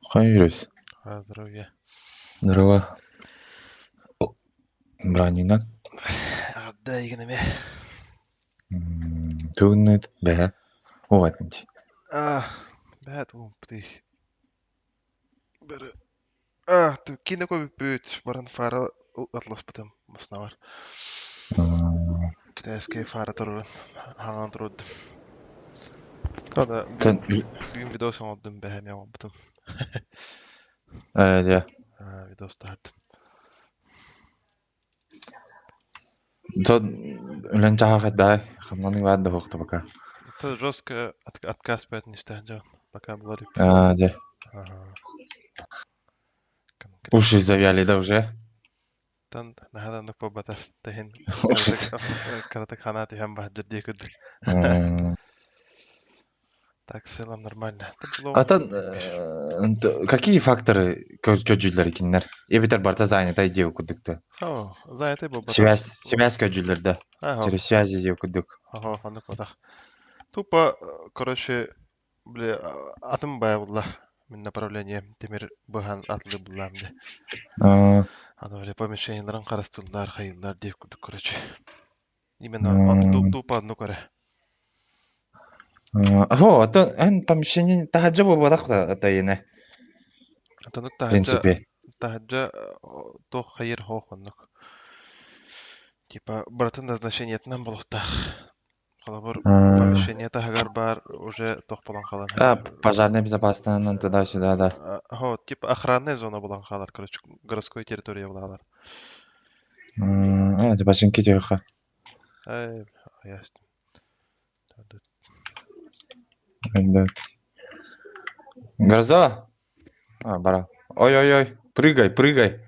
Хайырыс. А, здоровье. Здорово. Бранина. Эҕэрдэ эйигин эмиэ. Тугуннут бэһэ. Уҕатынчы. А, бэһэ тугумпутуй. Бары. А, киинэ көбүппүт. Баран фара атласпытым маснавар. Китайскай фара турурун хаҥан турурдум. Ана Тен бүгүн видос оҥордум бэһэ эмиэ оҥорбутум. Ээ А, видос таһардым. Тот үлэн чаһаах дай хамнаны баар да хуохта пока. Это жестко отказ поэтому не дьон. Пока была Аа дьэ. Ага. Уши завяли да уже? Тан наһаа буолбатар тэһин Уши. кыратык ханаа түһэн баһдыр дии курдук. Так, в целом нормально. Атын какие факторы көдьүүлэр кинилэр? Эбэтэр барыта занятай диэбит курдук да. О, занятай буолбатах. Связь, связь көдьүүлэр да. Через связи диэбит курдук. Ага, оннук буолбатах. Тупо, короче, бля, атын баайа булла. Мин направление тимир быһан атлы буллаам де. Аны бля помещениеларын харастыллар, хайыллар диэбит курдук, короче. Именно тупо оннук эрэ. О, атын эн помещение таһырдьа буолбатах тайына. Атыннык В таһырдьа принципе. таһырдьа туох хайыр хоох оннук. Типа барытын назначениетынан буолуохтаах. Холобур, помещение таһыгар баар уже туох буолан хаалан А, пожарная безопасность туда-сюда, да. Хо, типа охранная зона буолан хаалар, короче, городской территория буолалар. А, типа шинки тихо. Ай, ясно. Гроза! А, бара. Ой-ой-ой, прыгай, прыгай.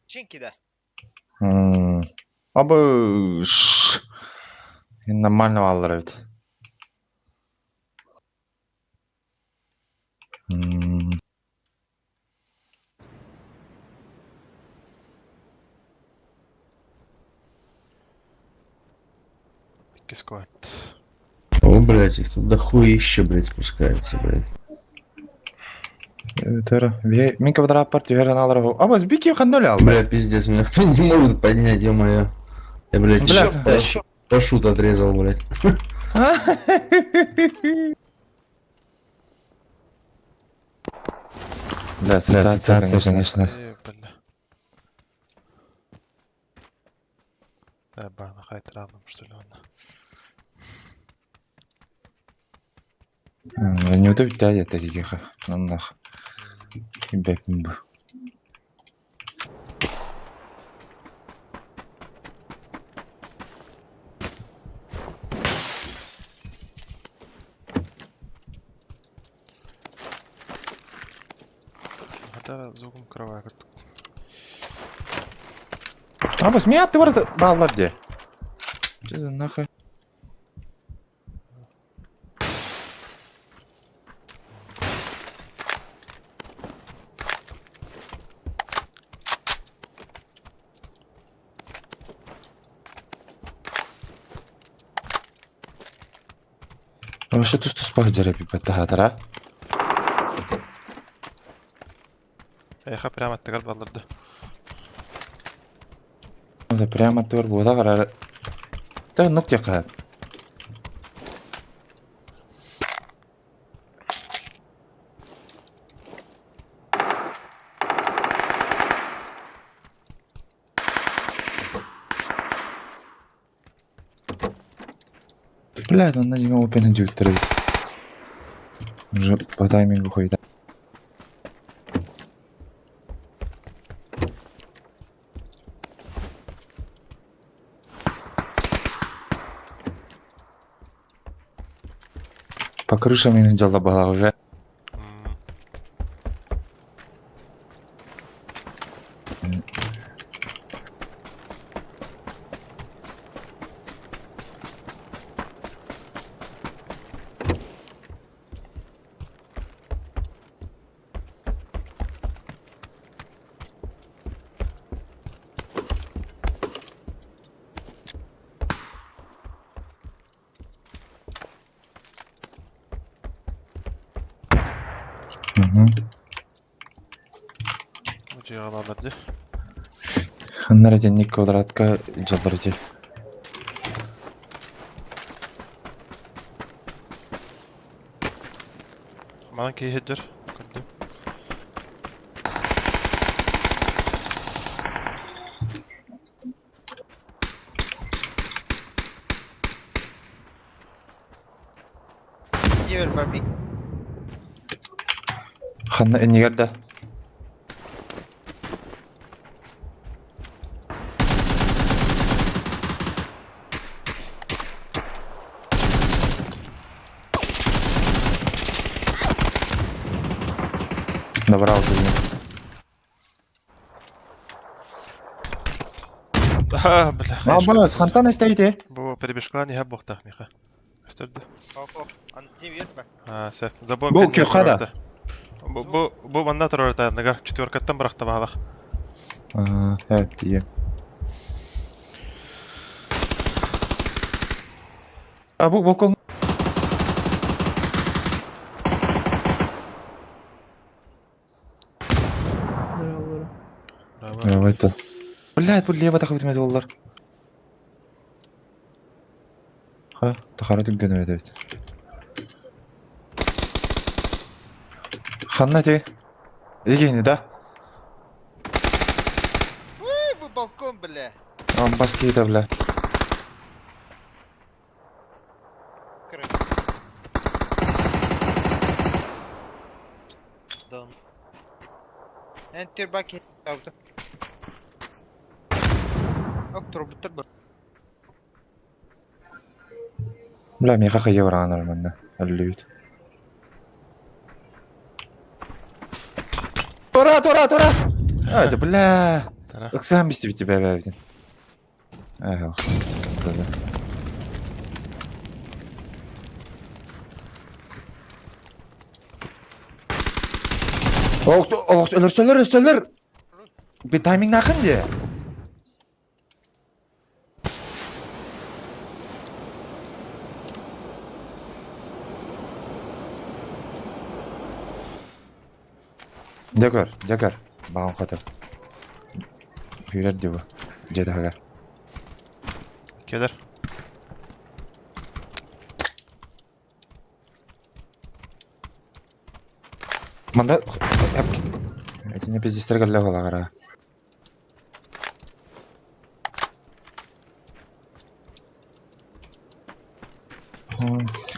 Чинки да. Абы Нормально аллар эбит. Икки сквад. О, блядь, их тут дохуище, блядь, спускается, блядь. Тэр мин квадрат түһэр аналар. Абас бики ханна алла. Бля, пиздец, меня кто не может поднять, ё-моё. Я, блядь, Бля. еще парашют отрезал, блядь. Бля, ассоциация, конечно. Э, бля. Э, бана хайтыраным, что ли, онно. Не удобно это дигеха. Наннах. Бэпин бу. Хата звуком кровая курдук. Абас, меня ты варда баллар де. Что за нахуй? Вообще тут спах дерепи паттахатара. Эха прямо аттыгар балларды. Это прямо тур була карар. Та нук тяка. Бля, на него опен дюктор. Уже по таймингу ходит. По крышам я дела была уже. Бу дьиэҕэ бааллар дии. Ханна итинник квадратка дьаллар ити. Манан киһи сылдьар. Көрдүм. Дьиэбэр барбит. Ханна иннигэр да? Добрал ты. А, бля. Абас, хантан эстейте? Бу перебежкалаан иһэ буохтаах миэхэ. Көстөрдө. Ок, антине биэрбэ. А, сөп. Забор Бу кэннигэр көхө да. турарта. Бу бу бу манна турарта аныгар четверкаттан бырахта баалах. Аа, хэп тиийэ. А бу балкон Браво. Браво. Давайте. Блядь, бу лево тахабыт эмэ буоллар. Ха, тахара түргэн эбит эбит. Ханна ити? Игини да? Уй, бу балкон, бля. Амбас киһитэ бля. Крым. Дан. Enter back out. Ок, турбуттар бар. Бля, миэхэ хайа бараанар манна. Өллүбүт. Тура, тура, тура! А, это, бля. Тара. Ыксаан бистибит тебя бэбитин. Эх, бля. Ох, ох, өлөрсөлөр, өлөрсөлөр. Bir тайминг нахын де. Дьэ көр, дьэ көр. Баҕам хоту. Күүрэр дии бу. Дьиэ таһыгар. Кэлэр. Манда Итини пиздистер кэллэ буолаҕара.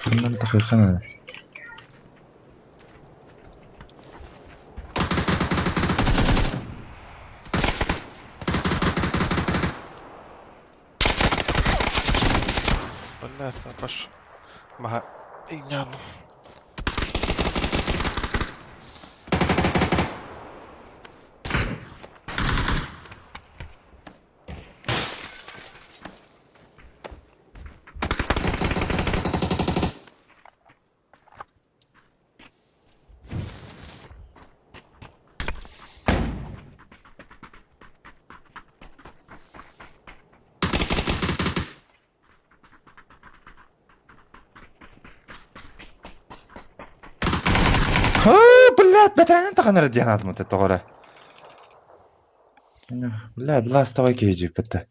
Ханнан тахыххана. Бля, баш. Маха. Инян. Ха, блядь, бэтэрээнэн таханара диэн аатым тоҕо Бля, бластовай киһи бітті.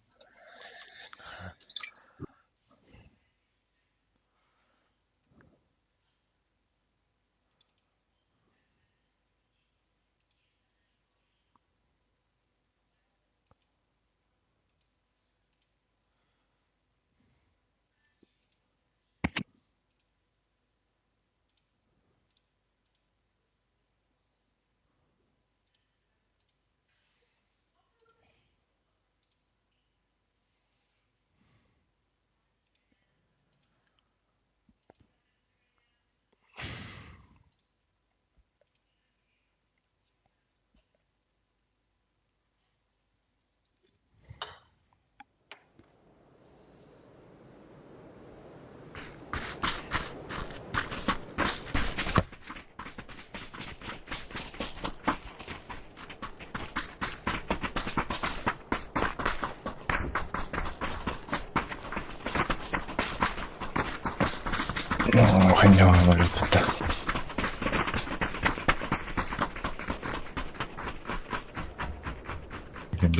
Ох, не бітті.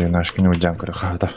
Девнашкины удьаан көрө хаһытар.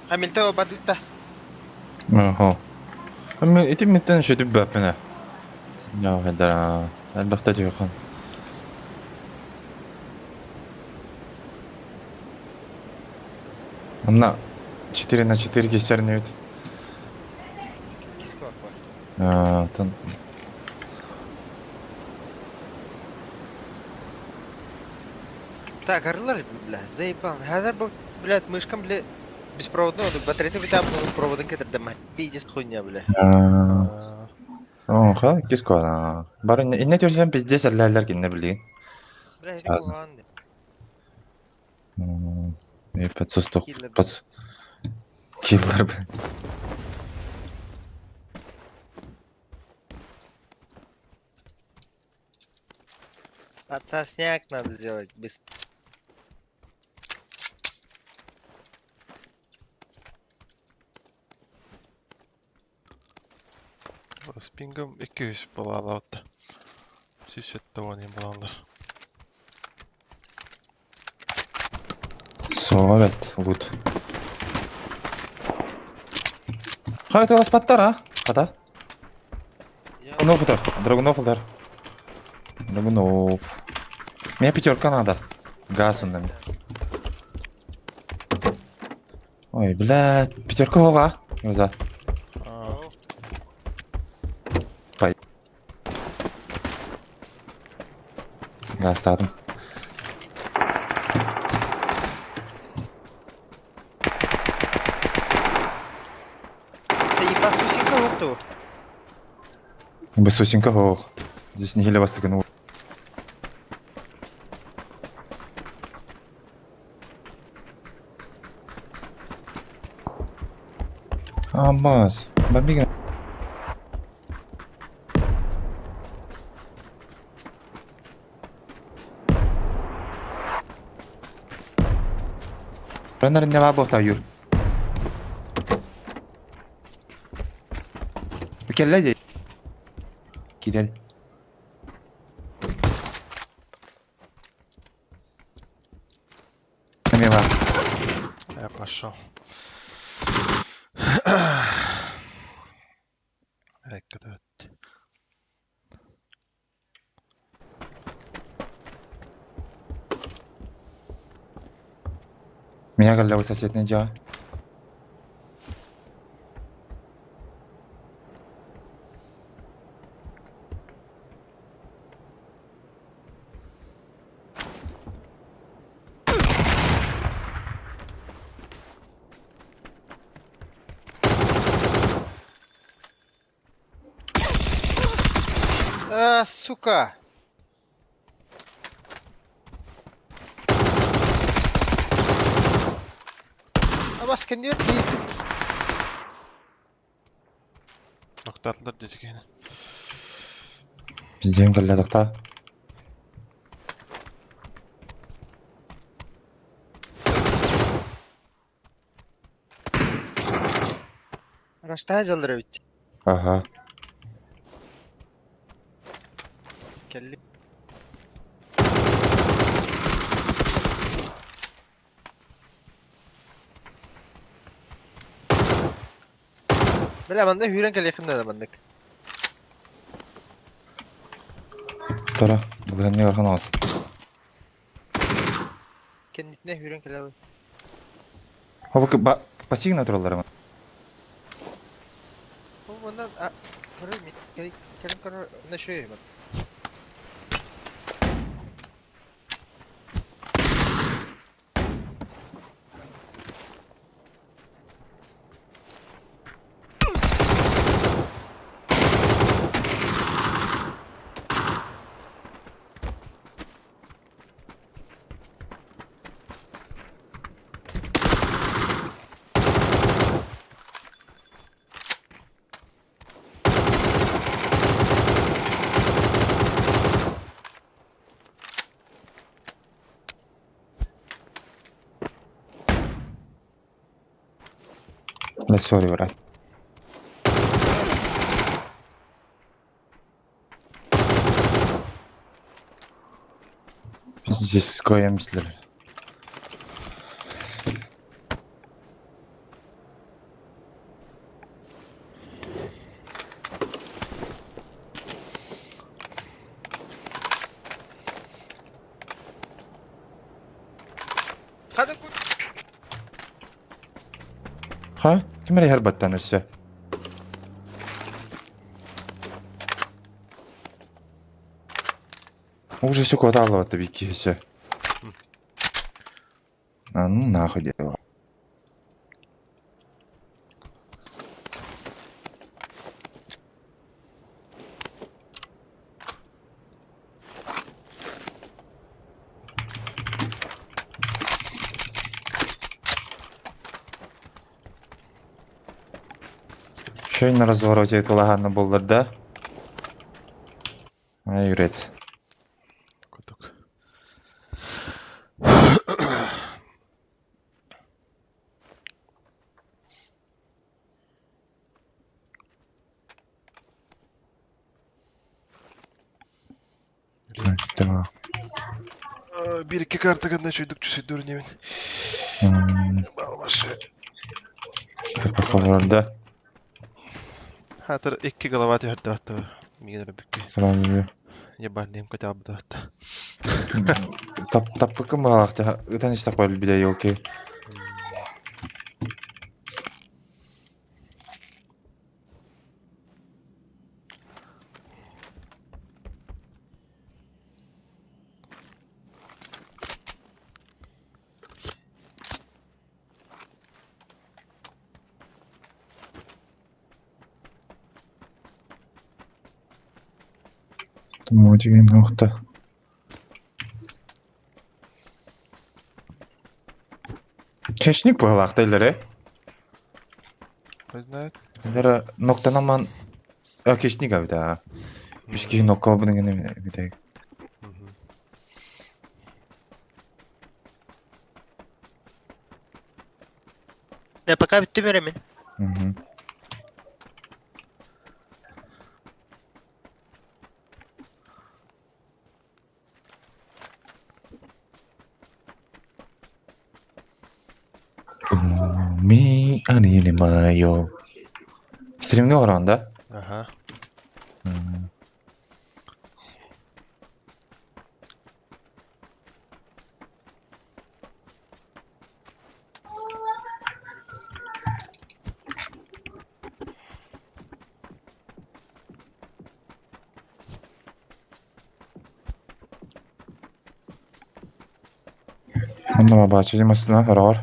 Хамильтон бадыта. Оһо. Мен ити миттен шөтүп баппына. Я хедара. Элбэхтэ түһүхэн. Онна 4 на 4 киссэрнэбит. Киско бар. Тон Так, орлар, бля, заебал. Хазар бу, блядь, мышкам, бля, беспроводной, батарейка битап, проводын кетирдем. Пиздец хуйня, бля. Оо, ха, кискуана. Бары инне төрсен пиздец эллээлер кинне билигин. Бля, это Сразу. куан. И подсустук. Киллер. Подс... Киллер. б. Отсосняк надо сделать быстро. Спингом 200 балаалаабыт. 170 балаалар. Совет, лут. Хайта ласпаттар, а? Хата? Драгунов удар. Драгунов удар. Драгунов. Мне пятерка надо. Газ он нам. Ой, блядь. Пятерка хова. За. Аа, Газ тадым. Да ебасусенька укту. Бесусенька хох. Здесь не хиле бастыгын. Амаз. Бомбига. Ренер не лабо юр. Келле Кирел. Мимо. я пошел. Экка Меня голова сосед не дела. А, сука. А вас конец Ноктатлар дедик. Пиздем голядықта. Раштай жалдыра ведь. Ага. Келли. Бля, манна хүрен кэлиэхин наада маннык. Тора. Бұл не бархан алас. Кэннитинэ хүрен кэлэбин. Оба пассивно тураллар. Бу манна көрөр кэлин көрөр на шею. Да, сори, брат. Здесь скоемслер. Хата Ха? Ким эрэ баттан өссө? Уже все куда аллаватта бики все. А ну нахуй дело. Еще на развороте кылаганна боллар да? Ай, юрец. Кутук. Да. Бір екі карта гана чөйдүк чүсөйдүр немин. Балмашы. Похоже, да. Хатыр икки голова түһэрдэ атты. Миген бүккэ. Сразу. Ебальным хотя бы да. Тап таппыкым балакта. Ытан истап кой биле елки. Модигин нохта. Кешник балакта илере. Кто знает? Дара ноктанаман а кешник абида. Бишки нокка бунун бите. Да пока бүттүм эрэ мин. Мгм. Ми анили майо. Стримни оран да? Ага. Онно бачы рор.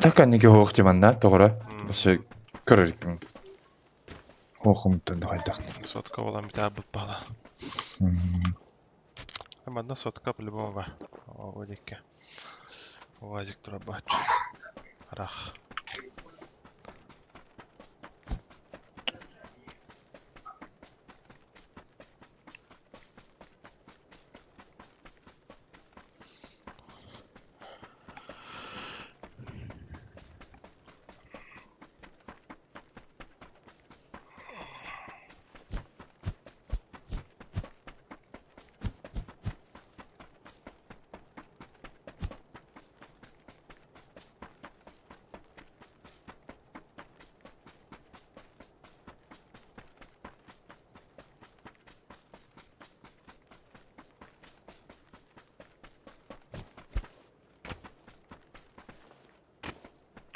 Такка неге хоох диманна тоҕоро. Басы көрөрүкпүн. Хоохумтан да хайдах. Сотка буолан бүтэ бала. Манна сотка по-любому бар. О, дикке. УАЗик турабач. Рах.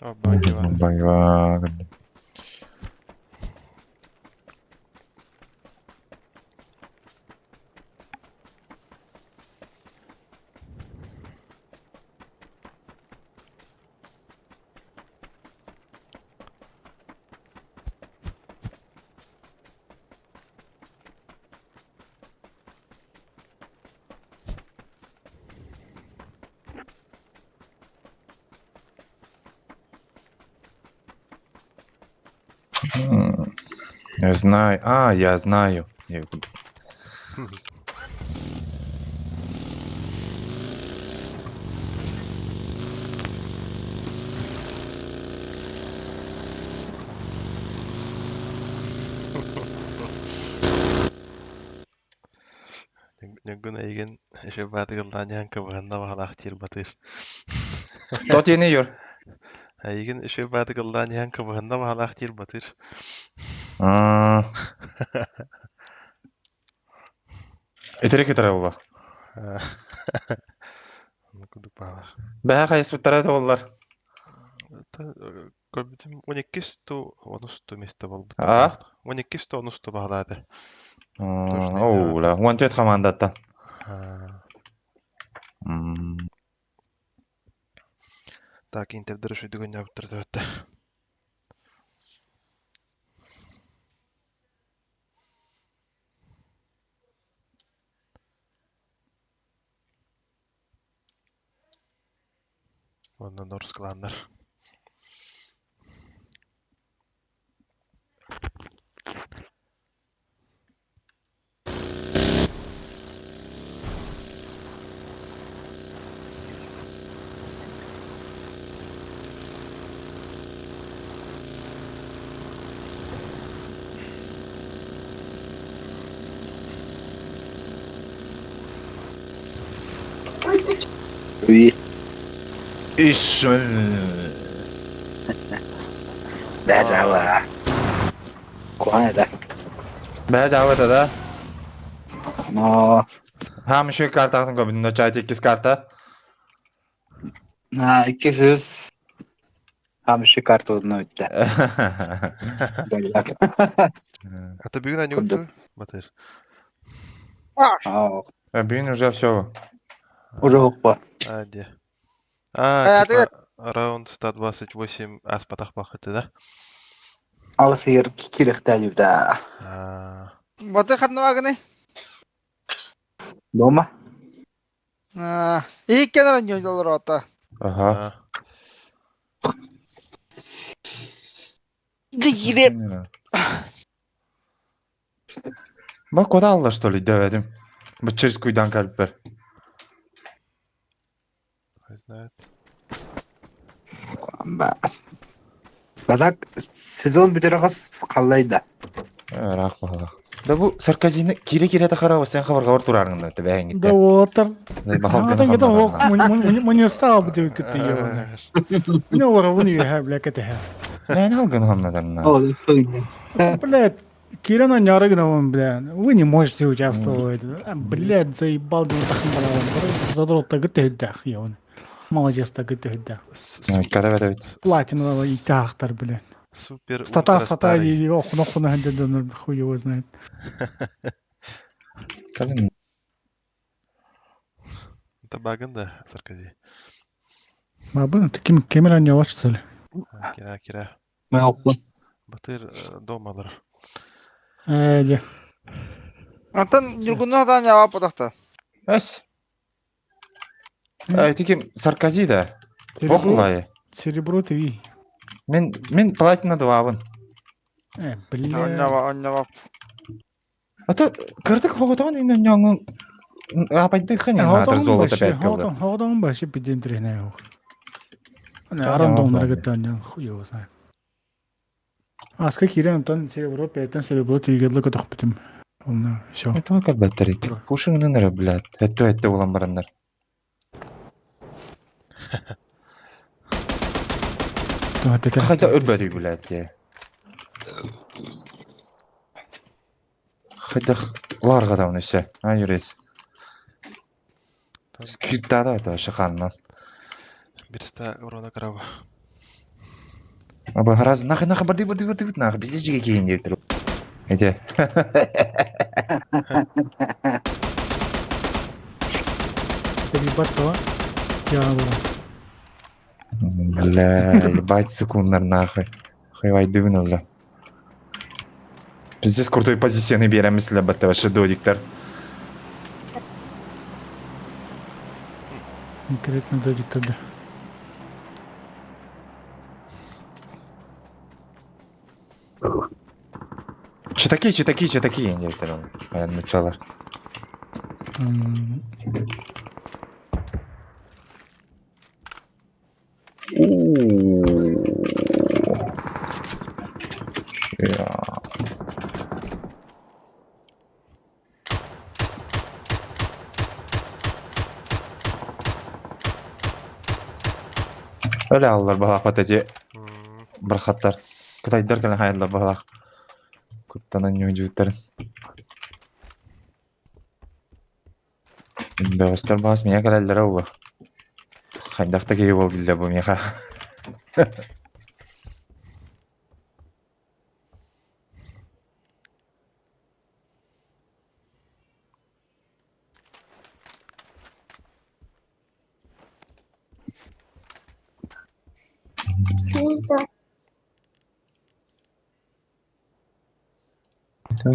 О, багива. Багива. Я знаю. А, я знаю. Ньургун эйигин еще баатыгыллаан иһэн кыбыһынна баҕалаах диир Батыыр. Тот ени юр. Эйигин еще баатыгыллаан иһэн кыбыһынна баҕалаах диир Батыыр. Итирик итирэ буолла. Оннук курдук баҕалаах. Бэһэ хайыспыттара да буоллар. Көрбүтүм 12 ту 10 ту место буолбут. А? 12 ту 10 ту баҕалаата. Оула, 14 командаттан. Так, Интердер үшүйдүгүн ньабыттар төһөттө. Онно Норс кланнар. Иш. Бажава. Куана. Бэһэ жаабата да. Но Хам еще картатын көбүн, но чай теккис карта. на икки сүүс хамшы карта одно үтте. А то бүгүн они Курдук. уту Батыр. Аа, Бүгүн уже все. уже хоппа. А, де. А, А, типа раунд 128 аспатах бахыты, да? Алыс егер кирехтәлив да. А, Баты ханна Дома? Иккен раньон рота. Ага. а. Дигире. Бак куда алла что ли дөбөдүм. Бу через куйдан калып бер. Хуй знает. Бас. Бадак сезон бүтерегас қаллайда. Рах бахалах. Да бу Саркозини кире-кире да харабы сен хабарга бар турарыңда те бәһәң Да отыр. Заебал А, так это ох, мы стал бы ты кыты ёбаный. Не уровень я, бля, кыты. Мен алгын хамнадарна. О, Блядь, Кирана Нярыгнова, бля, вы не можете участвовать. А, Блядь, заебал, да задрот так это дах, ёбаный. Молодец, так это дах. Када бит. Платинового и тахтар, блядь. Супер Стата, ультра стата, старый. и ох, ноху на хуй его знает. Калин. Это баган, да, Саркози. Бабы, таким камера не что ли? А, Кира, кира. Мен оппун. Батыр домалар. Э, Антон Нюргуна да не апатахта. Эс. Ай, тиким Саркози да. Ох булай. Серебро 3. Мен платина 2 бын. Бля. Оннава, оннава. А то кырдык хоготон инен яңын рапайды хыны хатыр золото 5 кылды. Хоғдон башы пиден тренер. Аран донор гытан, хуй его знает. А с какие Антон серебро 5, серебро 3 гыдлы кытых битим. Онна все. Это калбаттар. Пушыңнын блядь. Этте этте улан барандар. Хайда өлбөдүй блядь. Хайда ларга да үнесе. А юрес. Скриптада это шаханнан. Бирста урона караба. Аба сразу нахуй нахуй барды барды барды нахуй пиздец жиге киин диэбиттэр. Эти. Это ебать то. Я була. Бля, ебать секунднар нахуй. Хуйвайдыбын бля. Пиздец крутой позицияны биэрэммис лебетте вообще додиктар. Конкретно додик тогда. Читаки, читаки, читаки диэбиттэр ол. Нучалар. Öyle aldılar балаах эти бархаттар. Кытайдар кэлэн хайаллар балаах. Куттанан ньүдьүүттэрин. Бөҕөстөр баас миэхэ кэлэллэрэ ула. Хайдах да киһи буол диллэр бу миэхэ.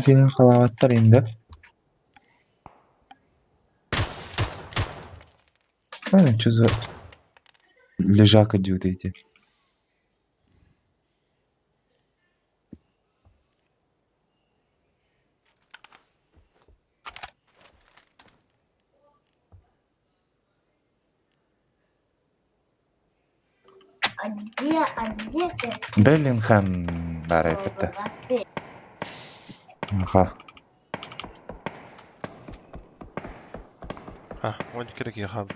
Киһи халаабаттар инде. А, что за лежак идут эти? А где ты? Беллингхэм баар эбит. Ты. Аха. А, он керек хан.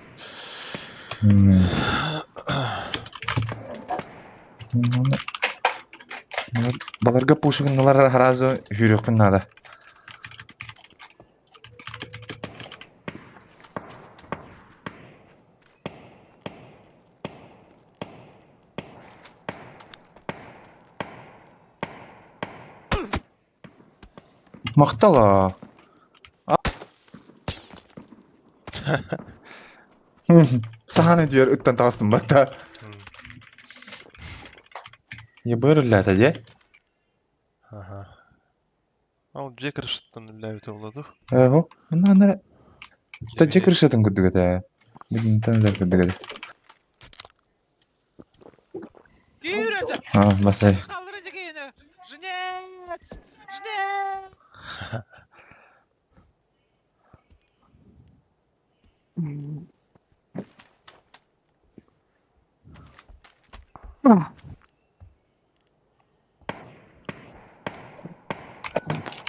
Баларга пушигынналар сразу хүрүөхпүн надо. Махтала. Саханы дүйер ыттан тағыстым батта. Ебыр үлләті де? Ага. Ол же крышыттан үлләбит болду. Эго, мына нара. Та же крышатын күдүгөтэ. Бүгүн тандар күдүгөтэ. А, масай. Жнец! Жнец!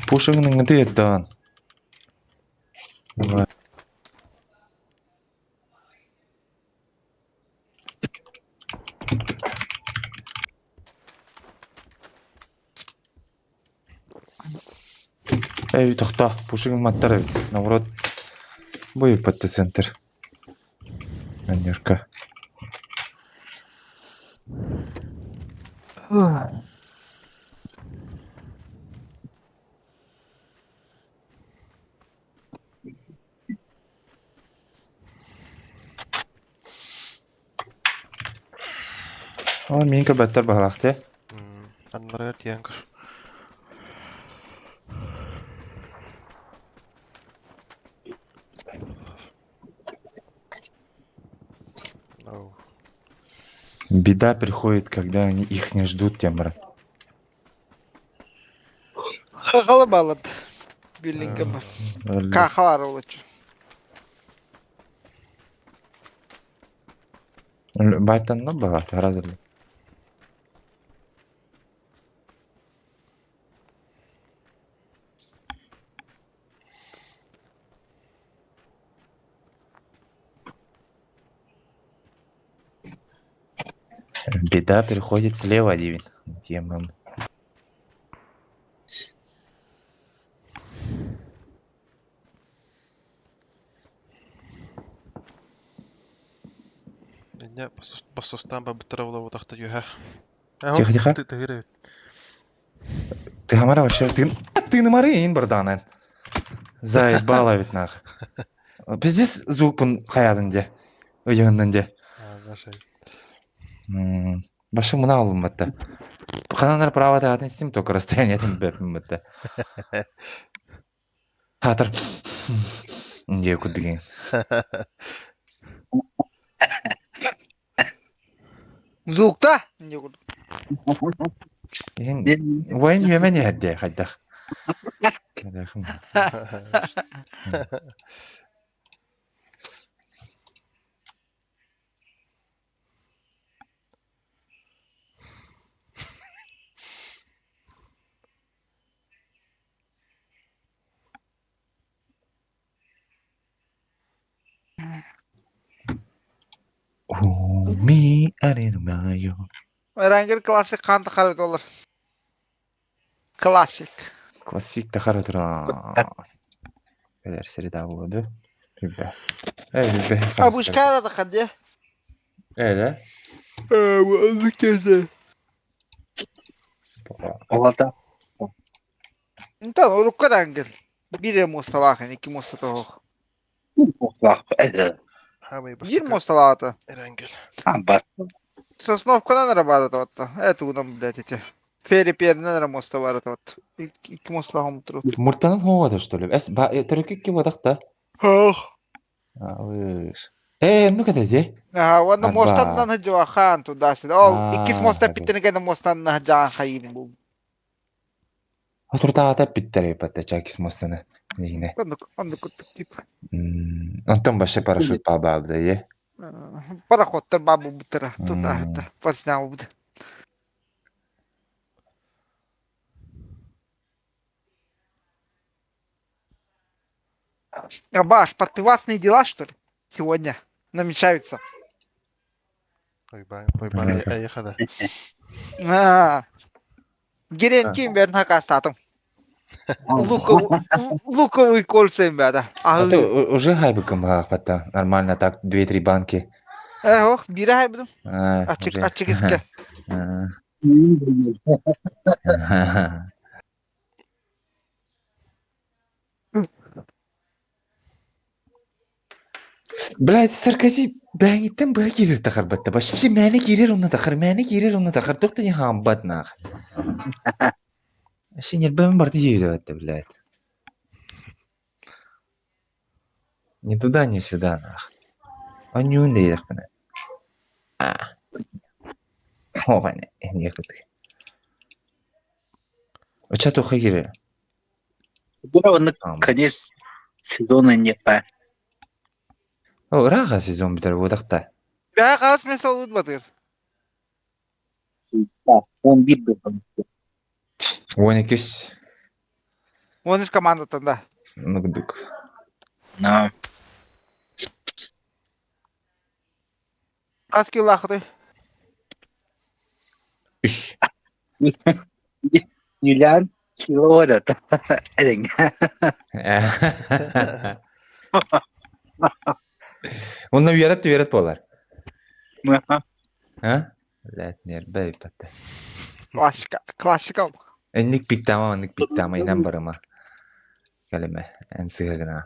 Пушигының ды еттан. Давай. Эй, тоқта, пушигын маттар эбит. Наоборот, бу центр. Манерка. О, минка бәттер бағалақты. Аннары тиен көр. Оу. Беда приходит, когда они их не ждут, Темра. Хагала балат. Биллинг Кахалар лучше. Байтан ну бағалақты, разылы. Беда приходит слева, Дивин. Тема. Инне басыстан ба бутара була бутахта юха. Тихо, тихо. Ты хамара вообще, ты, ты на Марин, братан. Заебала ведь нах. Пиздец звукпун хаядын де. Ыйыгыннын де. Башы мына алым батта. Кананар право тағатын истим, только расстояние этим бэппин батта. Хатыр. Дие куддыгин. Звукта? Не курдук. Уайын үөмэн иһэрдэ хайдах. Ми аренмайо. Эрангер классик хаан тахары доллар. Классик. Классик тахары тура. Эдэр среда буолду. Билбэ. Э, билбэ. А бушкара да хадде. Э, да? Э, оннук кэлдэ. Олата. Онтон урукку Эрангер. Биир муосталаах, икки муостата суох. Биир муосталаата. Эрангел. Сосновканан эрэ баара туотта. Э тугунан блядь ити. Ферри перинэн эрэ муоста баара туотта. Икки муосталаах омутурут. Муртанан хуоҕата что ли? Эс ба төрүкү икки буотах да? Ох. Аҕыс. Ээ, оннук этэ дии. Аха, уонна Арба. муостаннан сылдьыбахаан туда-сюда. Ол иккис Аа, муоста эппиттэрин кэннэ муостаннан сылдьаҕан хайыыбын бу. Отуртааҕыта эппиттэр эбит Чакис муостаны дигинэ. Оннук, оннук курдук тип. Онтон вообще парашют паабаабыта е. Пароходтар баа буолбуттара. Тут аһыта, подснял Абаш, подпивасные дела, что ли? Сегодня намечаются. Уйбаан, Уйбаан эйиэхэ да. Аа. Геренкин бэрин хакастаатым. Луковый кольца им бэда. А ты уже хайбыкым баахпатта. Нормально так, две-три банки. Э, ох, бире хайбыдым. А, Ачык, уже. ачык иске. Блядь, Саркози бэйиттэн быһа киирэр тахарбатта. Вообще мээнэ киирэр онно тахар, мээнэ киирэр онно тахар. Туох да не хаамбат нах. Вообще нербэм барыта диэбитэ блядь. Ни туда, ни сюда нах. Онньуун диэтэхпинэ. А. Оҕоне, диэхпит. Оча туохха киирэр? Конец сезона не по. О, ыраах сезон бүтэр буотахта. Бэҕэ хас мен солуут батыр. Он бит был. Уон иккис. Уон үс командаттан да. Нугдук. Но. Хас килаахыты? Үс. Юлиан кило это. Онно үөрет үөрет буолар. А? Блядь, нербэ иппатта. Классика, классика. Энник пиктама, онник пиктама, инан барыма. Кэлимэ, эн сыһа гына.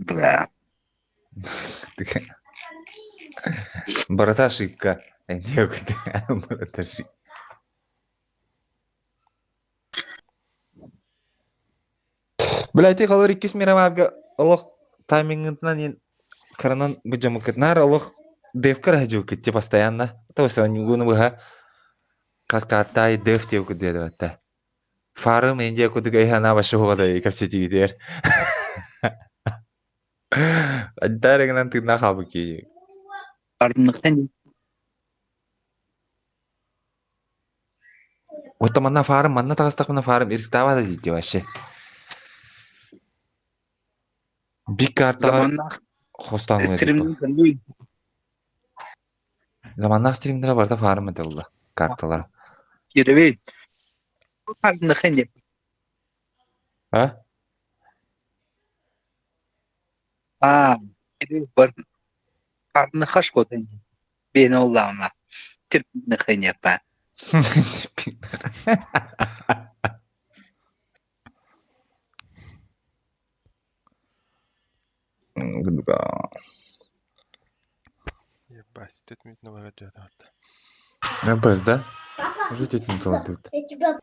Да. Барыта ошибка. Барыта ошибка. Блядь, холор иккис мироварга олох таймингытынан ен кыранан быдьамыкыт нар олох девкар хадьыбыкыт те постоянно. То есть они гуны быха каскааттай дев диэбикут диэдибэтта. Фарым индия кудук эйхана башы хугада капсетигитер. Аддарыгынан тыгна хабыки. Арныкын Ота манна фарым, манна таҕыстахпына фарым ирстаабата диити вообще. Бик картаҕа заманнах хостаан стримнин Заманнаах стримнера барыта фарым этэ буолла карталара. Кирви. Арныкын А? А. Ебать, тут минут на выходе. МПС, да? Папа, Уже тетин тут. я тебя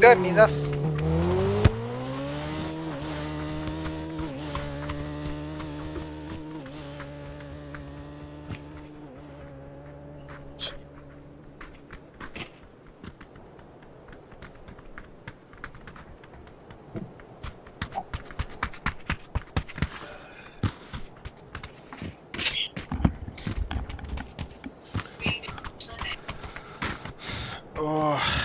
Да, минус. Ох.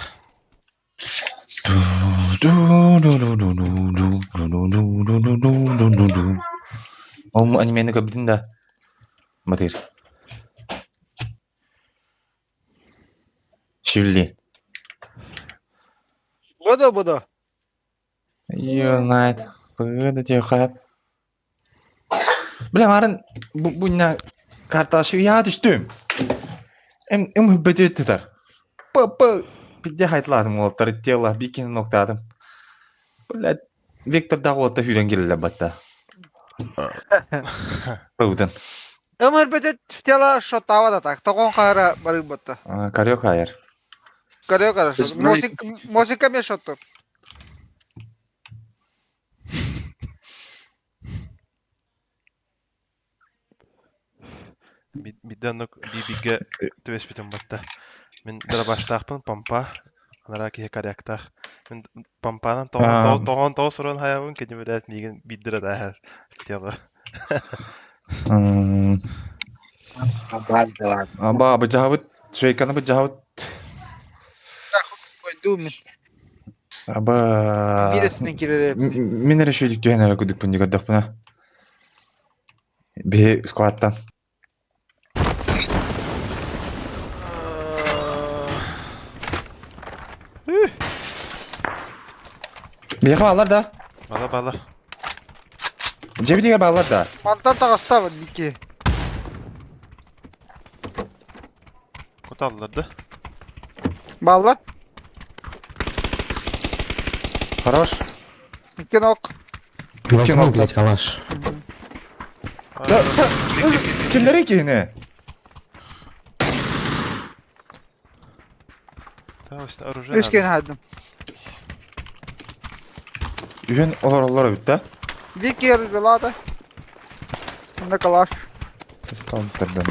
Ол анимени көрбүтүн да Батыр. Шивли. Буду, буду. Юнайт. Пыгыда тихо. Бля, марын бу буна карташы я түштүм. Эм эм хөбөтөт тутар. П п пидде хайтладым олтар тело бикин ноктадым. Блядь, Виктор дагы хүрен келе батта. Пыгыдан. Өмір бітет тело шотава да так. Тоғон қара барып батта. Кариок хайыр. Карио хорошо. Музыка, музыка мне шотто. Бидden бибиге түбэспитим батта. Мин дырабаштаахпын пампа, анараа киһи коряктаах. Мин пампанан тоҕон тоҕон тоҕо суран хайабын кини билээт миигин биддere дааһар тело. Аба, быжабыт, швейканы быжабыт. Койду мин. Аба. Биресинен кирер. Мин эрэ шүйдүк түһэн эрэ кудукпун дигэрдэхпинэ. Биһи скваттан. Биһиэхэ бааллар да? Бала бала. Дьиэбитигэр бааллар да? Мантан таҕыстабын Ники. Куталлар да. Баллар. Хорош. Икки нок. Возьму, блядь, калаш. Да, да, киллери киһини. Оружие Үс киһини хайдым. Үһүн олороллор эбит да? Вики разбилата. На калаш. Столбтардан.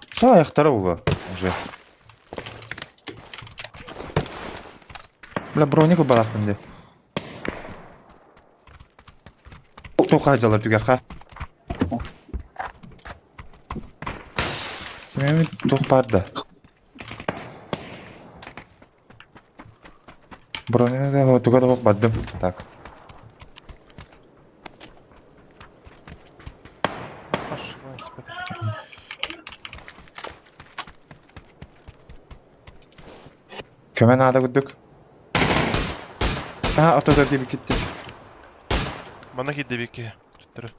Что аяқтары улы уже. Бля, броник балақпын де. Тоқа жалар түгәха. Мен тоқ бар да. Бронины да туга да бардым. Так. Көмө наада күрдүк. А, ортодо диби кетти. Мана кидде бики. Түттөрү.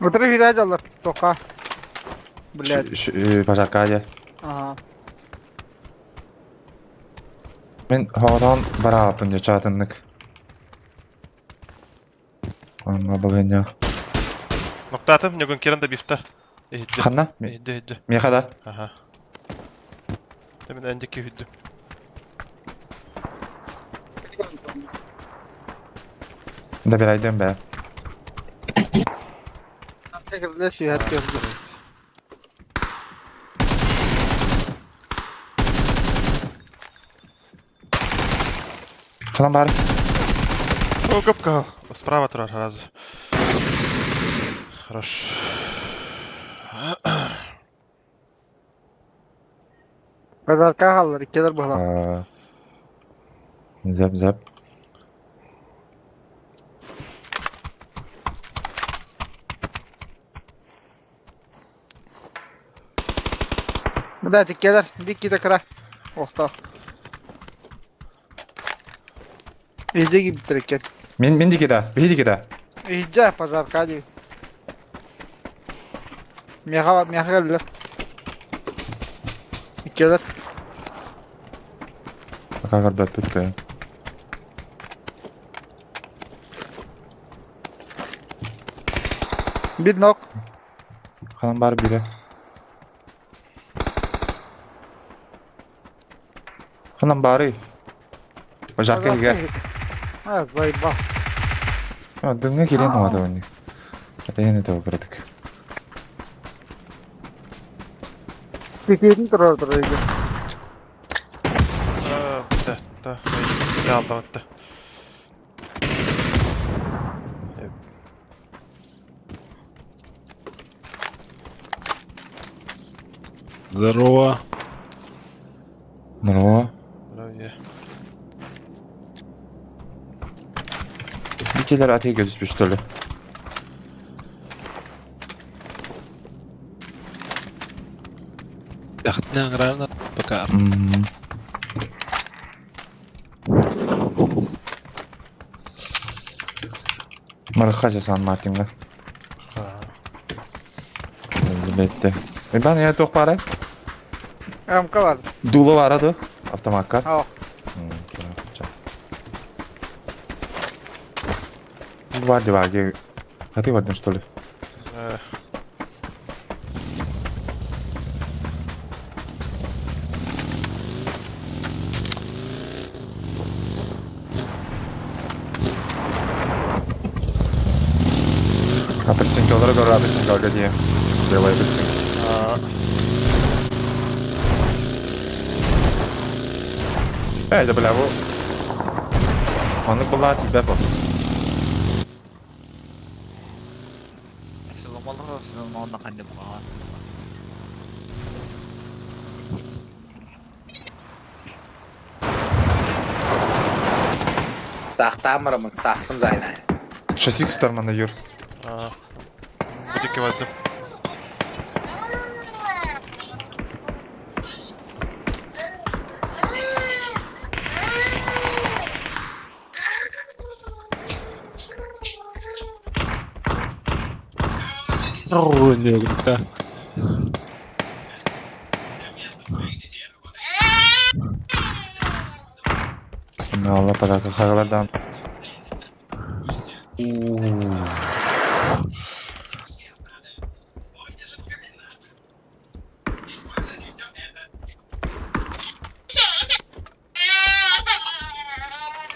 Утары хирә жалар. Тока. Блядь. Пожарка же. Ага. Мен хоғодон бараапын же чаатыннык. Онна балыня. Ноктатым, ньогон кирен да бифта. Иһирдьэ. Ханна? Иһирдьэ, иһирдьэ. Миэхэ да? Аха. Дьэ мин эн диэки үһүрдүм. Добирайдым бээ. Кырдьа сүүһэр көрдө. Ханан баар? О, капкал. Справа турар сразу. Хорош. Подарка хааллар, иккилэр быһалаах. Зап зап. Блядь, иккилэр, биир киһи кыра. Охтоох. Иһдьэ киирбиттэр иккиэн. Мин мин диэки да, биһи диэки да. Иһдьэ, пожарка дии. Миэхэ миэхэ кэллилэр. Иккиэлэр. Пока көрбөппүт көйөн. Бир нок. Ханан баар биирэ. Ханан баарый? Пожарка иһигэр. А, заебал. Дымҥа киирэн умата оннук. Хатайан это кыратык. Пикетин турар турар иһигэр. Да, да, да, алдабатта. Здорово. Здорово. Здоровье. Бителер атыга түспүт что ли? Ахтына пока. Мархазя Сан Мартинга. Элизабетте. Ибан я туох баарай? МК бар. Дуло баара ду? Автомакка. Ау. Гвардия ваги. А ты бардын что ли? Апельсинка олора көрөр апельсинка дии. Белый апельсин. Эй, да бля, бу. Маннык была тебя попить. Стахтаан бараммын, стахпын зайна. Шасик стармана юр. Бу диэки бардым. Да. Allah подарка хагалардан.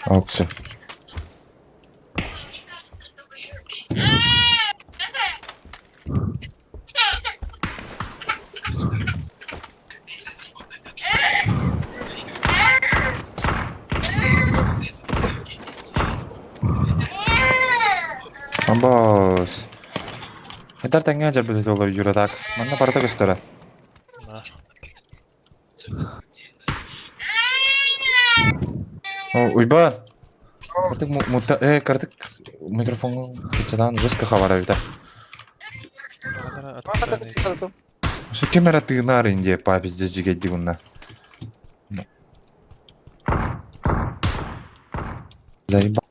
Опция. Амбос. Хайдар тэҥҥэ дьарбыт олор юра так. Манна барыта көстөрө. О, уйба. Картык мута картык микрофон кычадан жестко хабара бит. Ошо камера тыынаар инде па пиздец жигедди гунна. Заебал.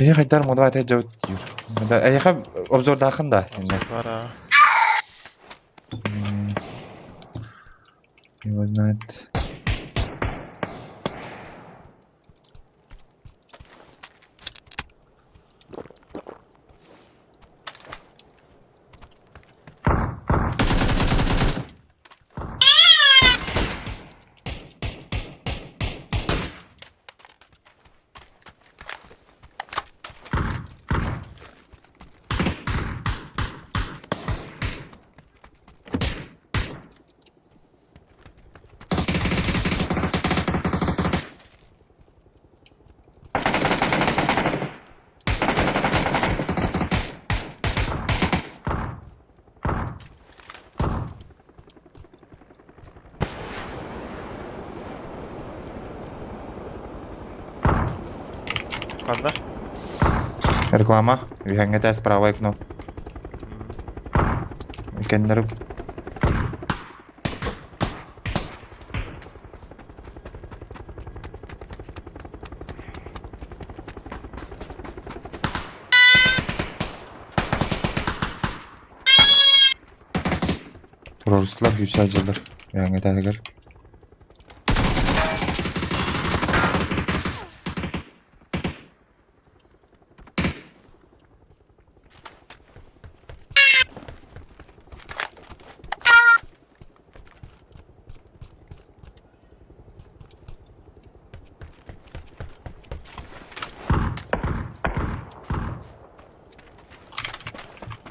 Бэйэ хайдар модвай тэ жаут юр. Эйха обзор дахын да. Его знает. Ханна? Реклама. Үһэҥҥэ тээс правое окно. Кеннерip. Туруорустулар күүстээх дьыллар. Үһэҥҥэ тээһигэр.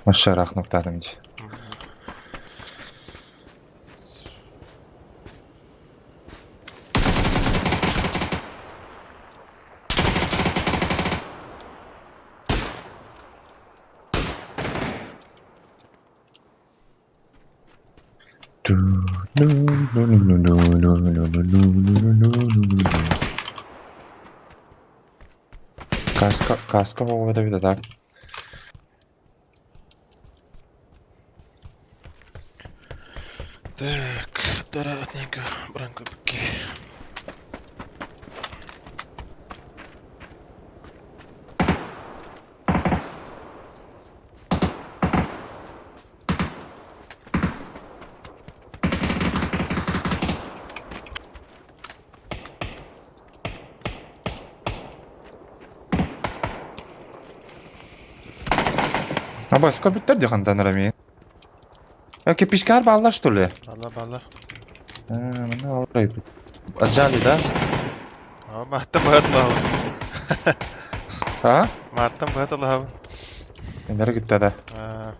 Машарах ноктатым дии. Каска, каска оҕото эбит так. Так, аккуратненько, бранко быки. Абас, көпүттэр дии хантан эрэ миин. Э, кирпичкаар бааллар что ли? Балла, балла. Э, манна бааллар эбит. Отжали, да? А, Мартан быһат лаһабын. А? Мартан быһат лаһабын. Эннere кытта да. А,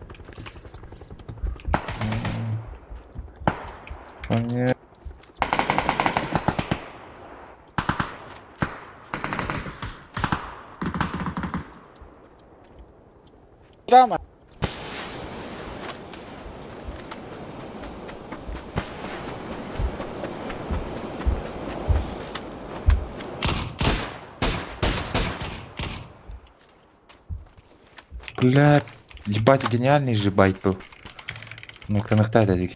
Они... Куда Бля, ебать, гениальный же байт был. Ну, кто дадик.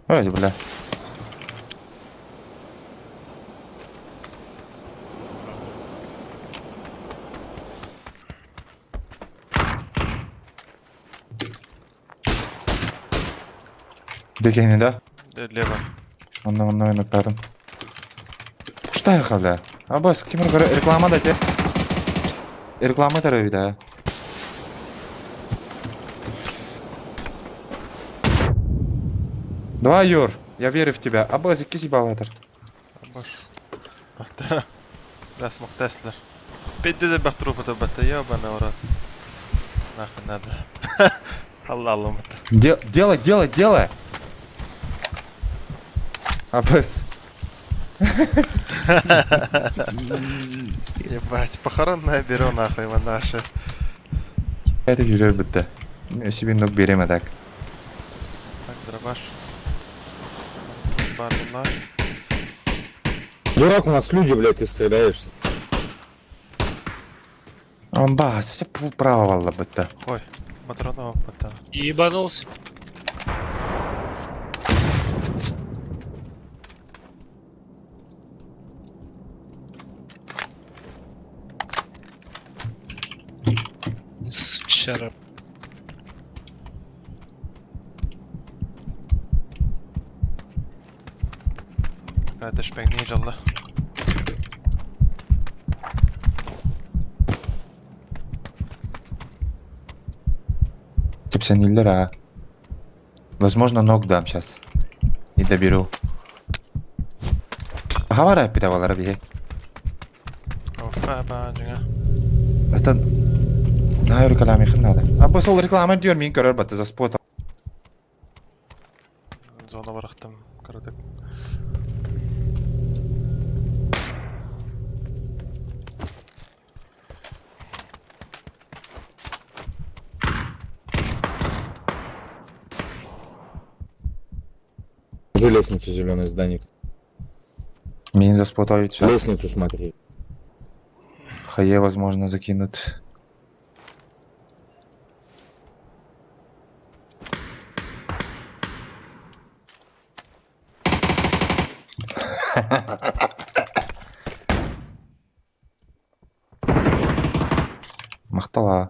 Ой, бля. Декени, да? Лево. Онно, онно, онно, Пустая бля. Абас, ким реклама дайте. Реклама тарабит, да. Давай, Юр, я верю в тебя. Абас, киси балатор. Абас. Бахта. Да, смоктаслар. Пидде бахтру фото бата, ёбаный в рот. Нахуй надо. Алла Алла. Делай, делай, делай. Абас. Ебать, похоронное бюро нахуй, наши. Это юрер бітті. Мен себе ног берем а так. Так, дробаш. Бар, Дурак, у нас люди, блядь, ты стреляешься. Он бас, все право валла бітті. Ой, патронов бата. Ебанулся. Сучара. Дэшпэҥнии дьалла. Типсэниллэр а. Возможно, ног дам сейчас. И доберу. Хавара эппитэ биһи. Это на рекламе надо. А бу сол реклама диyor мин көрөр баты за спот. Зона барахтым кыратык. Покажи лестницу, зеленое здание. Мин за спотовить сейчас. Лестницу смотри. Хае, возможно, закинут. Махтала.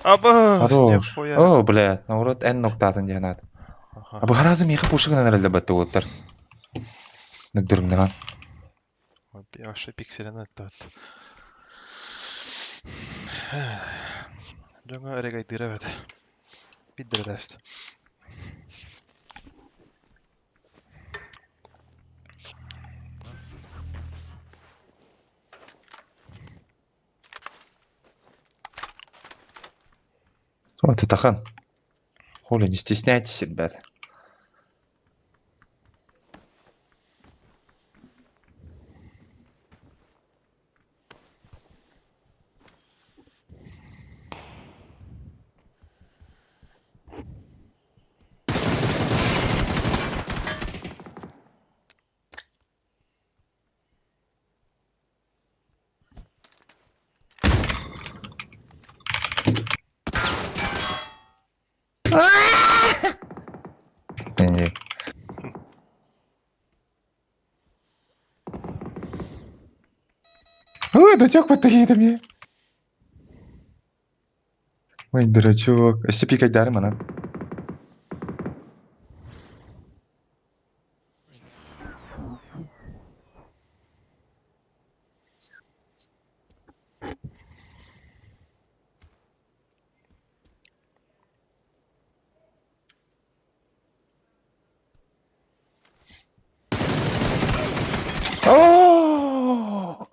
Аба! Хорош. Нихуя. О, блядь, наоборот, эн ноктатын диэн Аха. А бу миэхэ пушыгынан эрэллэ уоттар. Нүкдүрүҥнэҕэн. Вообще пикселен аттабыт. Дьоҥҥо эрэгайдыыра эбэтэ. Биддэрэ Вот это хан. Хули, не стесняйтесь, ребята. Не. Ой, дурачок подтогит мне. Ой, дурачок. Өссө пикайдары манан. О!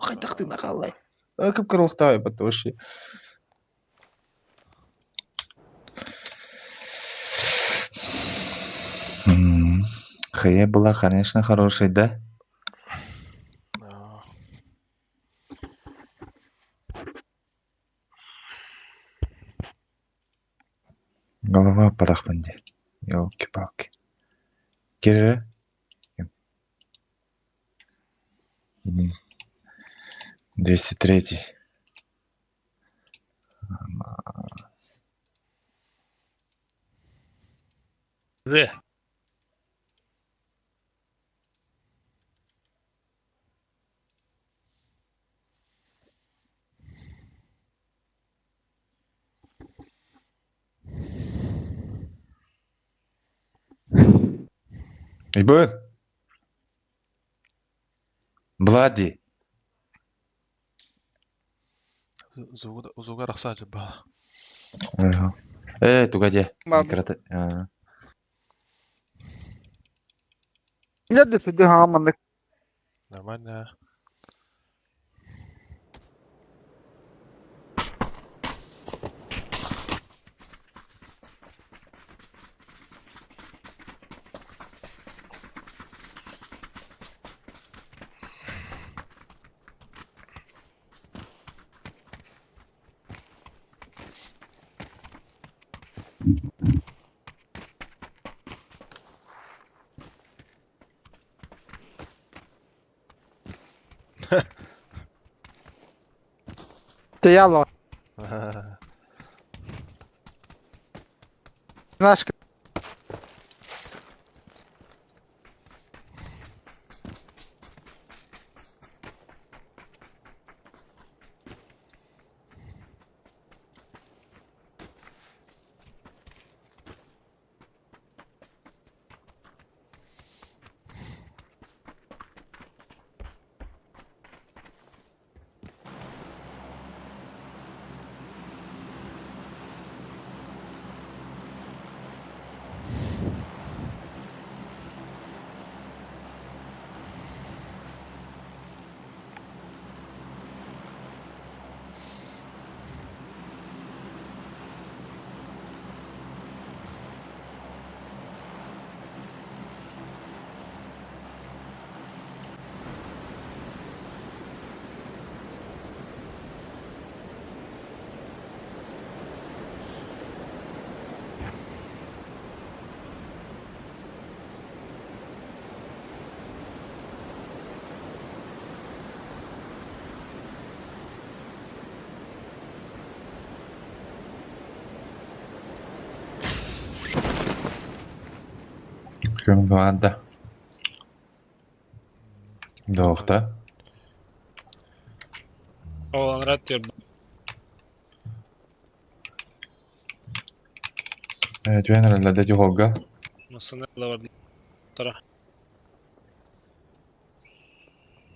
Хайдахты нахалай. Кып кырылықтай вообще. Хая была, конечно, хорошей, да? Голова падахманди. Елки-палки. Кире. 203. З. Ибн. Блади. Узуга рахса бала. Э, тугаде. Мам. А. Нерде сүдү хааманнык. Нормально. Теяло. Знаешь, Күн баанда. Доохта. Ол анрат тир. Түһэн эрэллэр да дьоһуолга. Масына бар. Тара.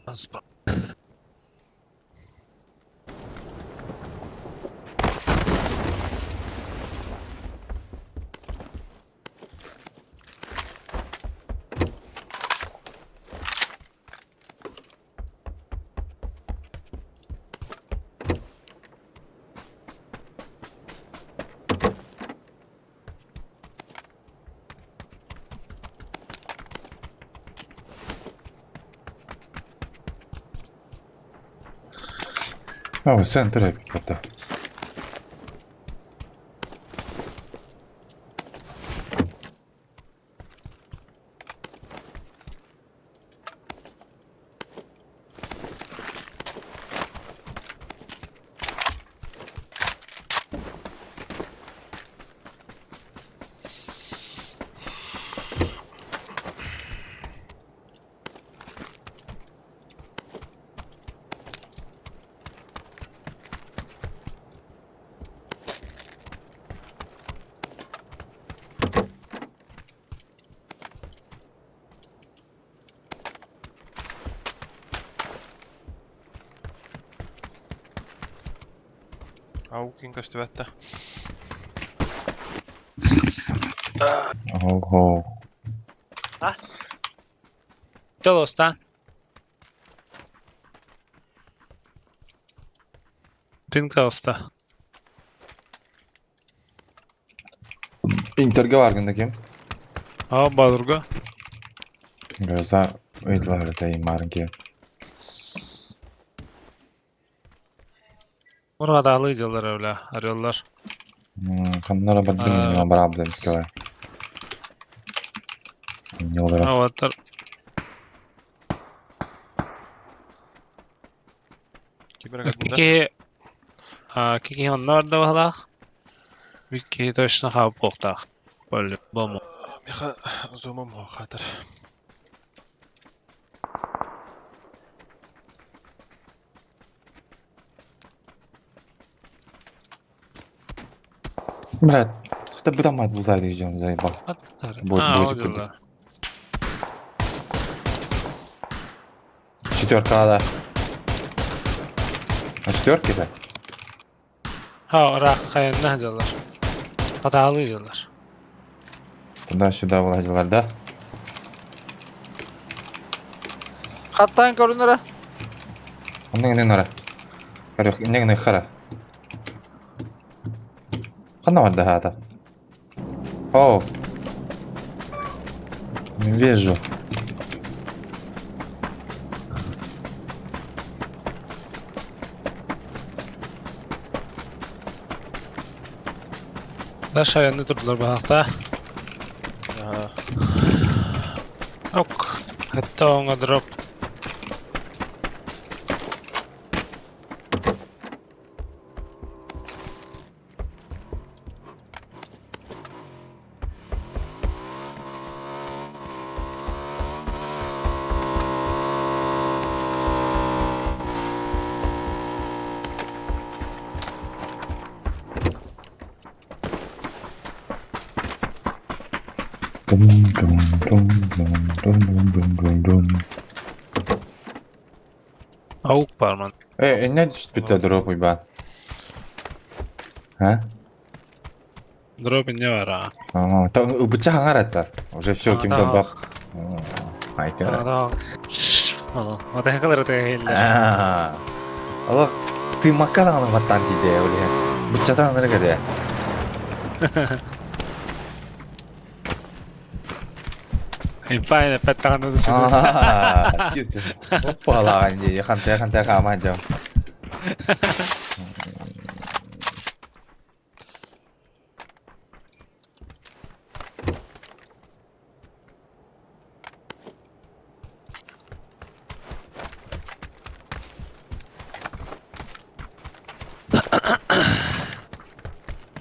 Аспа. О, центр это. Aukin көстүбэт да. Ого. Телоста. Пинг таҕыста. Интерге баргында ким? Аа Баадырга. Гроза ыйдылар это имарын ким. Мургатаалы дьыллар өлө арыаллар. Ханнара бардым Аа. барабдым скала. Не олара. Аваттар. Ким эрэ көрдүн да? Кики а кики онно барда баһалаах. Бит киһи точно хаап буохтаах. По-любому. Миха зумом хатыр. Блядь, хотя бы там отлутали, идем, заебал. Будет, А, будет, ол будет. дьыллар. Четверка надо. А четверки да? Ха ыраах хайанна дьыллар. Хатаалы дьыллар. Туда-сюда вылазилар, да? Хаттан көрүнөрө. Оннук иннин ара. Көрүөх, иннин хара. Ханна барда хаата? О! Не вижу. Даша аянны турдулар баһаахта. Ага. Ок. Хатта оҥа дроп. Дум дум дум дум дум дум дум дум. Аук бар ман. Э, инне түспүттэ дроп уйбаан. А? Дроп инне бар аа. А, та ыбыча хаҥар Уже все, А, ким-то да. бап. Айка. Матахакалар тэһиллэр. А. Аллах, ты маккадан баттан тиде, оле. Быччатан нырыга де. Инфайна пэттаҕана да сүгүн. А, кит. Оппалаган де, ханта ханта хама жам.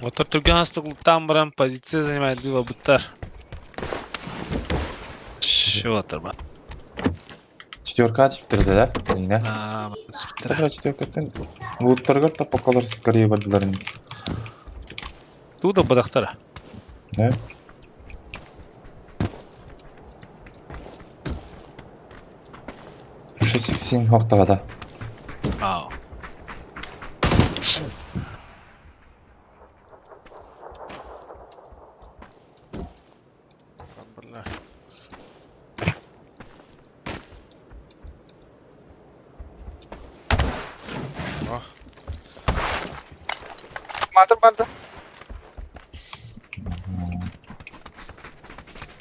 Отор түргэн хастык луттаан баран позиция занимает было буттар. Чего-то ба. Четверка түспүттэр да, Нина. Аа, түспүттэр. Бля, четверкаттан луттаргар таппаккалар скорее бардыларын. Туда бадахтара. Да? Уже сиксин хоқтаға да. Аа. Бля. Ох. Матыр барды.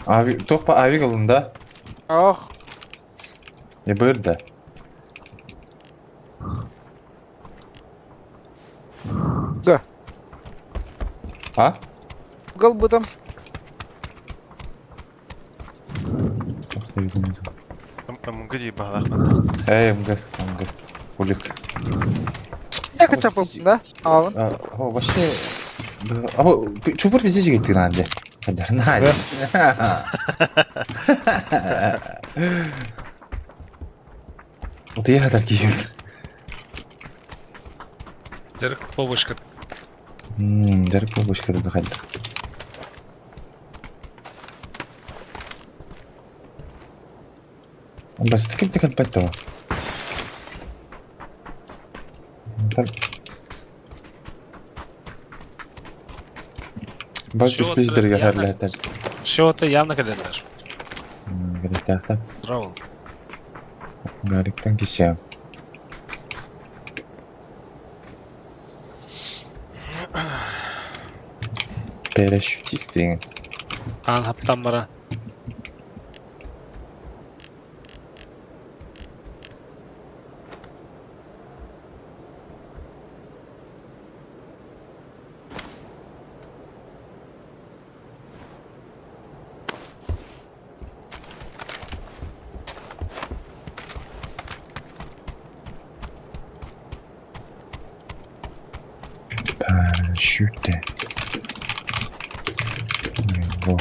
Ави, тоқпа авик алында. Ох. Не бырда. Да. А? Гол бутом. Мгди бағлақ Эй, мг, мг. Пулик. Так это да? А он. О, вообще... А, чупыр везде жігіттің анде. Қадарна. Вот я хатар киген. Дерек побочка. Дерек побочка да хайдар. Бас ким текел бетто. Бас түспейдерге хәрләтер. Чего-то явно календар. Гритахта. Здорово. Гариктан кисә. Парашютисты. Ан хаптан бара. Парашюты. Во.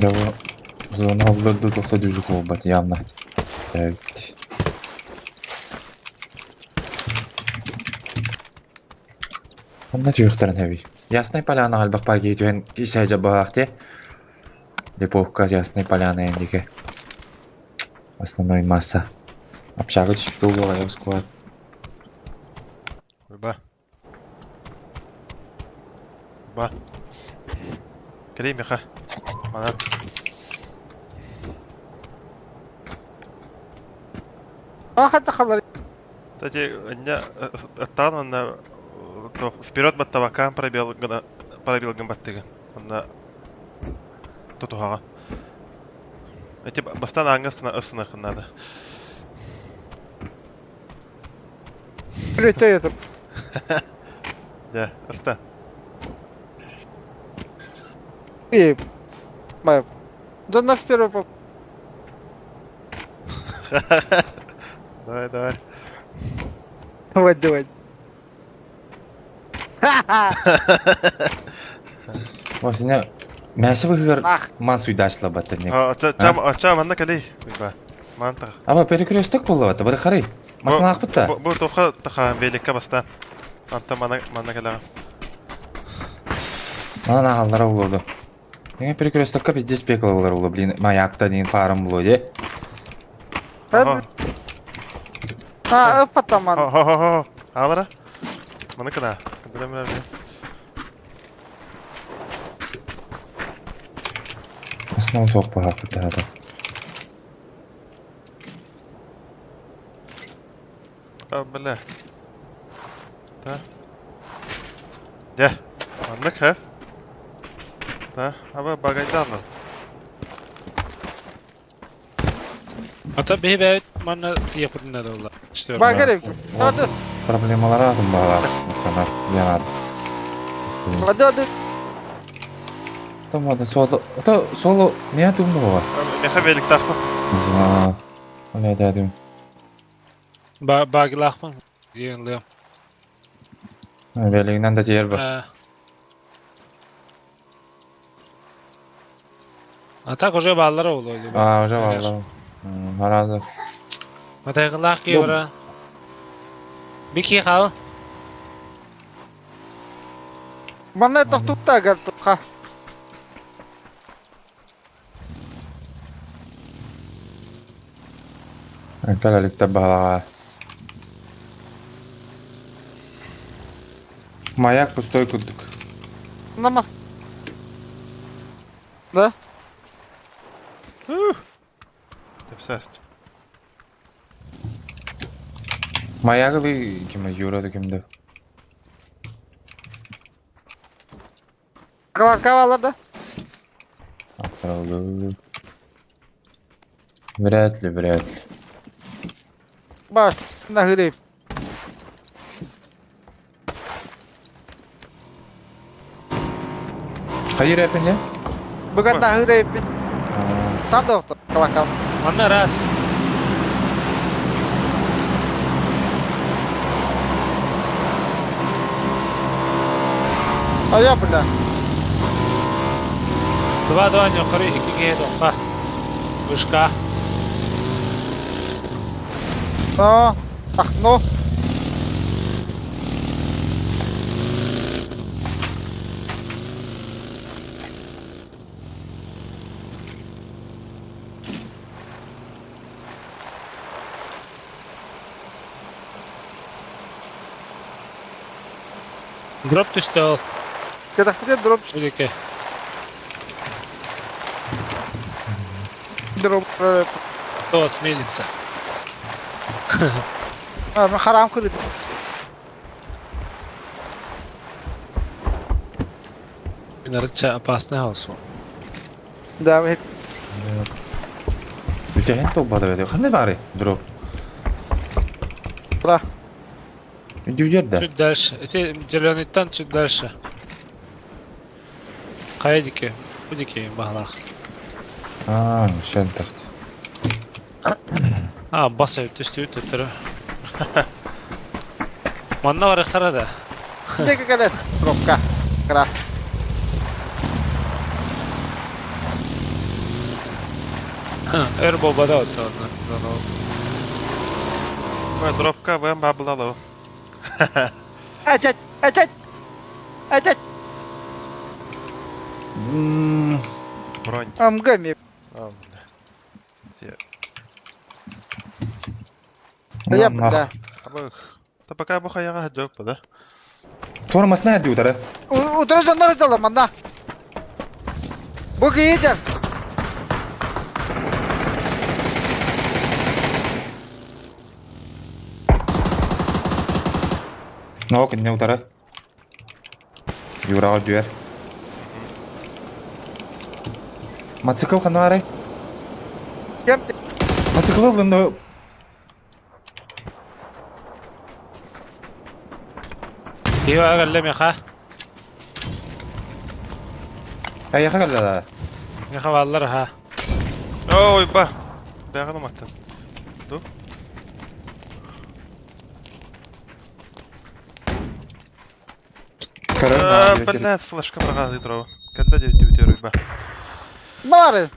Да, зона обларды тоқта дүжі қолбат, явно. Так. Онна түйіқтарын әбі. Ясный поляна албақ баги түйен кисе жабағақ Липовка Ясной поляны эндиге. Основной масса. Общага түсіп долго сквад. Ба. Ба. Кэлей меха. Манан. А хатта хабар. Кстати, аттан онна вперед баттабакан пробел гына пробел гын Онна тутухага. Эти бастан аңгасына ысыны надо. Привет, это. Да, ыста. И... Да наш первый поп. Давай, давай. Давай, давай. Осыны мәсі бұғығыр ман суйдашла баттырнек. Ача, манна калей. Мантах. Аба перекресток болла бата, бары қарай. Масына ақпытта. Бу тоха таха великка баста. Анта мана манна калага. Мана ағалара олорду. Неге перекрестокка пиздец пекла болар олы, блин, маякта деген фарым болу, де? А, ыппатаман. Хо-хо-хо. Ағалара. Маны кына. Кындыра Основной тоқ бағақ бітті А, бля. Да. Дя. Маннык, ха? Да, аба багайданыл. Ата бейбәт манна тия путында да олар. Багарев. Надо. Проблемалара атын баҕалаах санар диэн аат. Вода да Там вода соло, то соло не атымного. Меха великтаахпын. Не знаю. Оля дядю. Багилаахпын. Диэн лыам. Велигинен да тиэр ба. А так уже бааллара буолуо. А, уже бааллар. Харазы. Матайгылаах киһи бара. Бики хал. Манна тохтукта гартуха. Кэлэликтэр баһалаҕа. Маяк пустой курдук. Намас. Да? Тэпсээст. Маягы ким Юра да кимде. Кавалар да? Отправлю. Вряд ли, вряд ли. Баш, на гриб. Хайыр эпине? Бүгін на гриб. Сандов колокол. Манна раз. А я, бля. Два-два нөхөрү икки киһи тохха. Вышка. Но, ах, ну. Дроп түстэ ол. Кэтахпытын дроп Бүдүкэ. дроп. Кто осмелится? А, ну харам кыды. Инарыча опасный хаос. Да, мы Үтэһин толбата бэти. Ханна баары? Дроп. Да. Үдүгер да. Чуть дальше. Эти зеленый тан чуть дальше. Хайа дики. Бу дики баһалаах. Аа, шен тахт. А, бас түстүбүт өттөрө. Манна барыхтара да. Деке кэлэн дропка. Кра. Өр буолбата оттон. Дропка бэм баблало. Эчет, эчет. Эчет. Бронь. Амгами. Я да. Та пока бу хаяга хөдөөп да. Тормоз nerede утары? Утра жандар жалар манна. Бу кийдер. Нок не утары. Юра дүйер. Мотоцикл ханары. Кем? Мотоцикл ылынды. Киһи кэллэ миэхэ. Аяха кэллэ. Миэхэ бааллар ха. Ой, ба. Бэҕэн уматтын. Ду. Блядь, флешка браға дроу. Когда девять ба. Бары.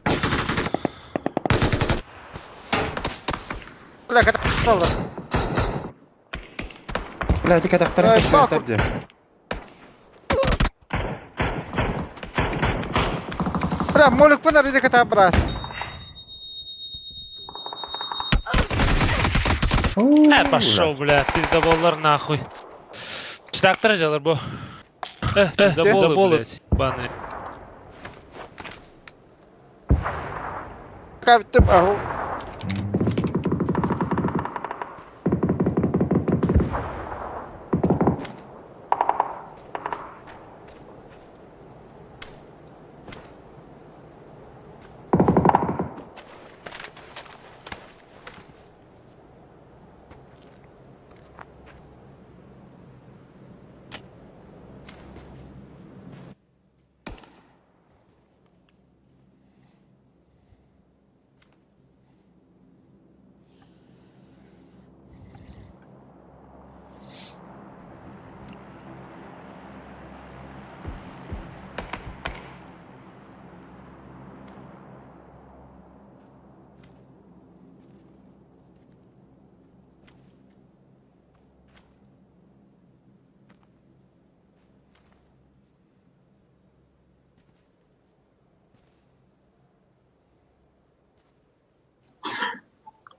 Бля, когда стало. Бля, ты когда второй где? Бля, молик пынар иди кота брат. Э, пошел, бля, пиздоболлар нахуй. Читактар жалар бу. Э, пиздоболы, блядь, баны. Каптым, агу.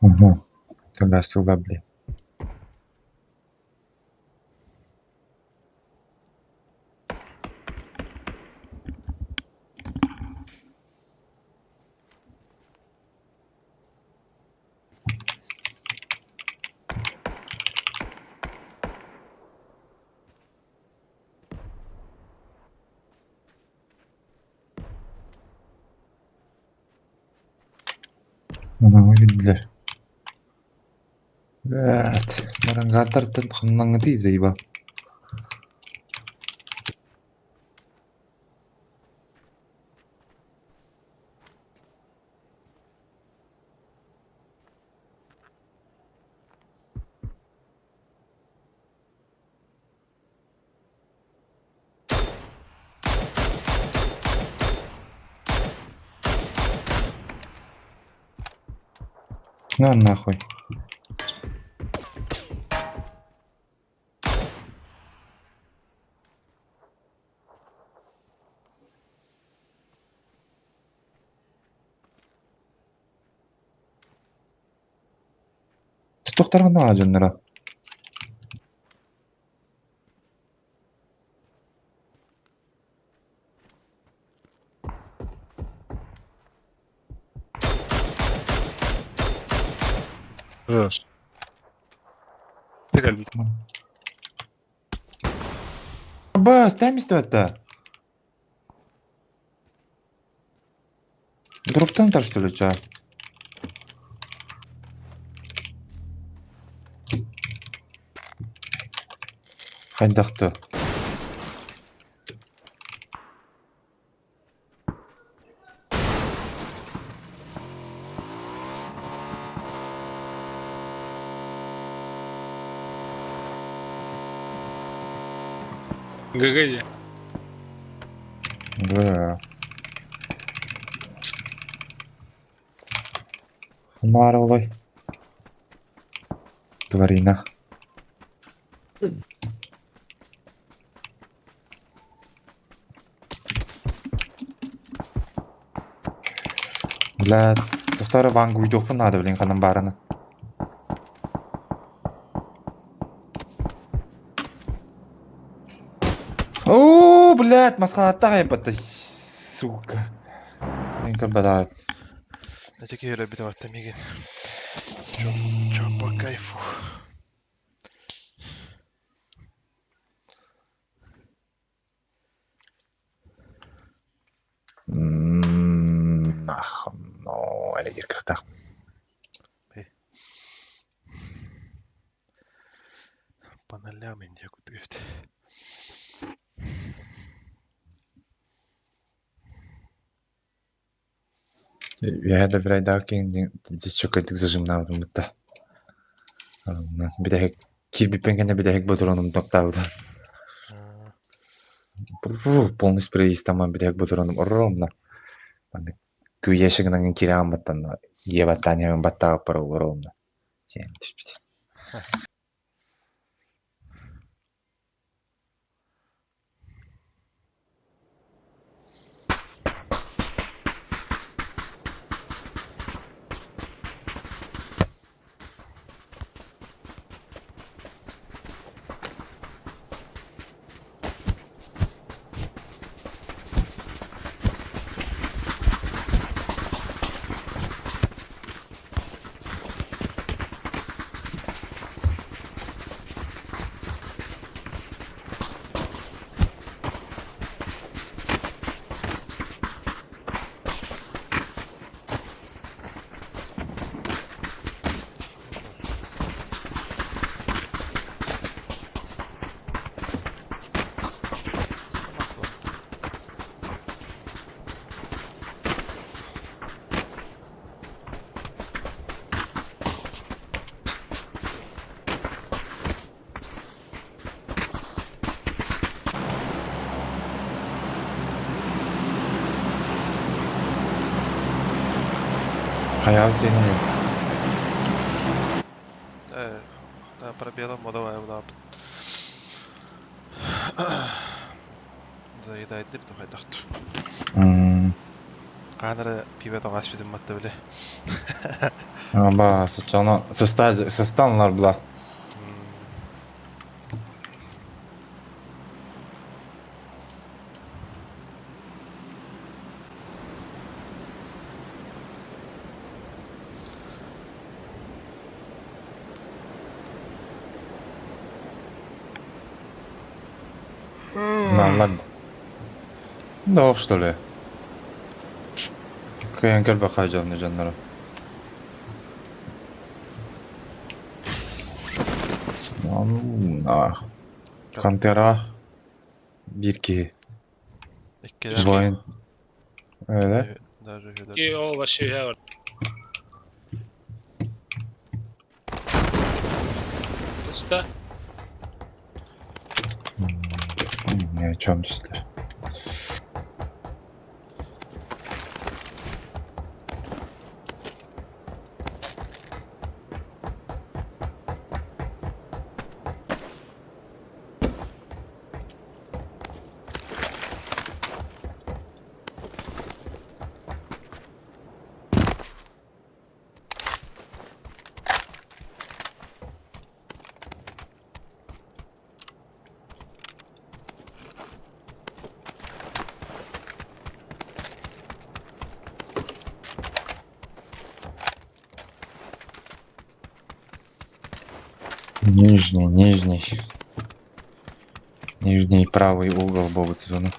Угу. Тогда сыла, блин. Ону билдилэр. Блядь, Марангардартан ханнаҥҥытый заебал. На нахуй. Тохтаргана дьонноро. Бас, это? Дроптан что ли, ча? Хайдахты. ГГ. Да. Наролой. Тварина. Бля, тохтары вангу уйдуохпун надо, блин, ханан барана. О, блядь, масхалаттаах айбатта, сука. Мен көрбөтөҕүм. Эти киһи өлөрбүтэ барта миигин. Чё по кайфу. Ах, но, элегир кыахтаах. По нолям индия кутует. Я да бирайдаак чөкөйдүк зажимнаабытым бытта. Битэһик киирбиппин кэннэ битэһик ботуруонум токтаабыта. Полный спрей истаман битэһик ботуруонум ровно. Маннык күйэшигинэн кирэҕин баттан ийэ баттаан иһэмин баттаабыппар ол ровно. Тиэн түспүт. Хайаабыт диэни Да, пробелом давай в Заедает деп тухайдахт. Канара пиво тоҥас бүтүн матта биле. Аба, соччоно сыста сыстан була. Наллар. Да, что ли? Кыйан кэлбэ хаажаны дьоннору. Кантера биир киһи. Иккилэр. Воин. Öyle. Даже үһүлэр. Ки ол вообще үһэ бар. Уста. Ни о чем түстэр. Нижний, нижний. Нижний правый угол будет зоны.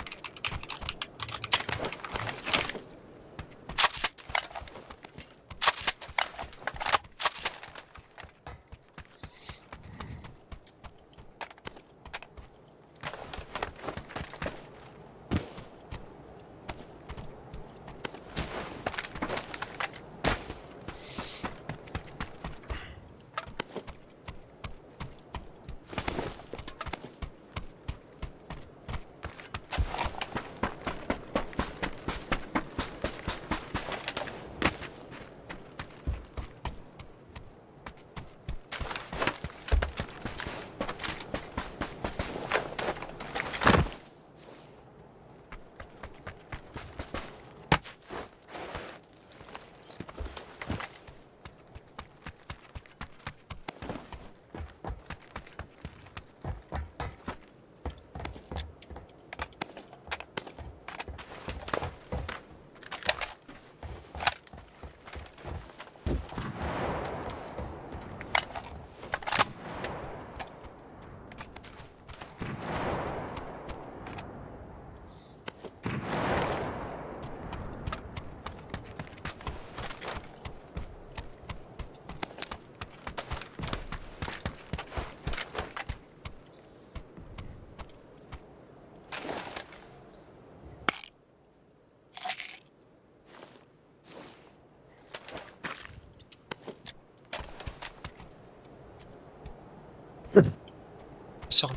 Все.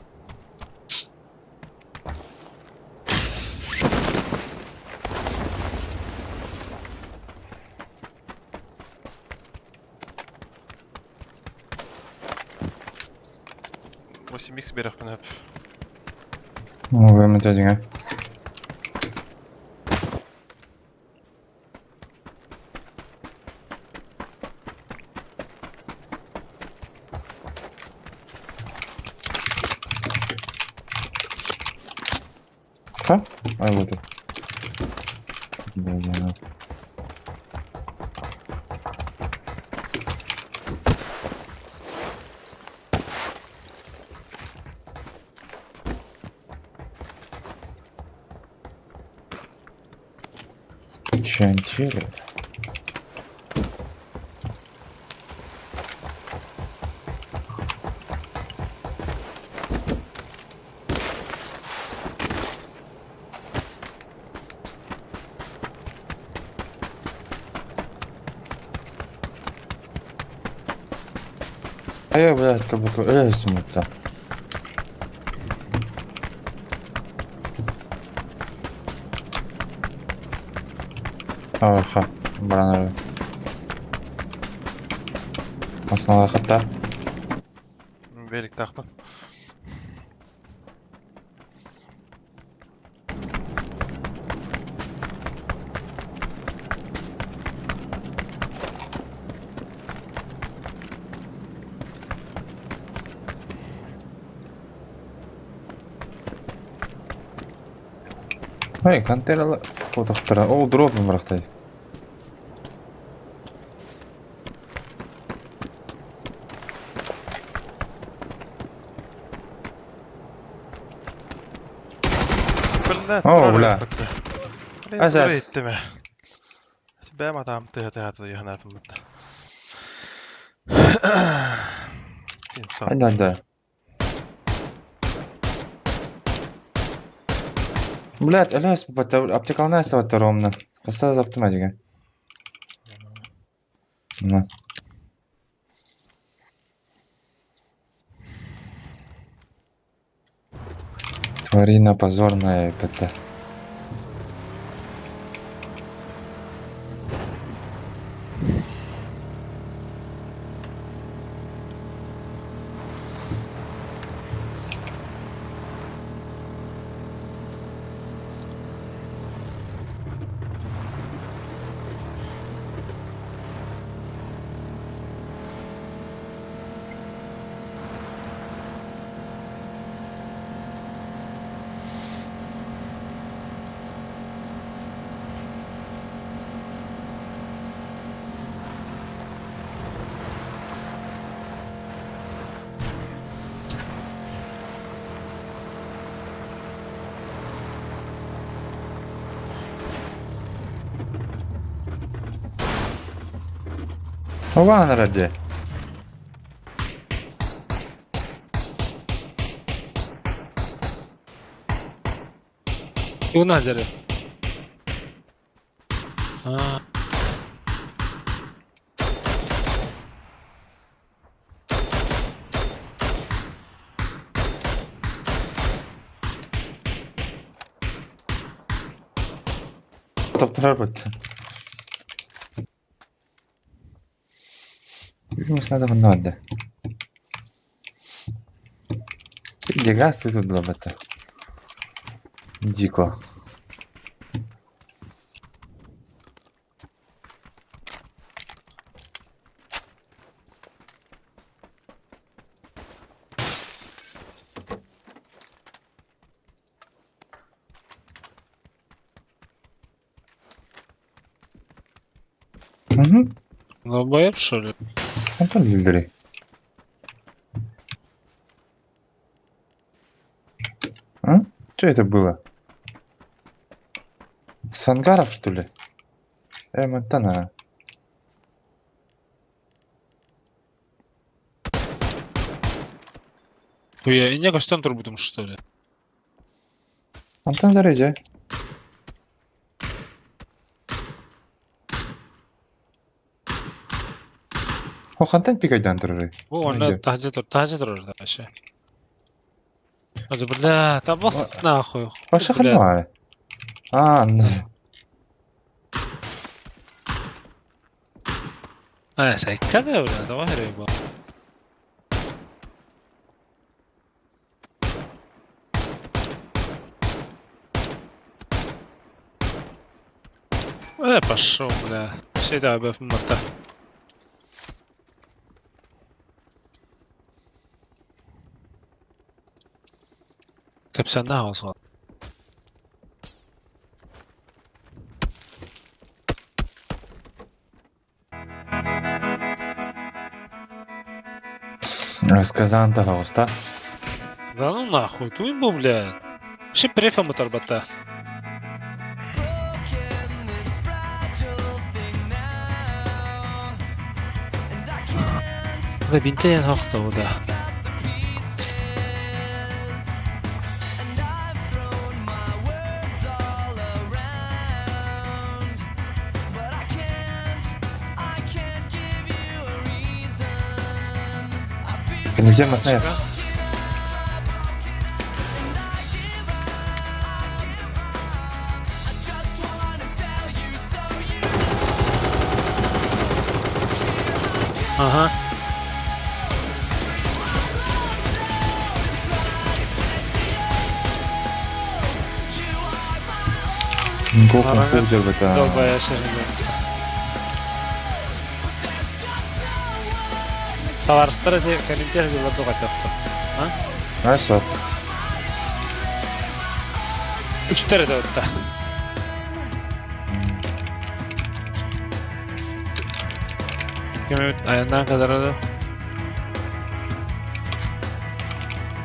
8x берехпин хөп. Ну, вы Ха? Ай, вот. Да, да, да. Чантили. А я, блядь, как будто это. Ха, баран Основа хатта. Берик тахпын. Эй, контейнерлар куотахтара. Ол дроп бырахтай. О, бля. Асас. Иттиме. Бэм атаам тыһа-тыһа туйаһанаатым бытта. Анда, анда. Блядь, аляс аптекална саваттар ромна. Каса заптыма деген. На. Тварина позорная, это. Ван ради. Уна дери. А. Топтырар бит. Надо надо. Газ тут было бы Дико. Угу. Долбоеб, что ли? Антон Лилдери. А? Что это было? С ангаров, что ли? Монтана. Хуя, и не костен турбутум, что ли? Антон Дарыдя. О, хантан пикайдан туры. Бу онда тахжа тур, тахжа тур вообще. Бля, там бас нахуй. Вообще ханна. А, ну. А, сайкада, бля, давай рыба. Бля, пошел, бля. Все это об мота. Капсана осуа. Рассказан, пожалуйста. Да ну нахуй, туй бу, бля. Вообще префа мотор бата. Да бинтен хохта да. Где Маснеев? Ага. Гохун Фулджер это. Долбая Саларстар эти комментарии было А? Хорошо. Үстэр этэ отта. Ким айаннаан кэлэрэ да?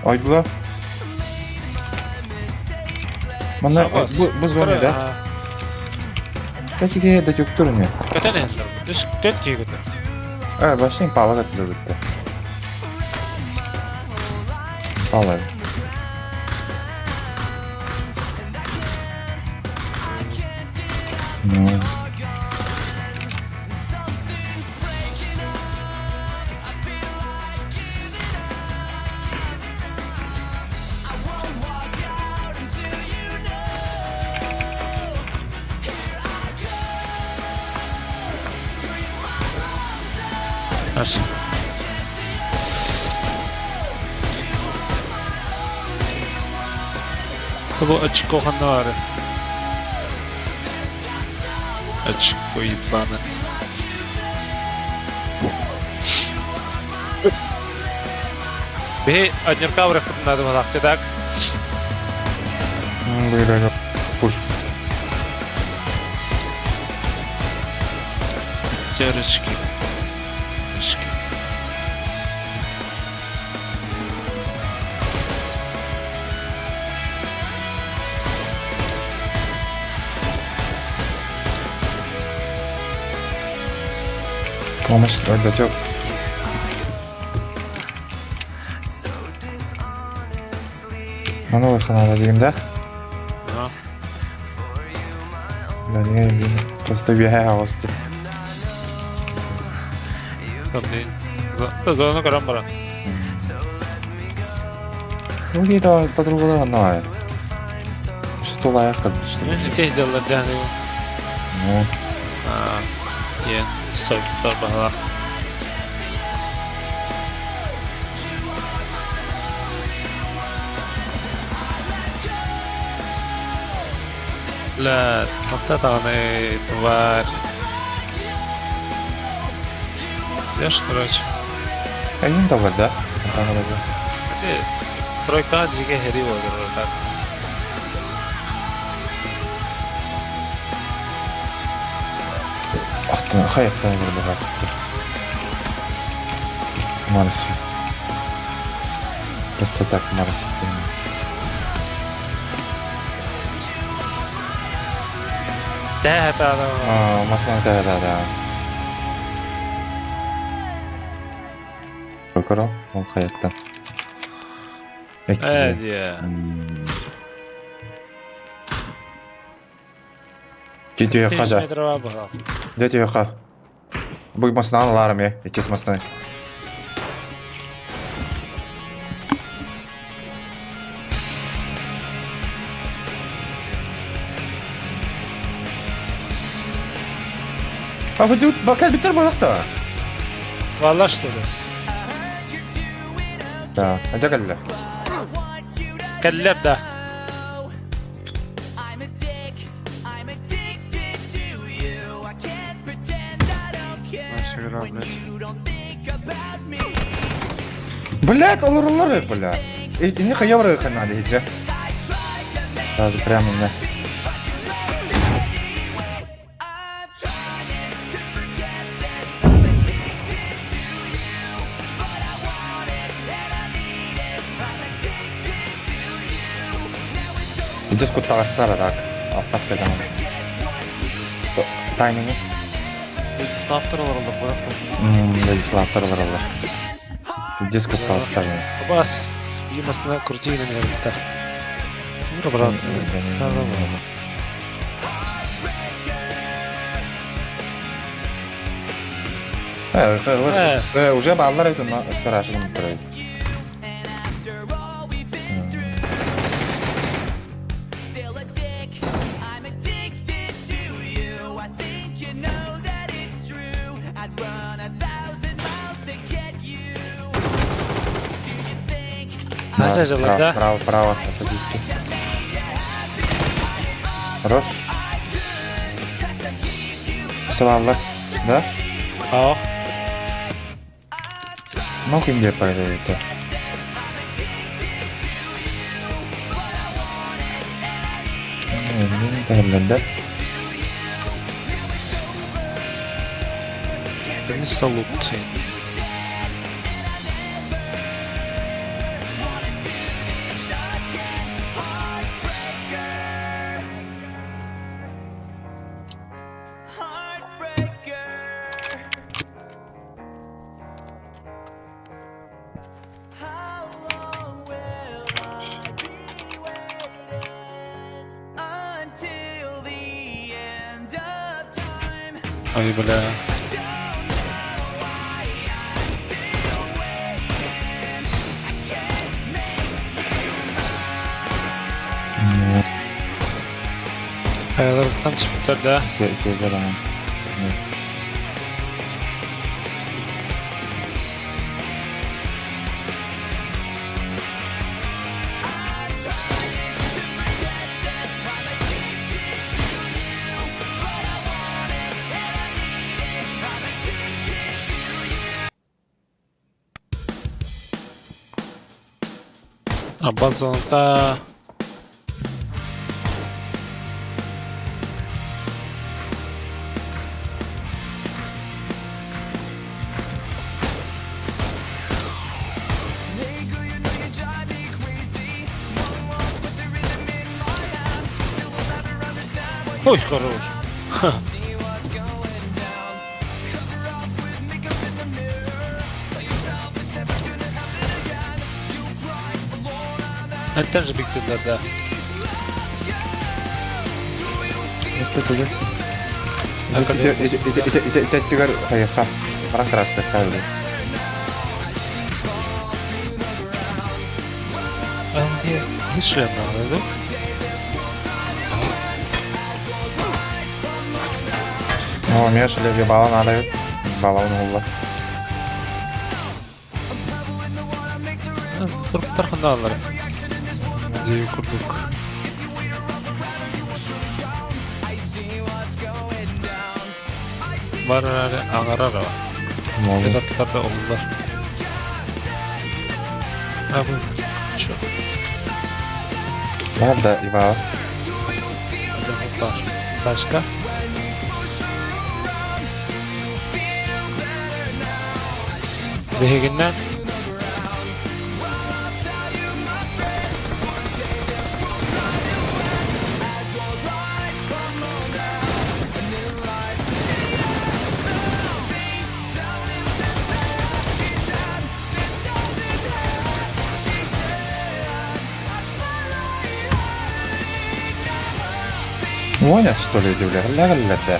Ойдула. Манна бу зоне да? Кәтиге да көктөр не? Көтөн эһэллэр. Үс төрт киһи көтөр. Э, башын палак атылы битте. Палак. Ну. Ас. Бу очко ханна бары? Очко ебаны. Биһи однерка бырахпытын надо так? Бля, пуш. Терочки. Очки. Помощь, датек. Маны ханада деген да? Да не, просто үөһэ аҕыс деп. Зону көрөн баран. Ну, где-то подругалар онно Что лайық что Тех делалар дәһәни. Ну. А, е, сойттар баһалар. Ла, тоқта тағаны тварь. Идешь, короче. Один товар, да? Эти тройка жиге хери болдур так. Аттан, хаяттан курдуга. Марси. Просто так Марси. Да, да, да. А, машина, да, да, да. Прокурор, ол хаяттан. Э, Дядя Хаджа. Дядя Ха. Бұл масынан аларым, е, екес масынан. А вы тут бакал битер балақта? Валла что ли? Да, анча кэллэ. Кэллэр да. Наша игра, блядь. Блять, олороллар бля. Ини хайабры ханады хиджа. Сразу прямо на. Иджес куттагассара так. Аппас казан. Тайминги. Владиславтар олороллор буолахтар. Владиславтар олороллор. Иджес куттагассар. Бас, юмасына крутейін наверное. Ну, брат. Уже баллар айтым, сарашыгым турай. Наша жылы, да? Право, право, сосиски. Хорош. Все, да? Аа. Ну, кинде пайда это. Тэһэллэр да. Наконец-то лут. Ой, бля. Kayalardan çıktılar да. Үчүгэй даҕаны. А база Ой, хорош. Ха. Это же биг да, да. Это тугу? Ити өттүгэр хайыха. Баран карастыр хаалды. А мне вышли надо, да? О, мне шли ебало надо. Бала он улла. Туруктар хандалар. Курдук. Бар аңарар. Аттарда оллар. А бу. Чо? Бар да ебало. Бар. Başka? Биһигиннэн Гонят, что ли, эти, бля? Ля-ля-ля, да.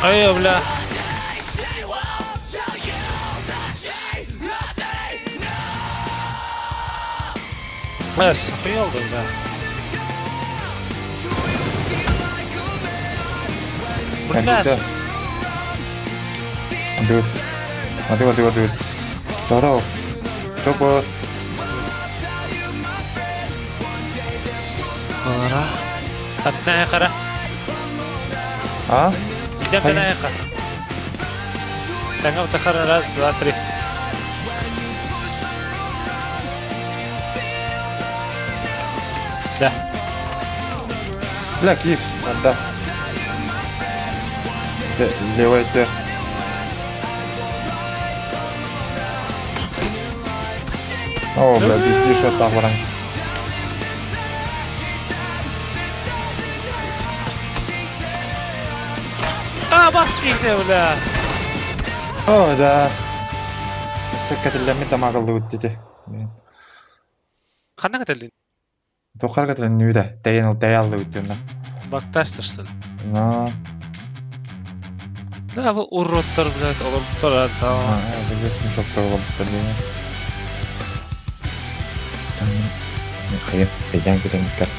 Ай, бля. Эс, охуел да, бля. Бля. Дуд. Ады, ады, ады. Да-да. Чопа. Қара. Аттан қара. А? Идем на Таңа утахара раз, два, три. Да. Бля, киш, да. Левый тер. О, бля, ты что там, баран? А, бас кийди, бля. О, да. Сөккәтелләммит дамагылды үттити. Ханна кэтэллин? Тохар кэтэлэн нүдэ. Тэйэн ол тэйалды үттүнна. Бактастырсын. Но. Да, бу уродтар, блядь, олорбуттар, да. А, бу смешок олорбуттар дейм. Хайын, хайдан китен карт.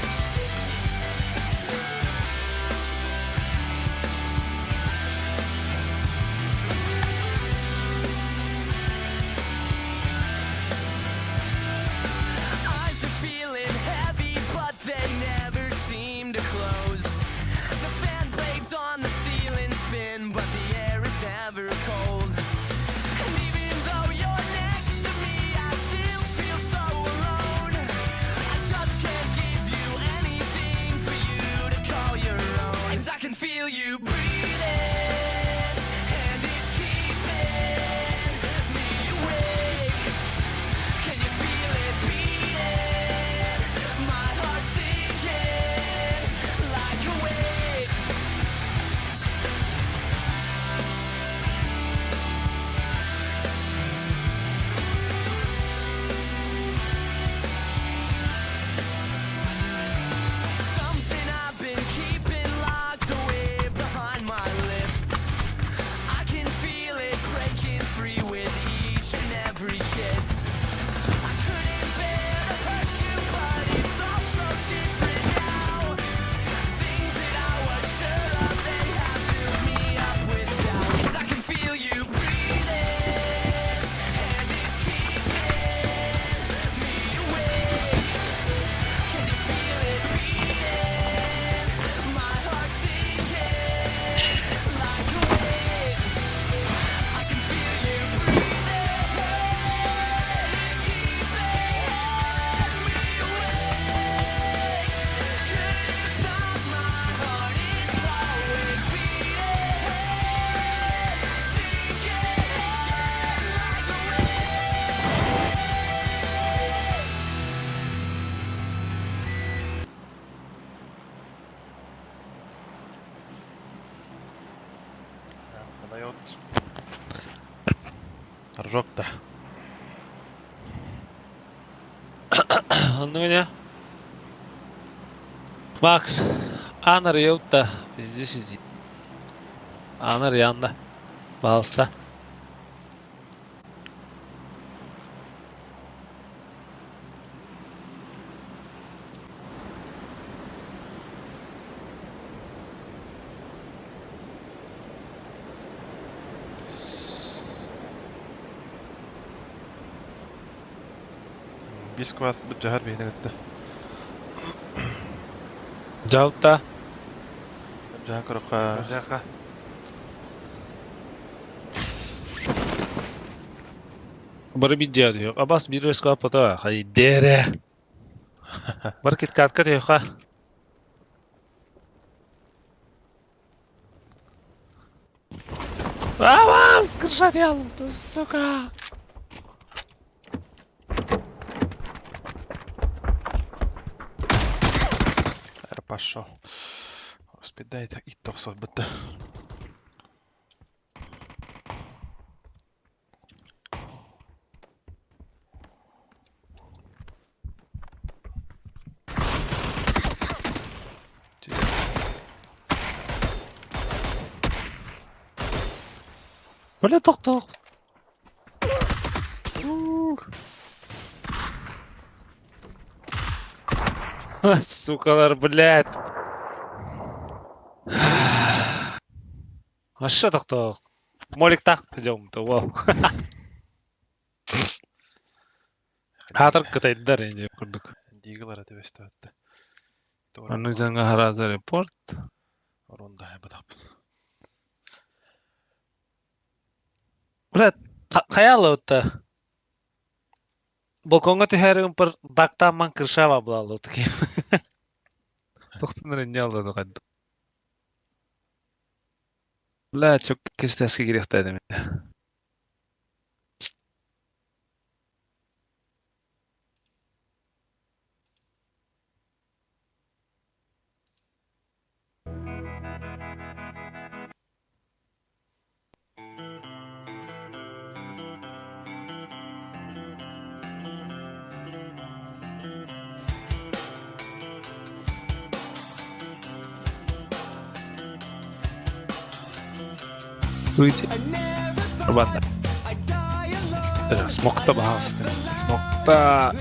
Подает. Рожок-то. Ну меня. Макс, Анар Йоутта. Везде сиди. Анар янда. Пожалуйста. Биэс квас быдьаһар биһини кытта. Жаута. Быдьаһан көрөххө. Жаха. Бары видео diyor. Абас bir resko pata. Хай дере. Бар киткатка diyor ха. Авас, крыша делал, сука. Пошел. Господи, ит тохсов бытты. Бля, тох-тох. Сукалар, блядь. Вообще тох-тох. Молик так, идем, то вау. Хатыр кытайдар инде курдук. Дигалар это вестатты. Аны жаңа хараза репорт. Орунда бадап. Блядь, хаялы отта. Балконга түһәрігім пір бактаман крышава булалы отки. Тоқтыныр не алды қайды. Бля, чөк кестәске керек та едім. Выйти. Ребята. Смокта бағасты. Смокта.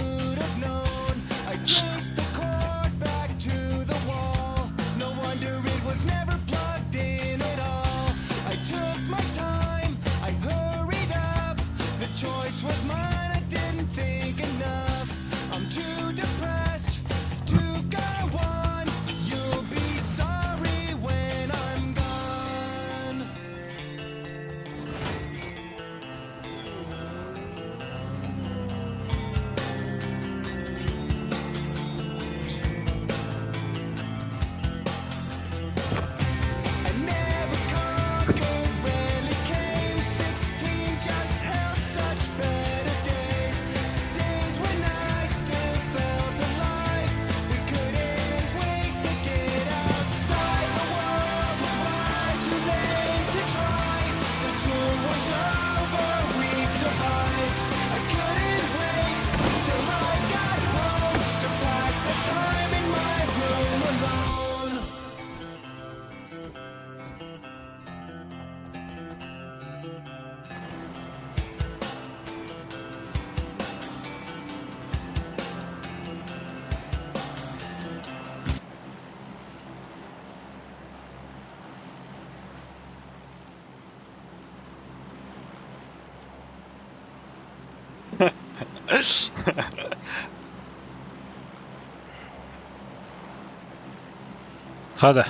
Хада.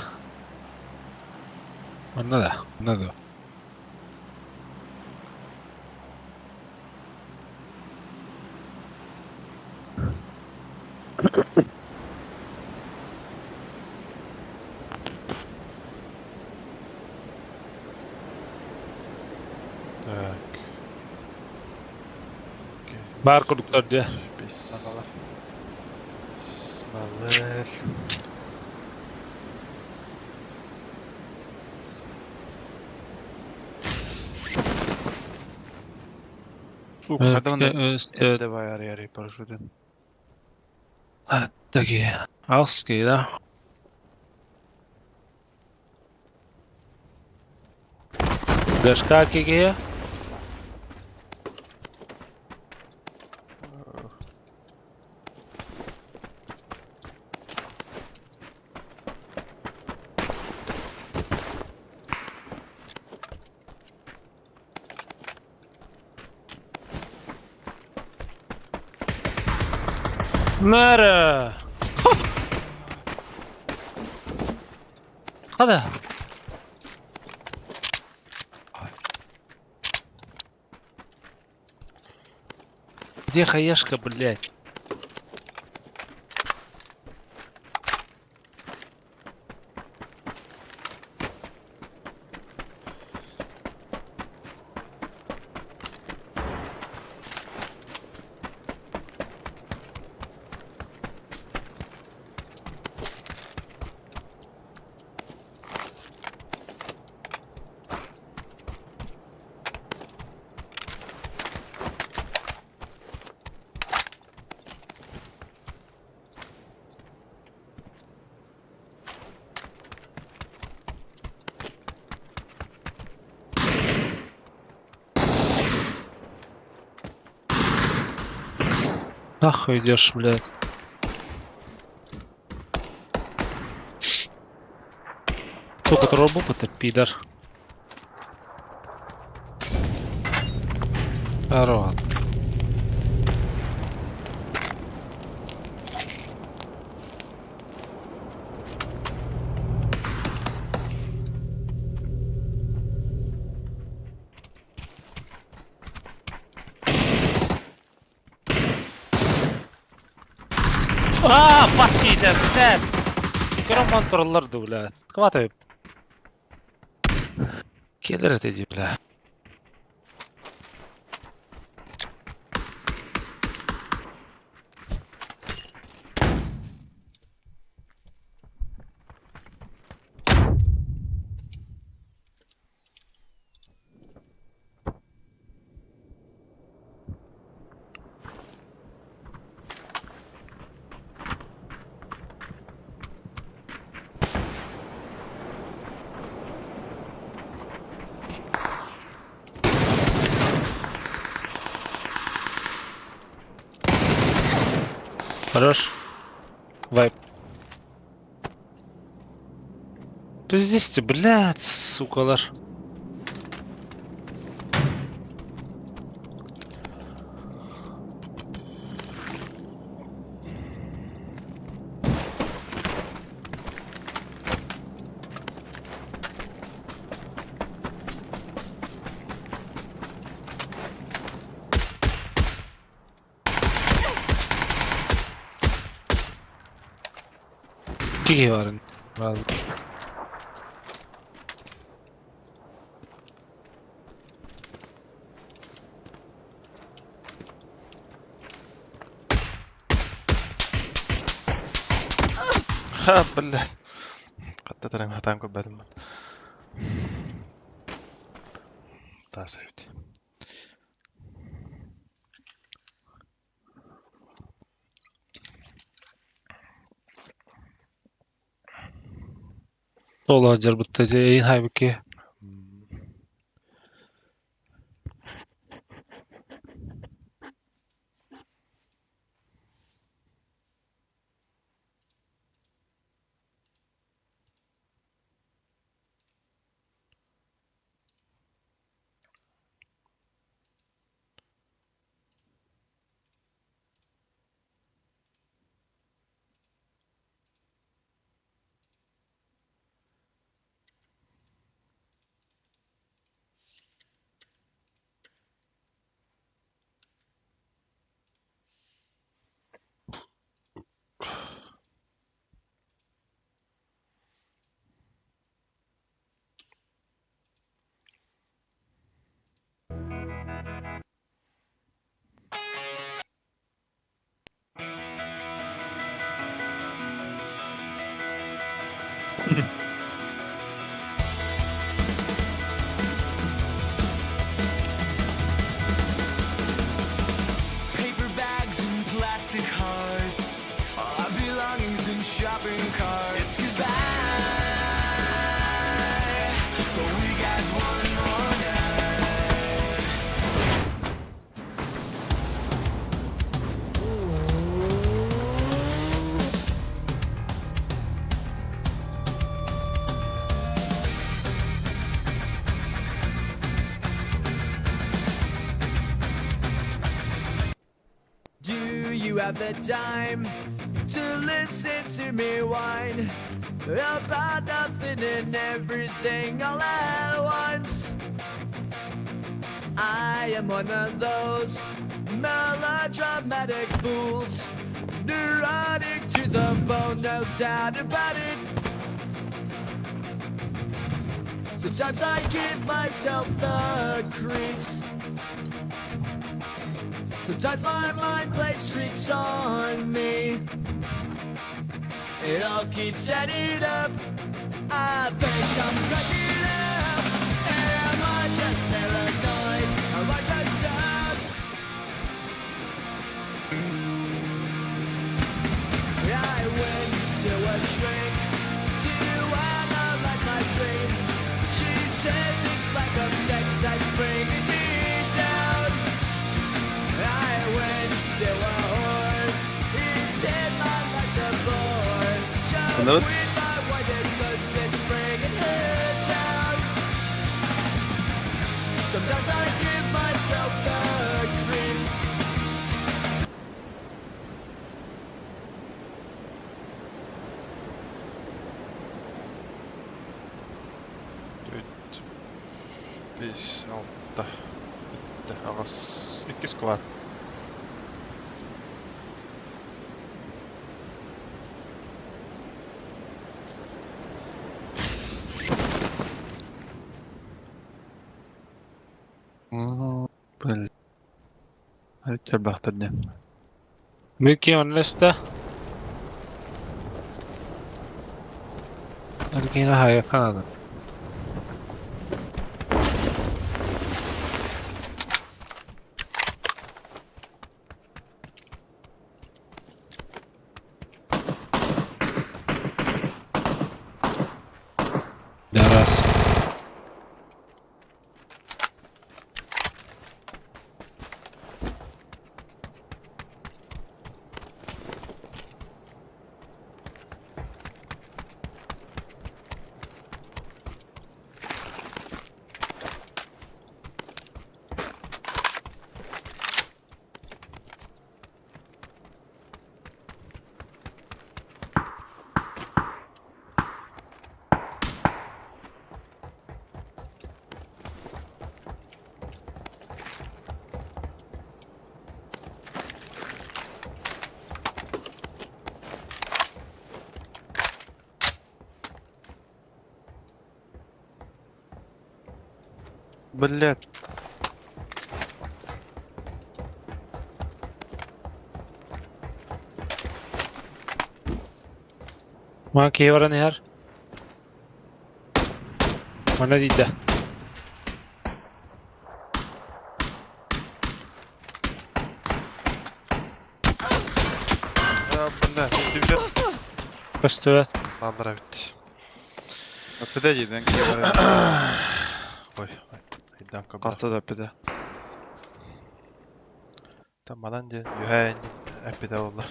Онно да, онно да. Так. Баар курдуктар дии. Бес. Балыр. Сука, хадамын Өстө давай ари парашютын. Таки. Алский, да? Дашка кигия? Мэра! Хада. Где хаешка, блядь? Нахуй идешь, блядь. Сука, трубу это пидор. Здорово. А, пахните, блядь! Көрөн тураллар ду, блядь. Хватает. Киллер эти, бля. Хорош. Вайп. Пиздец, блядь, сукалар. Киги барын. Ха, блядь. Қаттатаран хатаан көрбөтүм. Таас эбит. Тола жарбытта эйин хайбыки. you have the time to listen to me whine about nothing and everything all at once? I am one of those melodramatic fools, neurotic to the bone, no doubt about it. Sometimes I give myself the creeps. Sometimes my mind plays tricks on me. It all keeps adding up. I think I'm cracking up. Am I just paranoid? Am I just up? I went to a shrink to analyze my dreams. She says it's lack of sex that's bringing me down. I went to a whore. He said my life's a bore. Just Another? with my wife and 'cause it's bringing her down. Sometimes I give myself the creeps. Төрт, бес, алта, сэттэ, аҕыс, икки склад. Блин. Элбэхтэр диэн. Микки оннеста. Алгина хая Канада. Раз. Блядь. Ма киһи иһэр. Манна диидэ. Я, бля, бля. Көстүбэт. Баллара бит. Эппитэ диэн киһи барар. Ой, айдан кабла. Хаста да эппитэ. Там манан диэн үһээн эппитэ буолла.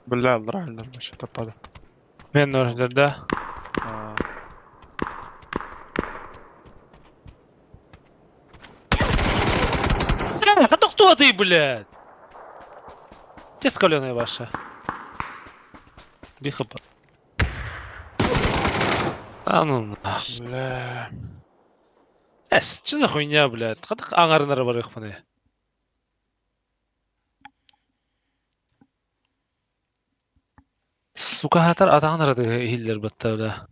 Бля, аллар вообще таппады. Мен да. Аа. А то кто ты, блядь? Те скаленая ваша. Бихапа. А ну нах. Бля. Эс, что за хуйня, блядь? Хадах аңарынары бар маны. Сука хатар атаңнары хиллер батта, бля.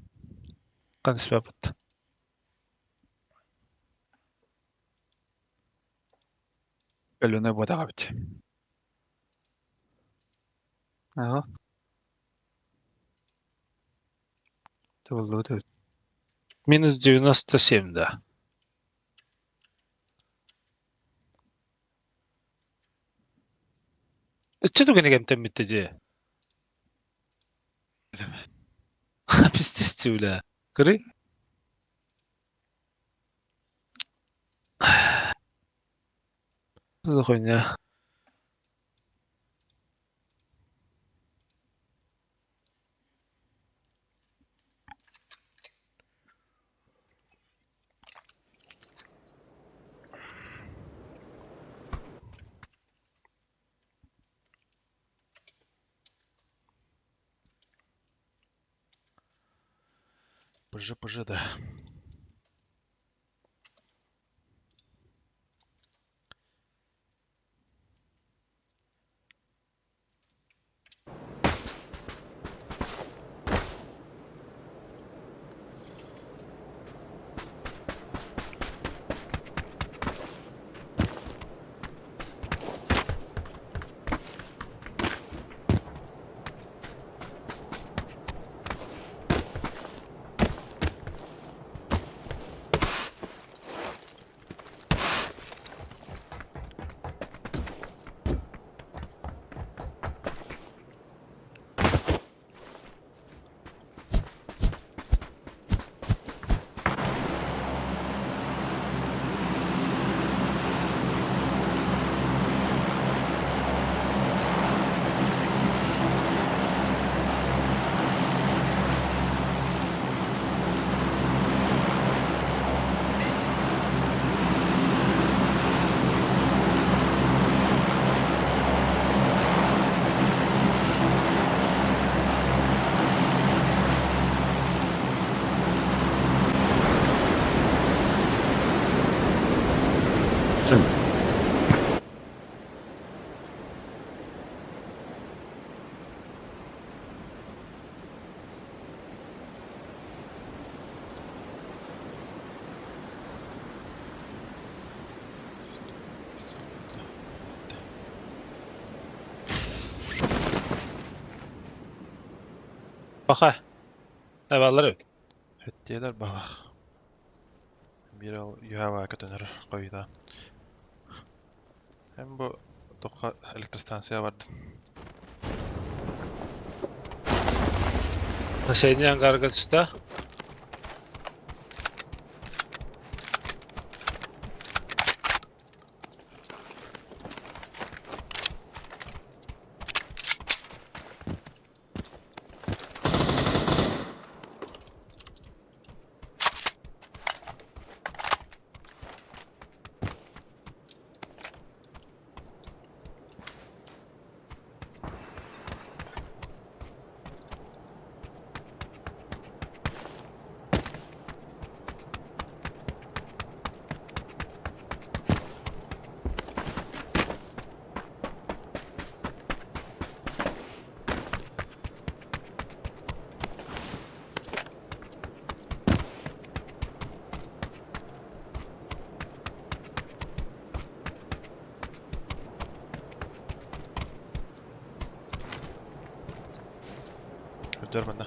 Канспа бат. Өлөнө бодаға бит. Ага. Тулду да. Минус 97, да. Че туган кемтен битти же? Пиздец, бля. Көрүй? Что за хуйня? ПЖ, ПЖ, да. Баха. Эбалар öt. Хэттиэлэр балах. Биир ол юһава көтөнөр койда. Hem bu тоққа электростанция барды. Соседний ангарга түсті. Өтөр манна.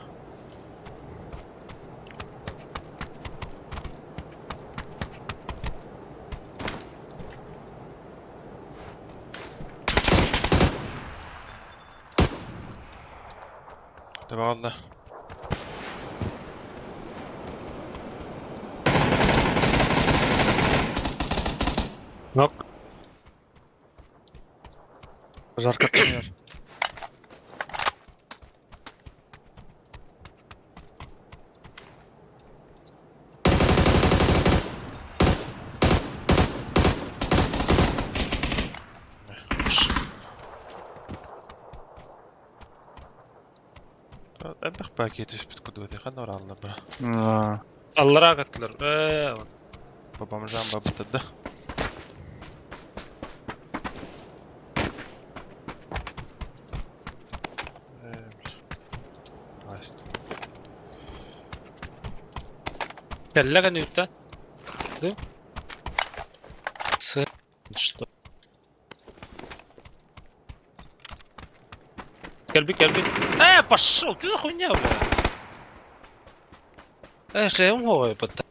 Табагалла. Нок. Жарко тренер. Элбэх пакет түспүт кудуати ханна оралла бара. Аллара каттылар. Э, Бабамжан бабытыды. Ласт. Кәлләгән үттә. Да? С. Что? Кәлби, кәлби. Э, пошел, что за хуйня, бля? Э, что я умгой потом.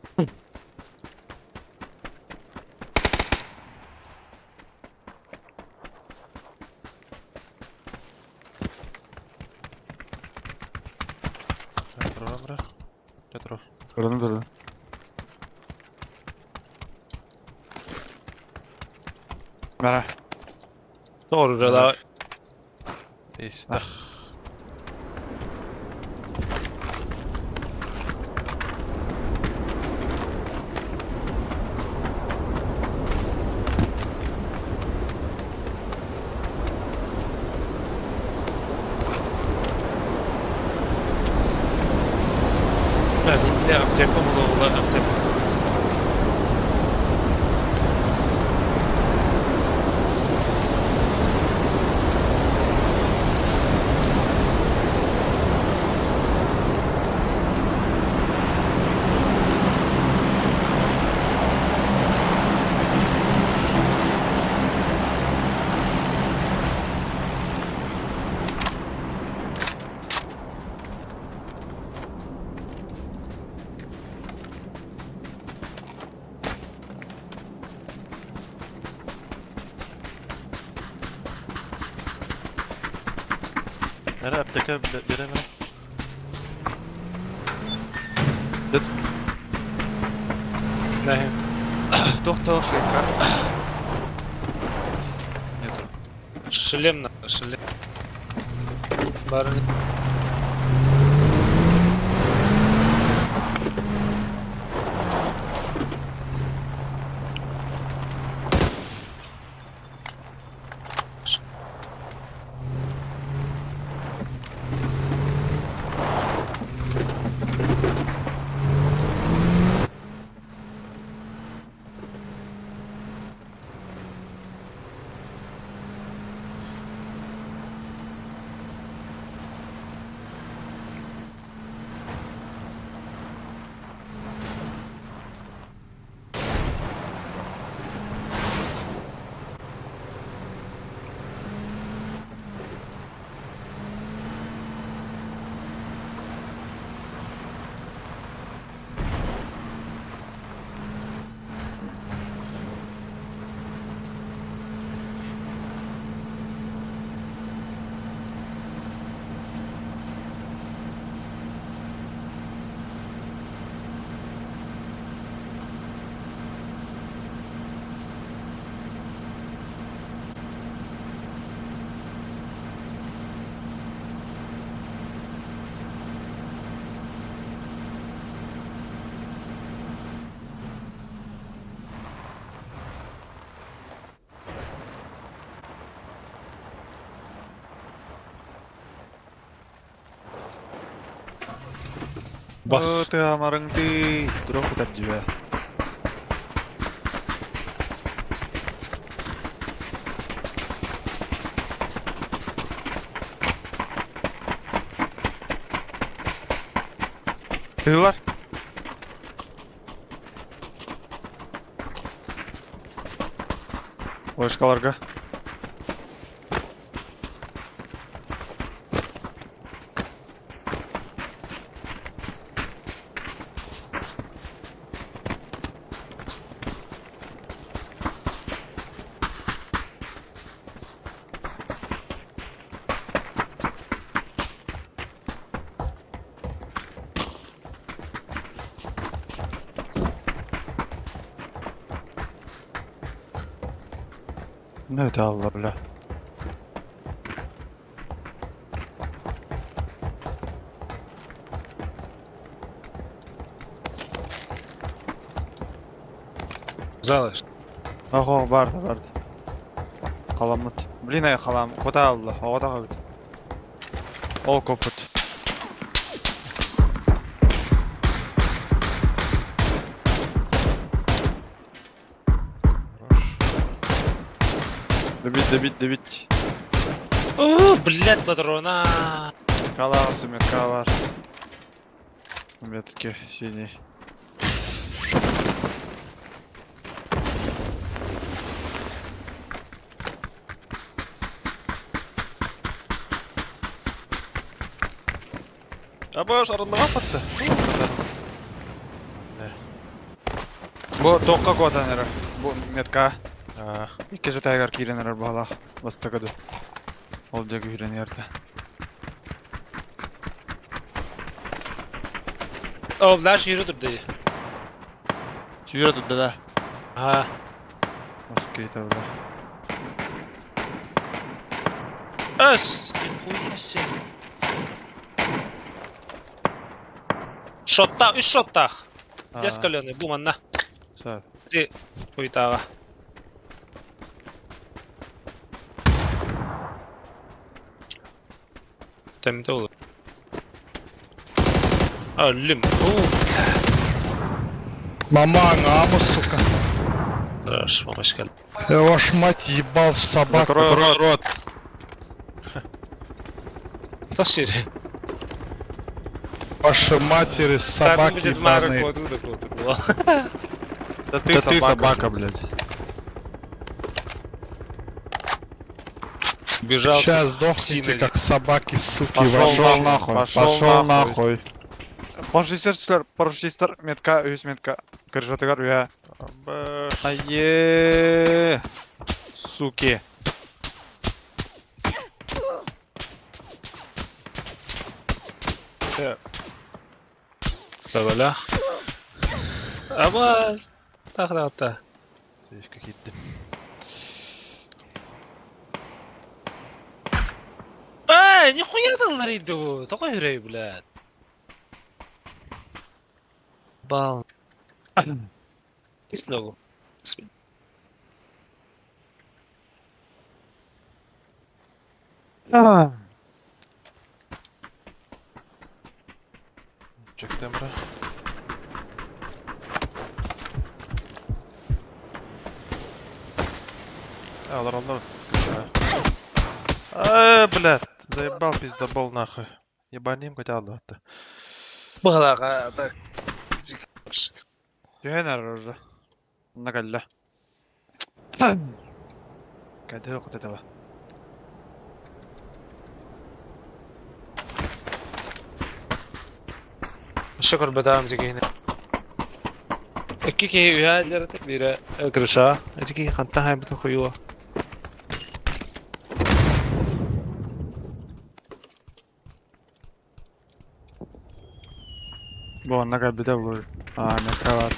Турар бра. Турар. Көрдүм көрдүм. Бара. Doğru бля, давай. Истах. Бля, бля, аптека була, аптека. Nere аптека береме? Да. Доктор Шейка. Нету. Шлем на, шлем. Барни. Бас. Ты амарыңды дроп этап дибе. Тылар. Ложкаларга. Ну это Алла, бля. Залыш. Ого, барды, барды. Халамыт. Блин, ай халам. Кота алла, оғада қабыт. Ол копыт. Добить, добить, добить. О, блядь, патрона. Калар, суметка бар. Метки синий. Абаш арындыға патты. Бу тоққа кодан Бу метка. Икки тайгар киирен бала. Бастакады. Ол жеги хүрен ерді. О, дальше yürüdür dedi. Сүйрі тұтты да. Ha. Москве бля. Эс, нихуя себе. Шоттаах, үс шоттаах. Дес каленый, бу манна. Сөп. Ти хуйтааҕа. Тэмтэ olur. Өллүм. Маман, амус, сука. Хорошо, мамочка. Я вашу мать ебал в собаку. Закрой рот. рот. Ташир. Ваши матери, собаки ебаные. Да ты, Да ты собака, собака, блядь. Бежал. Сейчас сдохните, псина. как собаки, суки. Пошел Пошел нахуй, нахуй. пошел Пошел нахуй. нахуй. Парашютистер, парашютистер, метка, үс метка. Крышатыгар үе. Айе. Суки. Бабалах. Абаз. Тахрата. Сейфке киирдим. Эй, нихуя даллар иду. Такой үрей, блядь. Бал. Снова. Чектем бра. Алар алар. Э, блядь, заебал пиздобол нахуй. Ебаним хотя бы это. Баҕалаах так. Түһэн эрэр уже. Онно кэллэ. Кэдэ кутатаба. Өссө көрбөтөм дигиһини. Икки киһи үһэ биирэ крыша. Ити киһи хантан хайбытын хуйуо. Бу онно кэлбитэ буолуо. Аа, метка баар.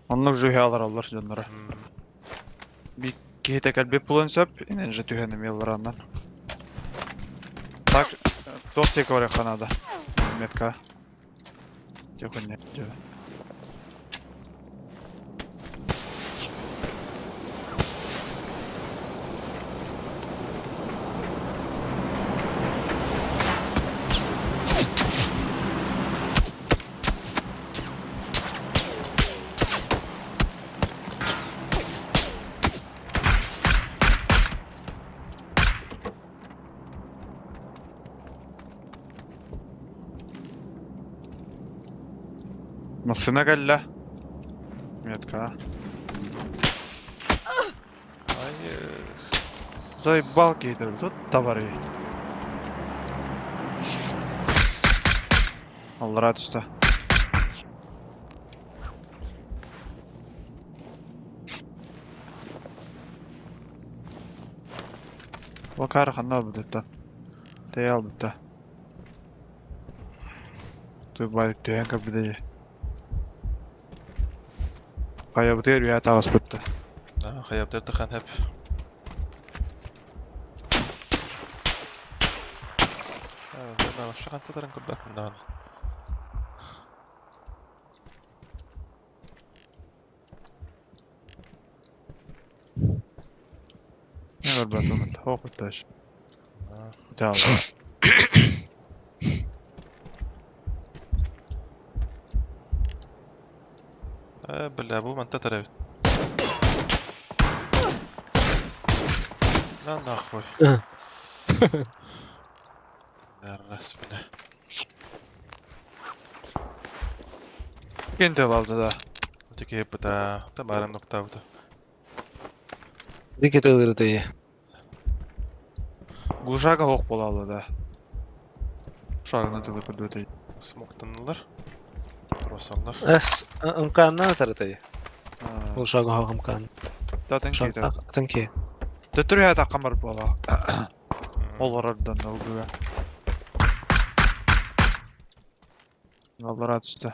Оннук же үһэ алараллар дьонноро. Биир киһитэ кэлбит буолуон сөп, инэн же түһэн эмиэ ыллараннан. Так, туох диэки барыахха наада? Метка. Тихо, нет, дьэ. Массыына кэллэ. Метка. Ай, Заебал киһитэ тут табарый. Аллараа түстэ. Бу ханна ылбытыттан. Тэйэ ылбыта. Туй түһэн көрбүтэ дии. Хайабытыгар үһэ таҕыспытта. Хайабытыгар таххан хэп. Шахан тутарын көрбөппүн даҕаны. Не көрбөтүм. Хоох ытташ. Таалла. Э, бля, бу манта таравит. На нахуй. Раз, бля. Кенте лавда да. Тики быта, та барын нокта быта. Дикет ылырды. Глушага хоох буолалла да. Шагына тылы көрдөтөй. Смоктанылар. Росаллар. Эс, ымкаанна тарытай. Ол шагы хагымкаан. Та тенки. Тенки. Төттүрү хата камар буола. Олорор дон ылгыга. Аллара түстэ.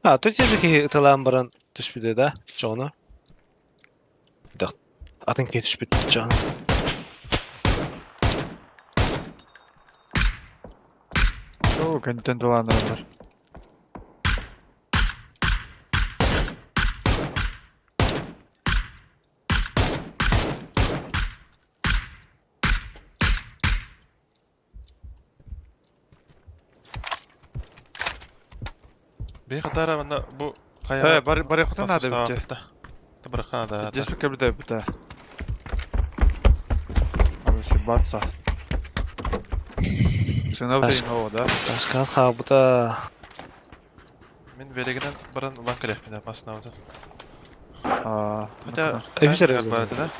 А, тут же киһи ыталаан баран түспүтэ да, чоҕуна. Атын киһи түспүт чоҕуна. Оо, контент ылааныраллар. Бей хатара манна бу Э, бар барыахпытын наада эбит дии. Барыахха наада. Здесь кэбитэ эбит. Надо съебаться. Цена иного, да? Таскан хаалбыта. Мин берегинен баран ылан кэлиэхпин массыынабытын. А, Хотя Эбисер бар этэ да?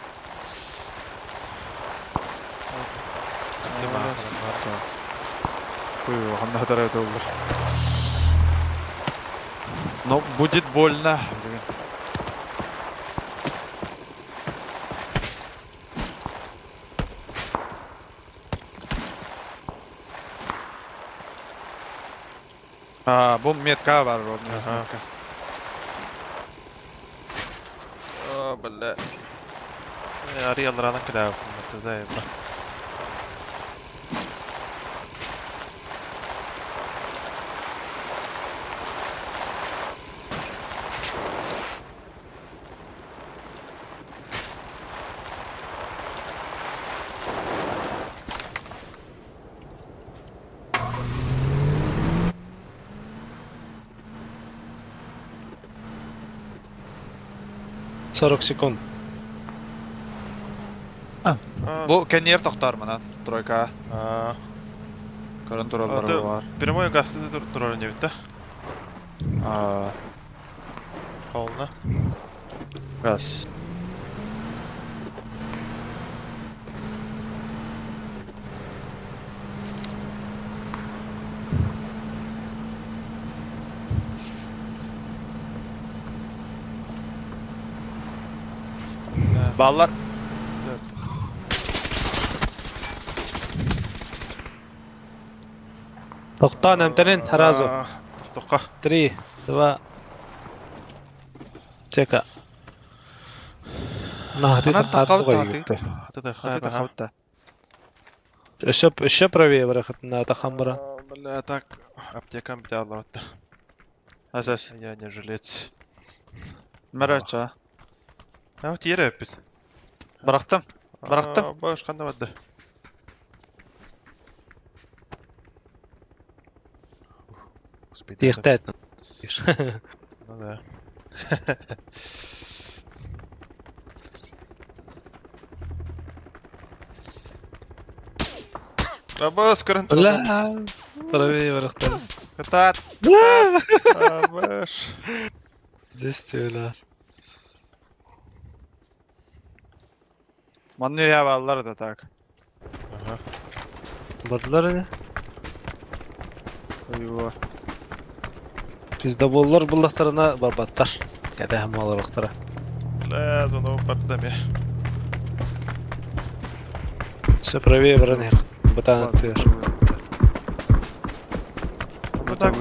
Хуй, ханна хатара это олор. Но будет больно. Блин. А, бу метка бар, вот, Ага. метка. О, бля. Арыялларанан кэлээбиппин заебал. 40 секунд. Бу кэнниэр тохтоор манан, тройка. Көрөн тураллар бар. Прямой газ турар не да? А, Полно. газ. Баллар. Тохтоон эмтэнин сразу. Тохтохха. Три, два. Чека. На, ты Она тахаат тахаат Хаты Хаты тахабытта. Еще, еще правее барахат тахан бара. Бля, так, аптекам бите алларатта. Асас. Я не жилец. Мәрәчә. А вот ере өппүт. Бырахтым. Бырахтым. Баш ханда бадды. Тихтет. Ну да. Абас, көрін Бля, правее барахтар. Катат. Абаш. Действительно. Манны я баллар да так. Ага. Бардылар не? Его. Пиздоболлар буллахтарына барбаттар. Кәдә һәм алар вақтара. Бля, звонок бардами. Все правее баран Бытан тыр. Ну так,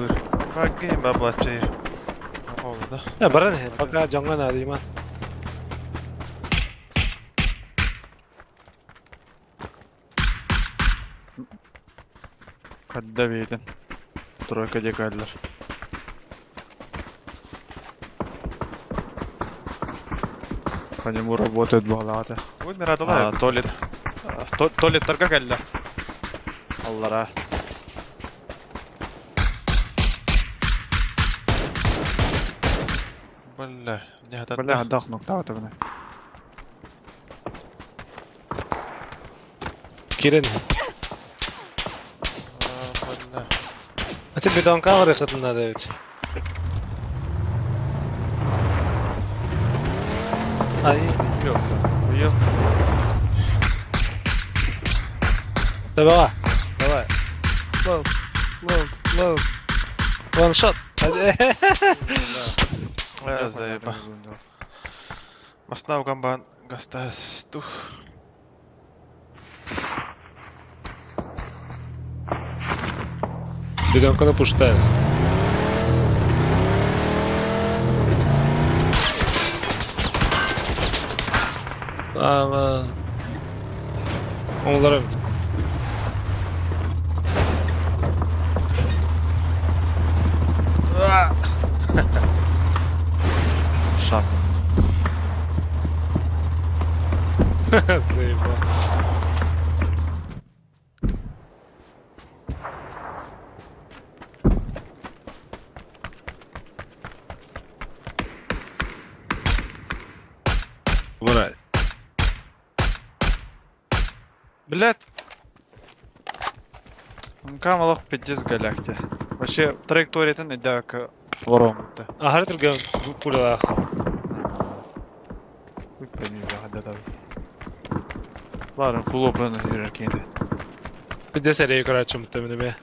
баги баблачи. О, да. Я баран пока жаңга надо иман. Кадда бейтин. Тройка декадлар. По нему работает балата. Ой, мирадалар. А, туалет. Туалеттарга кэллэ. Аллара. Бля, не хатат. Бля, хадах нуктаата бына. Кирен. Бля. А тебе бетонка барахат надо ведь. Ай, Ёпта. Уел. Давай. Давай. Лоу, лоу, лоу. One shot. Бля, заеба. Маснау гамбан гастас тух. Бедонканы пуштайыз. Ама. Оҥолорум. Шанс. Заебал. Брать. Блядь. Кам олох пиздец галякте. Вообще траекториятын өйдөөбөккө олорооммут. Аһары түргэн пулялаах. Хуй пойми, бля, да. Ладно, фулл опен үрэр киинде. Пиздец эрэйи көрөөччүм мин эмиэ.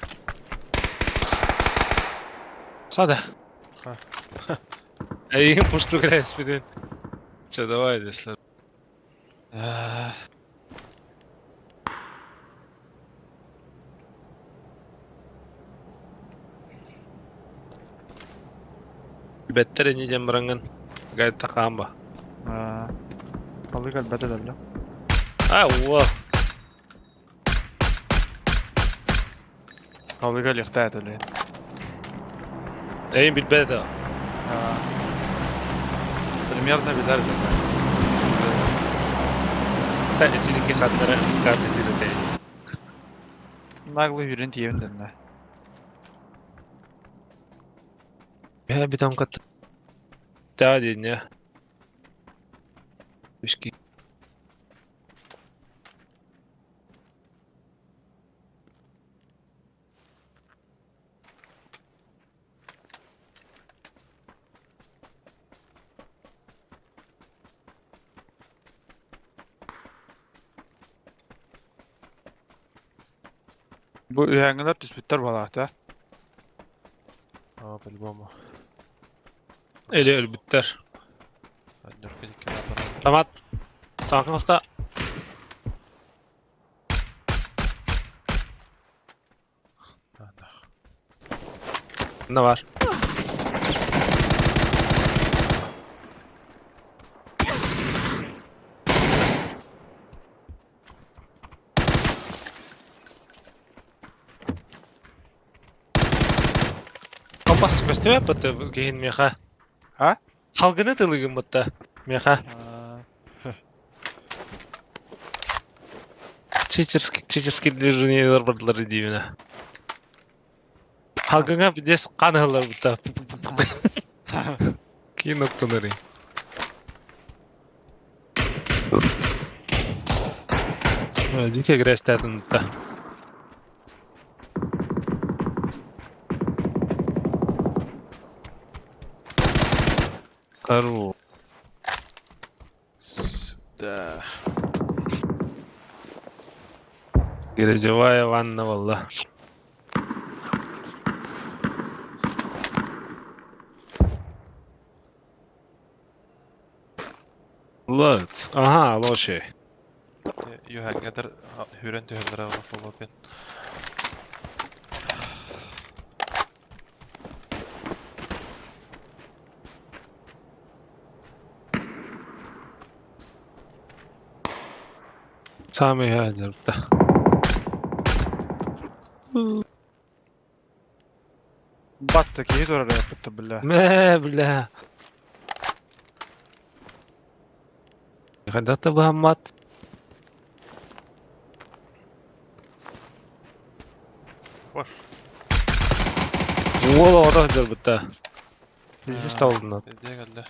Сада. Ха. Эйигин пушту кэлэспитин. Чэ, давай, если. Бэттэр ини диэн бараҥҥын гайта хаамба. Алык альбата да бля. А, уо. Алыга лехтает бля. Эйин билбэт да. Примерно билэр бля. Та этидики хаттара карты дире Наглый үрэн тиэбин дэннэ. Я битам кат. Та день. Вишки. Бу үһэҥҥэлэр түспүттэр балаата. А, по-любому. Или өлбүттэр. Аннерка дикке баар. Томат. Таакынаста. Ne var? Компас көстүбэ бытты киһин меха. А? Халгыны тылыгын бытта. Меха. Читерский, читерский движениелер бардылар деймін. Халгыңа бидес қан ылар бытта. Кино тонары. Дике грязь та. Кару. Сюда. Грязевая ванна валла. Лот. Ага, лоши. Үһэҥҥэлэр үрэн түһэллэр ала фулл опен. Самый гадер, да. Баста киһи турар эппит бля. Мэ, бля. Когда-то бахаммат. Бар. Уола орох бытта. Здесь стал на. Иде кэллэ.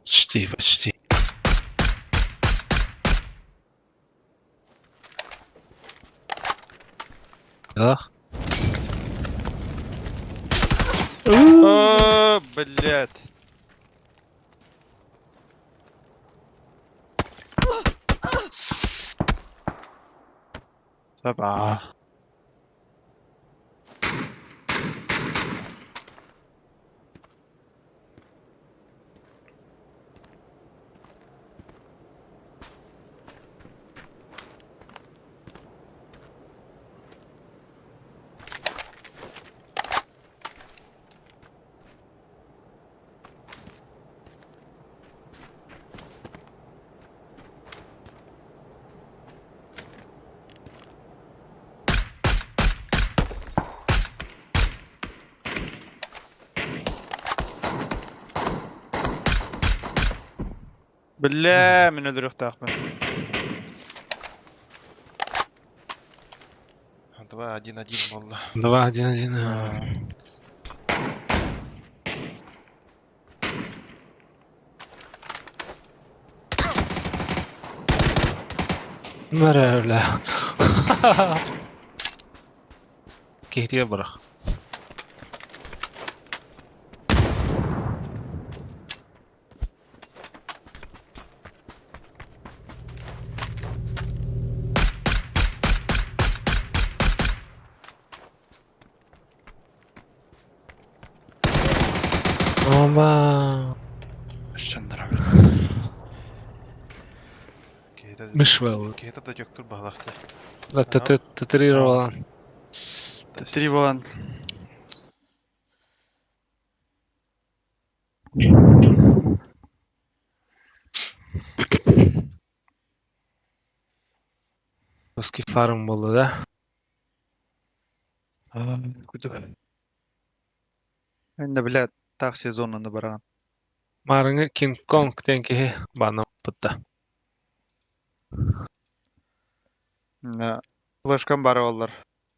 Почти, почти. Ах. О, блядь. Саба. Биллээ, мин өлөрүөхтээхпин. 2-1-1 буолла. 2-1-1. Бара, бля. Киһитигэр бырах. Оба. Мышвел. Киһитэ да дьөктүр баһылахты. Татуирован. Татуирован. Ски фарм буолла да? Инна, блядь, таах сезоннаны бараҕын. Маарыҥы Кинг Конг диэн киһи бааннаммыт да. Инна, флешкам баар буоллар,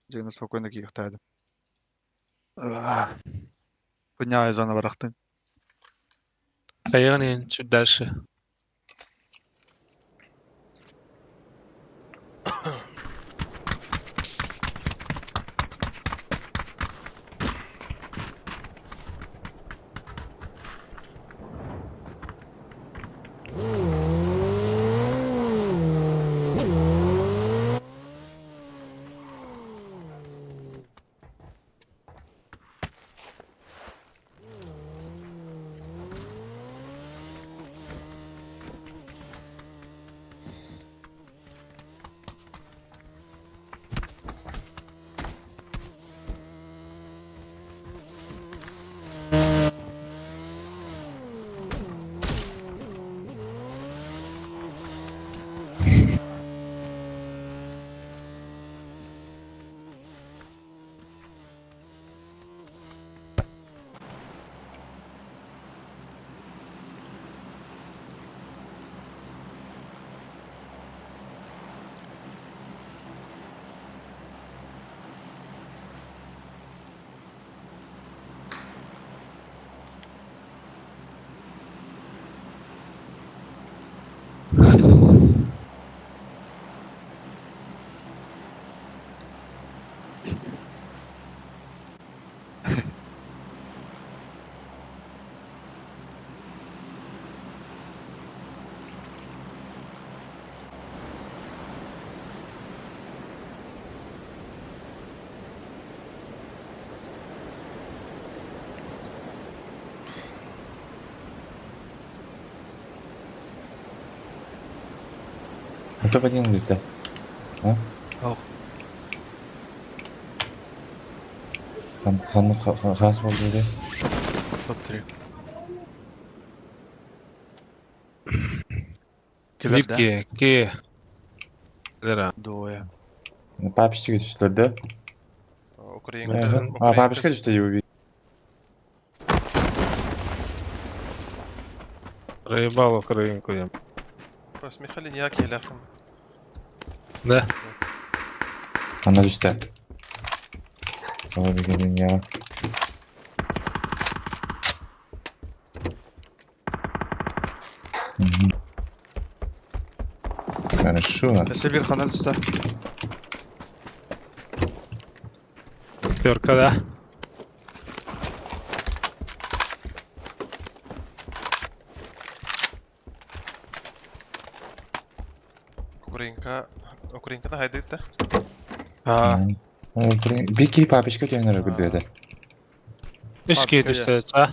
дьиҥэ спокойно киириэхтээх этим. Хуйня зона барахтын. Сайыгын иһин чуть дальше. Топ-1 где-то. А? Ох. Хан хан хас болды. Топ-3. Випки, ки. Лера. Двое. Папичка түстүлэр да? Украинка. А, папичка түстү деп Проебал Украинку я. Просто Михаил не келяхым. Да. Ана түстү. Ой, деген я. Хорошо. Өссө биир ханан түстэ. Пятерка, да? Украинка. Украинканы хайдыт да? Аа. Бики папичка түйенер күдді. Үс киһи түстэ, а?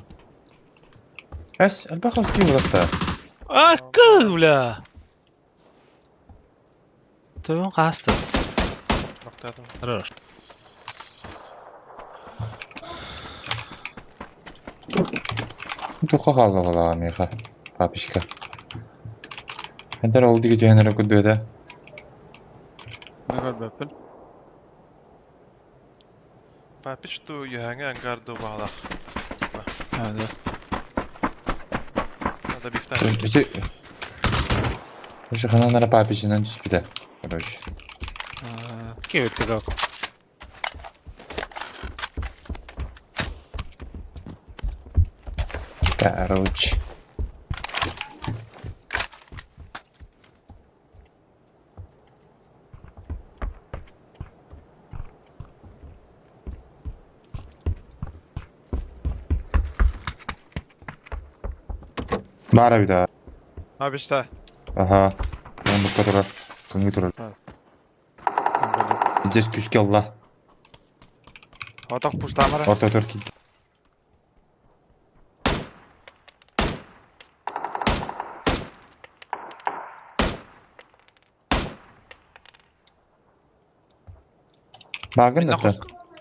Әс, элбэх оски булакта. А, кы, бля! Төбөн хаасты. Ноктадым. Хорош. Туха қалды балаға меха. Папичка. Әдер ол диги түйенер күдді. Мин көрбөппүн. Папич ту юхаңа ангарду бағалақ. Аа, да. Надо бифтан. Бити. Короче, ханан эрэ папичынан түспүтэ. Короче. Киһи Короче. Баар эбит аа. Абишта. Аха. Оннукка турар. Кыҥыы турар. Здесь күүскэ ылла. Отох пуштамара. Ортотугар киирдэ. Баагын да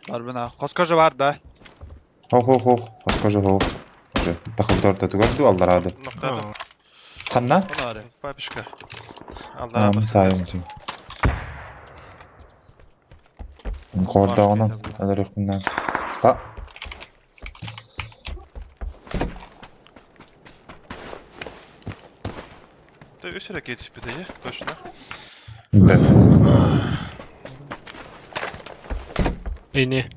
Барбына. Хоско же бар да. Ох ох ох. Хоско же ох. Уже тахылды ортотугар дуу аллараады. Ханна? Папишка. Аллараа. Сайым тим. Кордоҕунан өлөрүөхпүннээн. Та. Ты үс эрэ киирсиппит ээ, точно. Да. Ини.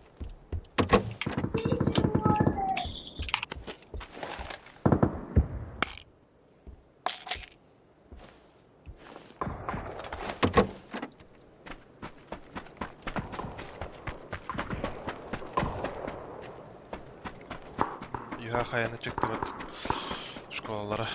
Юха хайаны чыктыбыт школалара.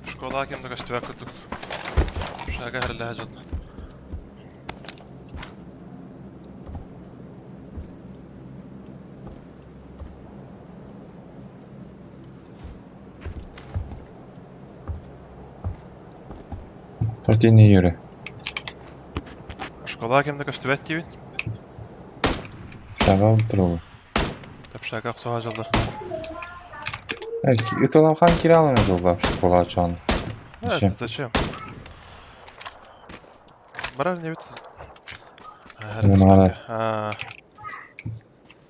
Школа кем да көстүбэт курдук. Шага хэрэлэһэ дьон. Партийный Юрий. Школа кем да көстүбэт диибин. Шага утыруу. Шага охсуһа дьоллор. Ыталам хан кираланы дуллап школа чон. Это зачем? Барар не бит.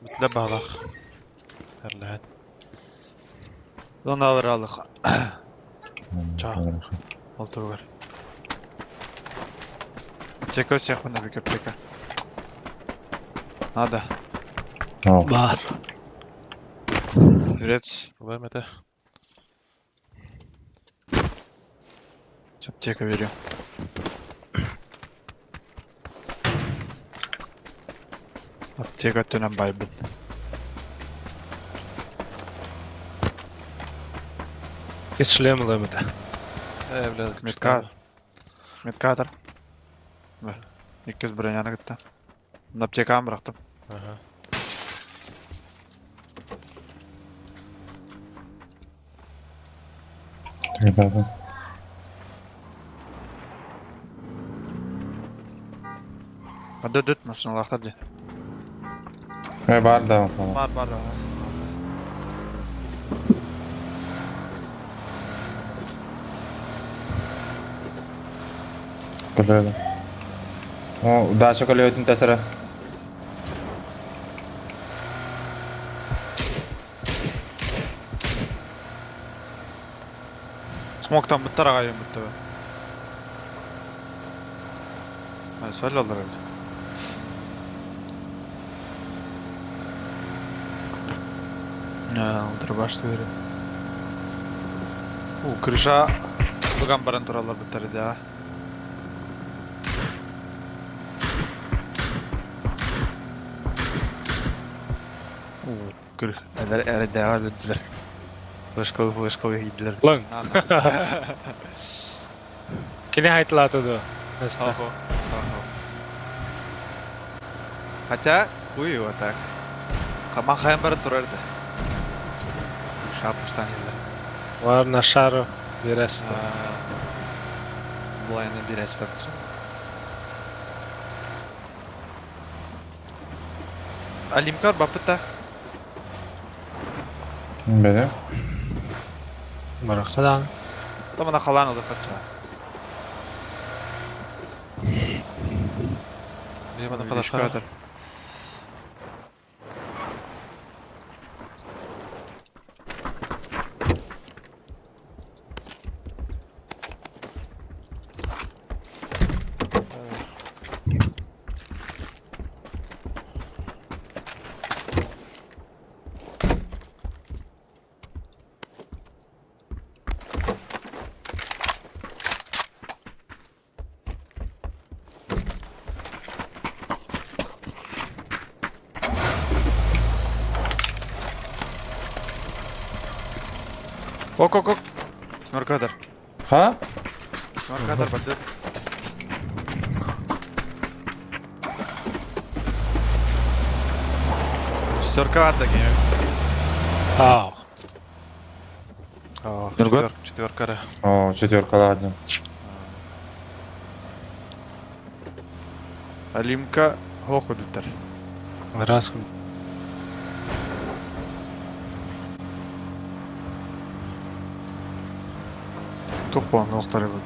Бүтле балах. Эрлэһэн. Доналар алых. Ча. Ол туругар. Аптека всех мы набик аптека. Надо. Бар. Юрец. Лэм это. Аптека верю. Аптека түнен байбын. Из шлема лэм это. Э, бля, Метка. Меткатор. Иккис броняны кытта. Аптеканы бырахтым. Ага. Тогда Дөт машиналахтар ди. Э, бар да мысалы. Бар бар. Көлөдө. О, дача көлөтүн тәсәрә. Смоктан буттар агайын бутты. Сөйле алдар эбит. Алдыр башты бери. У, крыша лыган баран туралар буттар да. У, кыр. Әлер әрі дәға дөділер. Флешкалы флешкалы гидилер. Лың. Кини хайтылаты ду. Ахо. Ахо. Хотя, хуй его так. Хаман хайан баран турар да. Шапуштан еллер. Бар на шару бересіз. Булайны берәчтер. Алимкар бапыта. Бәдә. Барақсадан. Тамана халан олы хатча. Беманы кадашкара. Ок, ок, ок. Сморкадыр. Ха? Сморкадыр барды. Шестерка бар да кеме. Ау. Нургот? Четверка ра. О, четверка, ладно. Алимка хок өдүттер. Раз. Тух болан оқтары бұл.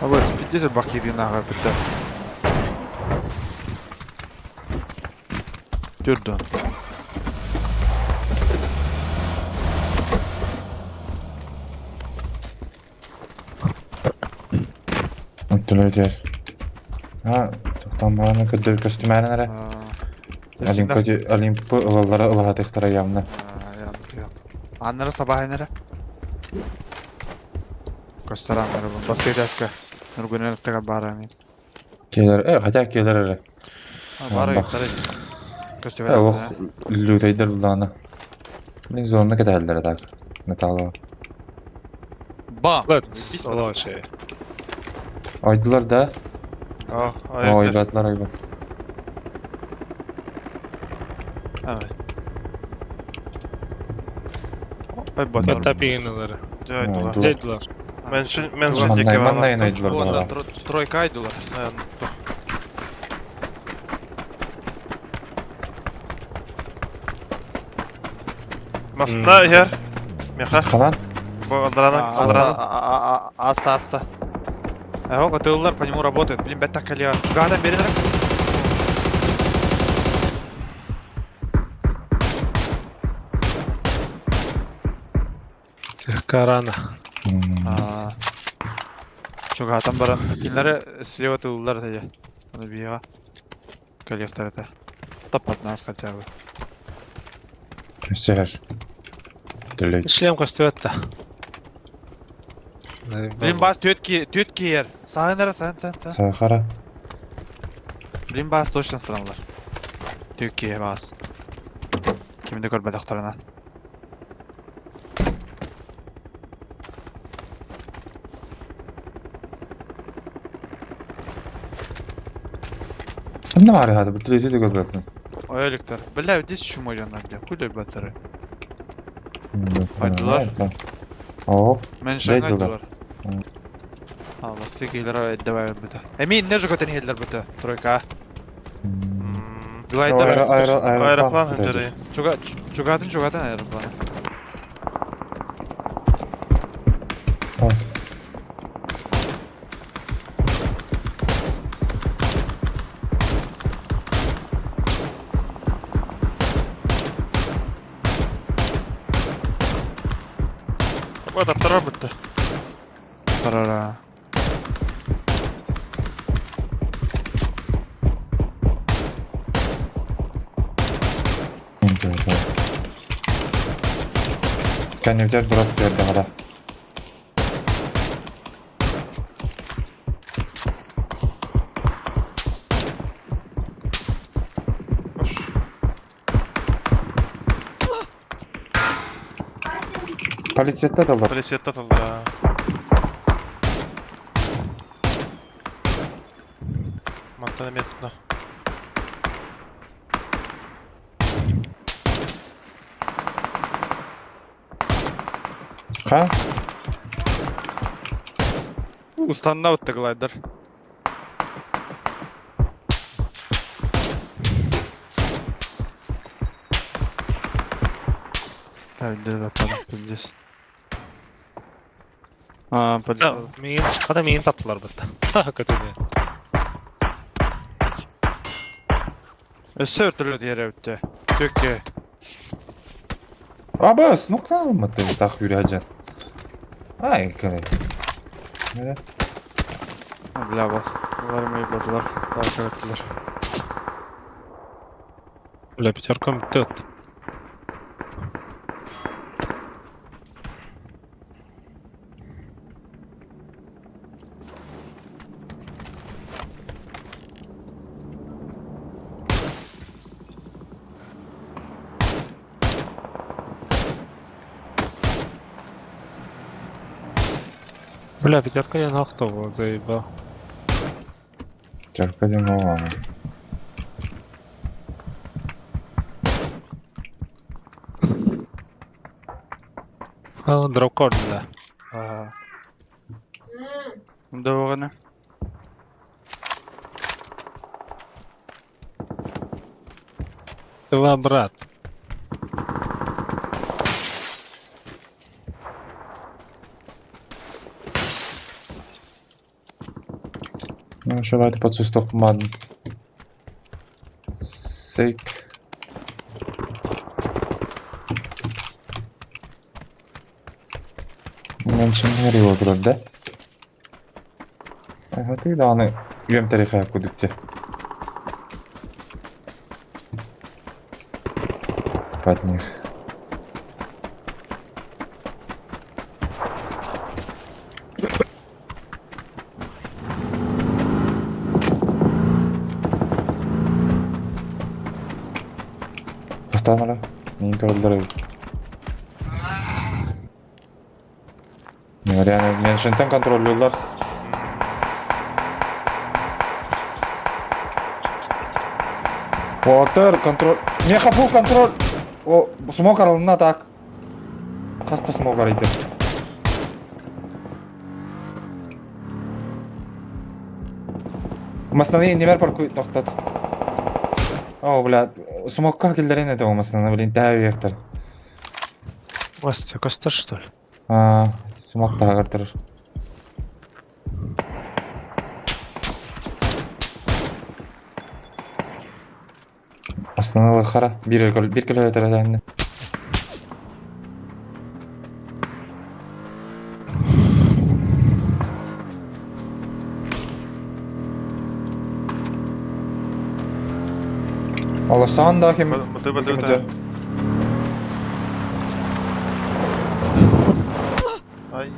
Абы, 50 бак кирген аға бітті. Түрдөн. Өттүлөтер. Ha, тоқтан бағаны көдөр көстүмәрін әрі. Олимпа Олимпы ылалары ылаһатыктара явно. Аннары сабахайнары. Көстөр аннары бұл. Басқа этажка. Нургунеліктіға бара мен. Келер, хотя келер әрі. Бара Бах. юктары. Көстөр. Ох, лютайдер буланы. Мин зонны кетәлдер так. Натало. Бам! Солочи. Айдылар да. А, Айбатлар айбат. Ай батар. Тапигиналары. Жайдылар. Жайдылар. Меншин меншин Маннай, деке маннай айдылар бала. Тройка айдылар. Маста ер. Меха. Канан? Бу алдарана, алдарана. Аста, аста. Ого, тыллар по нему работают. Блин, бәттак калия. Гадан берин Карана. Чугатан баран. Кинләре слева тыллар тәҗә. Аны бияга. Калияхтар это. Тапат нас хотя бы. Сәһәр. Төлөй. Шлем көстүбәтті. Блин, бас төтки, төтки ер. Сағын сағын, сағын, сағын. Сахара. Блин, бас точно странлар. Төтки бас. Кимде көрбәдәктәренә. Ne var hadi bu төлөй de görбәпмен. Айлыктар. Бля, здесь чумой бля. Куда батыры? Айдылар. О, Мен Жайдылар. айдылар. А, басты кейлер давай бөтө. Эми не же көтен хеллер бөтө. Тройка. Глайдер. Аэроплан хәндери. Чуга чугатын чугатын аэроплан. Бу таптара битте. Тарара. Кәневдер дроп берді ғада. Полициятта далар. Полициятта талдар. Онтон эмиэ тутна. Ха? Устанна бытты глайдер. Так, где западом, здесь. А, подлетел. Миин, хата миин таптылар бытта. Көтүнү. Өссө өртөлөт иэрэбитте. Төкке. Абас, ну калма ты так юряджан. Ай, калай. Бля, бол. Олар ебатылар. Дальше өттүлөр. Бля, пятеркам төт. Бля, пятерка я нахтовал, заебал. Пятерка демо. А, дракон, бля. Ага. Догана. Два брат. Ну, что давайте подсусток мад. Сик. Меньше не отырады, да? Ага, ты да, аны үйем тарихы кудыкте. Под них. Тоқтаңдар, мен көрілдір. Реально, меншинтен контроллюлар. Уотер, контроль. Меха фул контроль. О, смок аралына так. Хаста смок арайды. Маснаны немер парку тоқтат. О, бля, смокка келдерен еді маснаны, блин, тәу ектір. Мастер, костер, что ли? А, смок тағыртыр. Основного хара. Бир көл бир көл өтөр әнне. Аласан да кем Баты баты баты. Ай,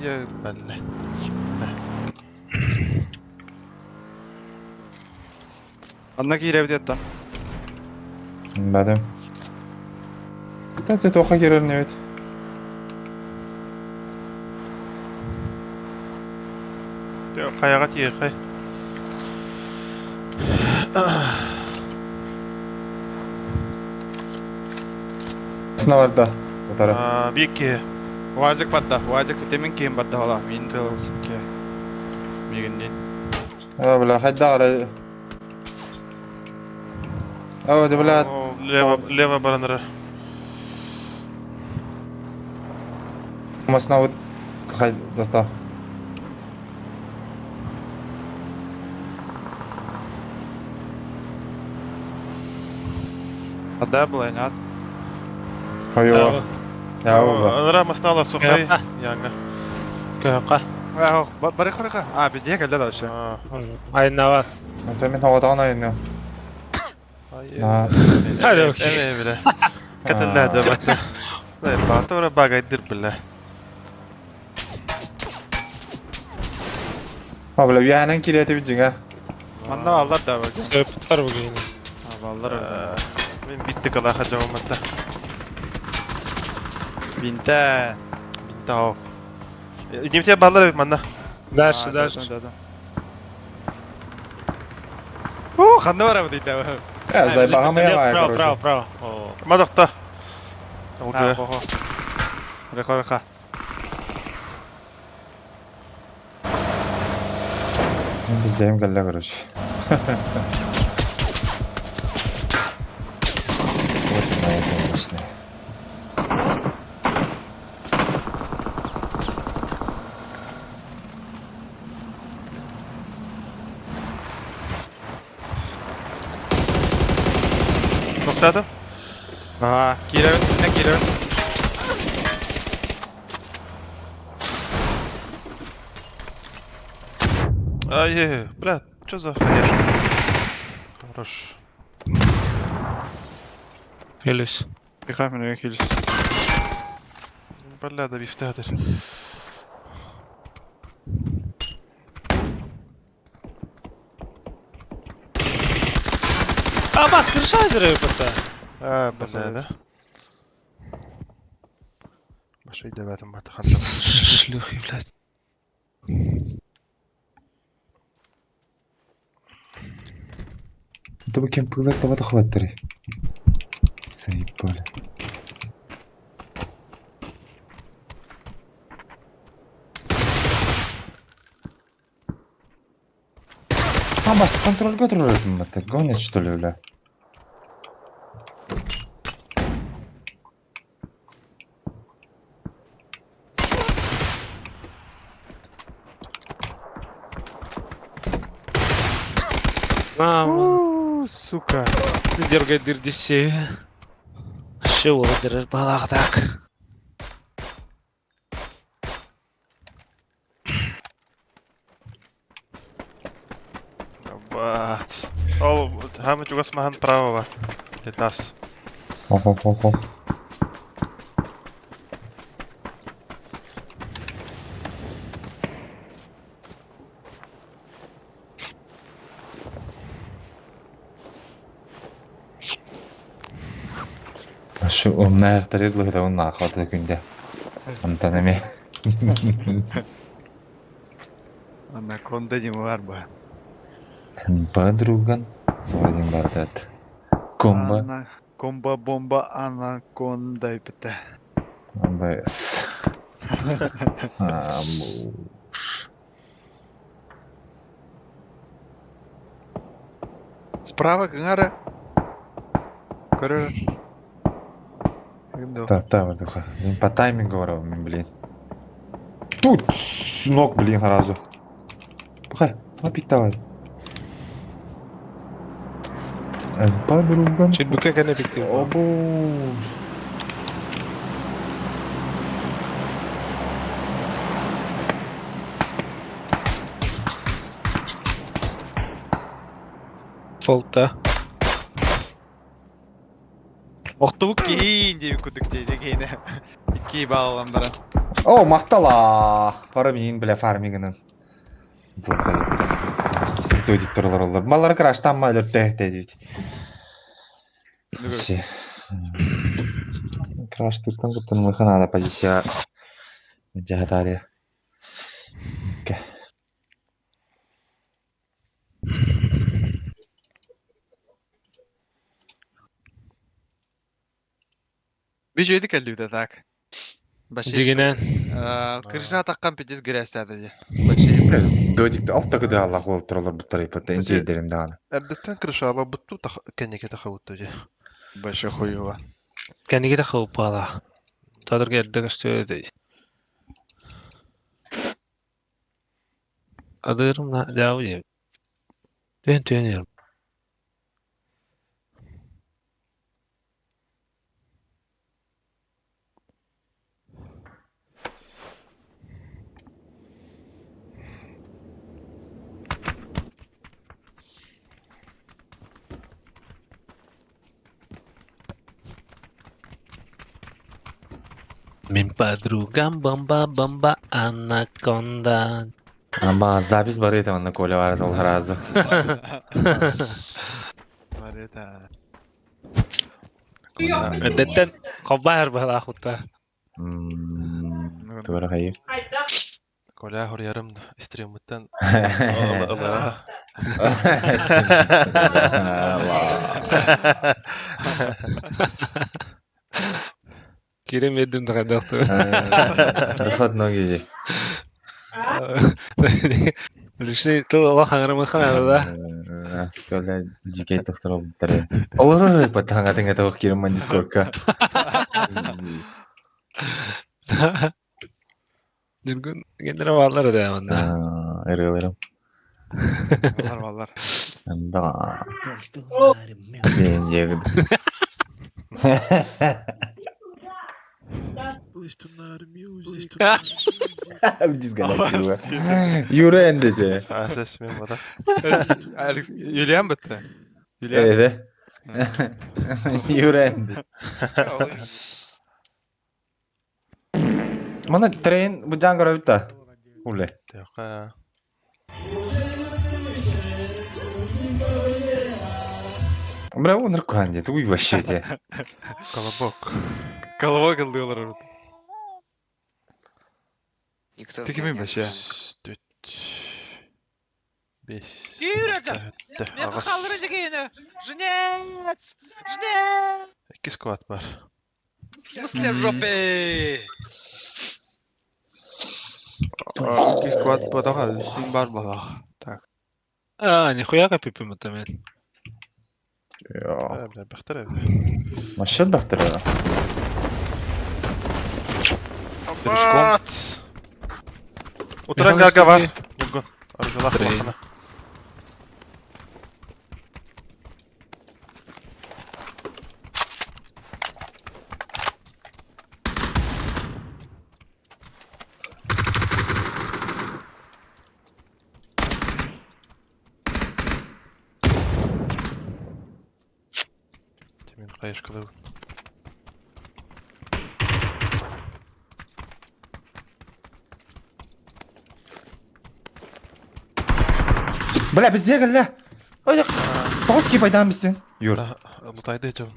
бәлле. Анна кииребит еттан. Бәдем. Кстати, тоха керер не бит. Каяга тиехай. Сына барда. Утара. Бикки. Уазик барда. Уазик темин кийин барда ола. Мин тыл ке. Мигиндин. А, бля, хайда ара. О, да, бля. Лево, лево баранара. Масна вот хайда та. Ада была, Хайо. Я ола. Анара маснала сухай. Янга. Көка. Бары хорыка. А, бизде келди дальше. Айнавар. Ата мен хавадан айны. На. Hadi Эме биле. Каталла да бата. Да, бата бага идир биле. А, бля, янан кирети бичиңа. Манда алlar да бар. Сөптөр бүгүн. Баллар. Мен битти кала хажаматта. Бинте. Бинте. Идемте баллар манна. Дальше, дальше. Уу, ханна барабыт ыйда? Э, заебаҕам Лев, я право, короче. право, право. О. Мадақта. А, Олгы. хо-хо. Реха, реха. Bizde кэллэ короче. Вот моя конечно. Тоқтады. Ага, кииребин, иннэ кииребин. Ай, бля, что за хаешка? Хорош. Хилюсь. Реха, мен хилс. Бля, да бифтәдер. А, бас, крыша это. А, бля, да. Башай дәбәтім баты ханды. Шлюхи, блядь. Это бы кем пылар тавата хваттары. Заебали. А, бас, контроль контроль это гонят что ли, бля? Мама. Уу, сука. Ты дергай дырдиси. Чего держишь балах так? Бац. Ол, хамы чугас махан право бар. Тетас. Оп, оп, оп, оп. Şu умная тарыдлыгда он нахваты күндә. Антан эме. Анаконда не бар ба. Подруган. Твой бардат. Комбо. Ана, комба бомба анаконда бите. АБС. Амуш. Справа кыңара. Көрөр. Та, та, вардуха. Блин, по таймингу говорю, блин. Тут с ног, блин, сразу. Пухай, топик давай. Подруган. Чуть как она пикти. О, боже. Фолта. Оқтубук кейин деп күдік дейді кейіне. Икки балалан баран. О, мақтала. Фармин, бля, фармигінің. Сіздодик турлар олар. Малар краштан ма өлөр дейді. Вообще. Краш туртан кыттан мыхана позиция. Жахатария. Бежейді кәлі так. Баши. Дигенен. Крыша таққан петес грязь сәді. Баши. Додик алта кыды Аллах бол турлар буттар ипатта инте дерим даганы. Әбдеттен крыша ала бутту кенеке тахабутту же. Баши хуева. Кәнеге дә хауп бала. Тадыр гәрдә көстө Адырым на дәв дим. Төн төн Мин подругам бомба бомба анаконда. Ама запись бар edi онна Коля бар ол разы. Бар это. Эдеттен кобар бала хута. Тура хайы. Коля хор ярым стримыттан. Кирим едим хайдах Рахат ноги. Лишний тыл олох хаҥырымыхан да. Аскала дикей тохторобуттары. Олорор патаңатын этох кирим ман дискордка. Дүргүн генера баалар да манна. Ырыаларым. Балар балар. Да. Ден дегид. Юра эндете. Асес мен бата. Алекс Юлиан бітті. Юлиан. Эде. Юра энди. Мана трейн бу жан көрөбүт Уле. Тяха. Бля, он руканде, ты вообще те. Колобок. Колобок ылдыылар урут. Никто Ты кимин вообще? Түт. Бес. Юра, Жнец! Жнец! Икки сквад бар. В смысле в жопе? Икки сквад батаха син бар бала. Так. А, нихуя копипим это мен. Я. Бля, бахтар. Машин бахтар. Пешком. Утыран гага бар. Нүгін. Аржалақ Трейн. лақына. Тимин қайышқылы. Бля, бізде кілі. Ой, тоғыз кей пайдан бізден. Юр. Лутайды жон.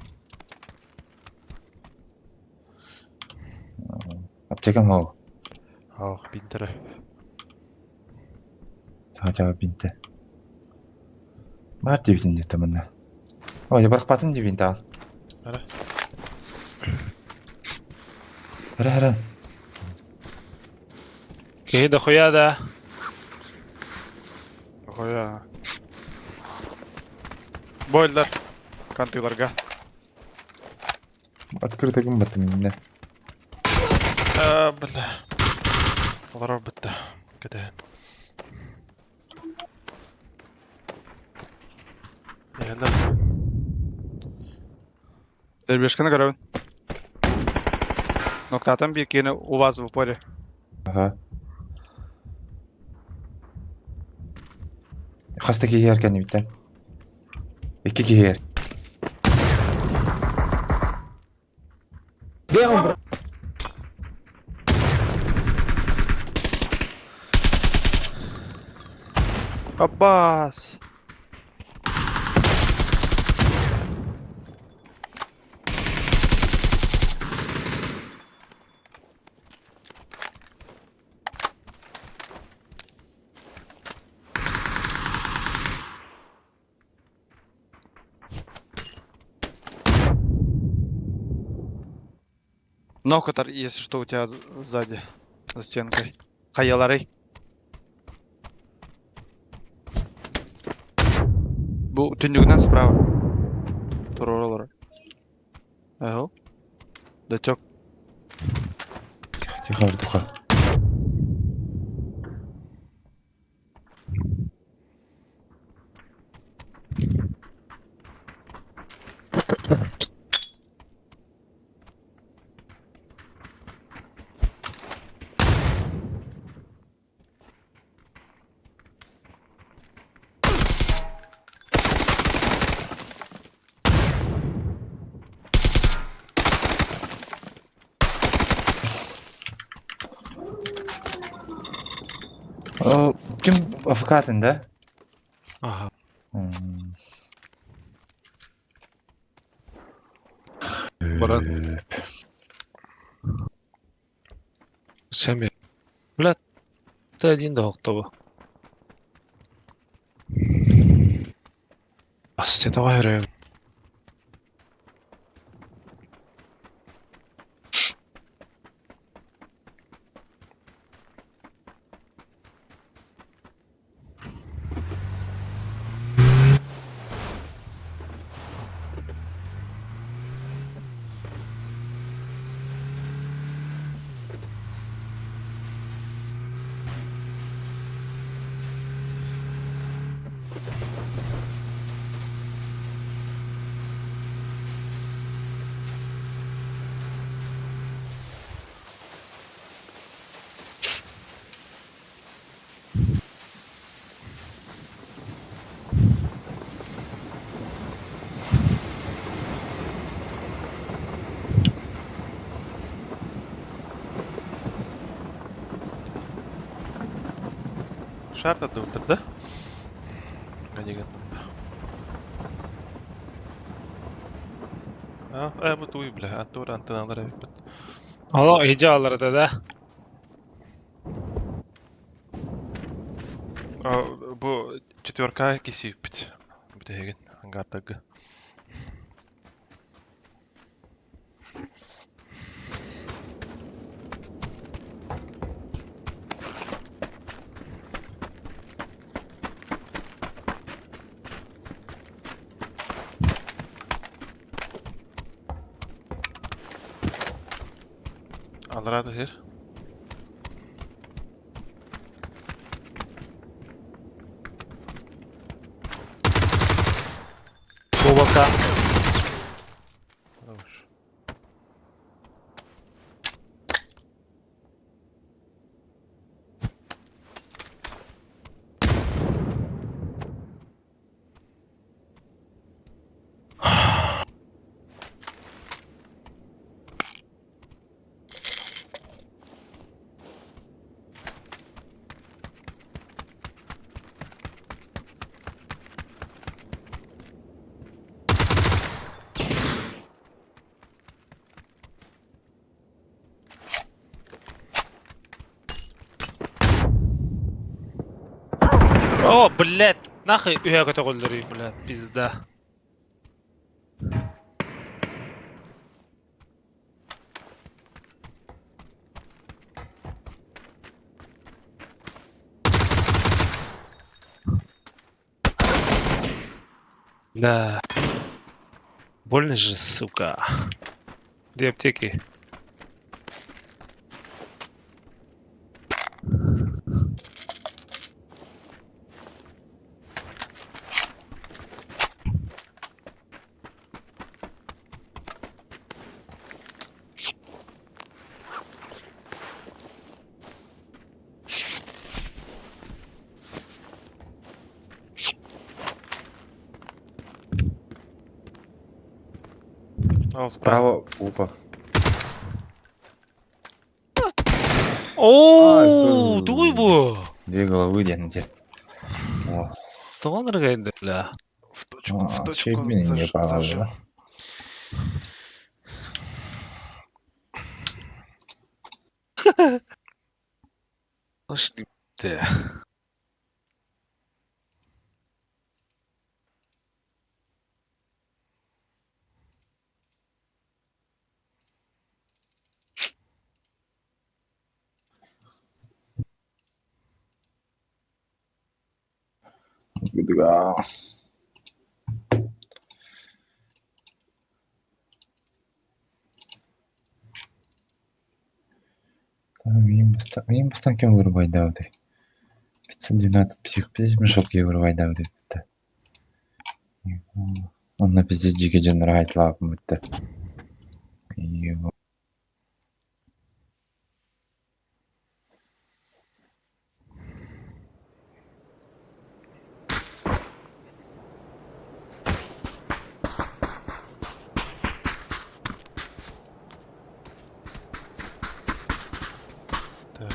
Аптекан мау. Ау, бинтері. Хотя бы бинті. Бар дебитин деді міне. Ой, барық батын дебин тағын. Ара. Ара, ара. Кей дохуя да. Хоя. Бойлар. Кантыларга. Открытый кім баттым міне. А, бля. Олар бітті. Кете. Енді Дербешканы көрөбүн. Ноктатан бир кени у вас в упоре. Ага. Хаста киһи эркен биттен. Икки киһи Аббас. Нокотар, если что, у тебя сзади, за стенкой. Хаяларый. Бу түндүгүнөн справа. Туроролор. Ага. Дачок. Тихо, тихо, вертуха. Ким АФК да? Ага. Баран. Сами. Бля, ты один да октова. Асты тоҕо өрө. Шар тардыбыттар да? Ганиган. А, бу туй, бля, Антур антыналар эбиппит. Ало, иди алар да да. А, бу четверка кисиппит. Бүтеген ангардагы. Алрады хер. Глубоко. Хорош. О, блядь, нахуй үйә көтөгөлдөрүй, блядь, пизда. Да. Больно же, сука. Где аптеки? Ал справа. Справа, опа. Оу, туй бу. Две головы где О, Тоҕон ыргайды, бля. В точку, в А, точку чуть меня не зажал. положила. Слушай, ты. Да. Мин бастан кем вырубай дауды. 512 псих, пиздец мешок я вырубай дауды. Он на пиздец дикий ден райт лап мытты. Его. Так.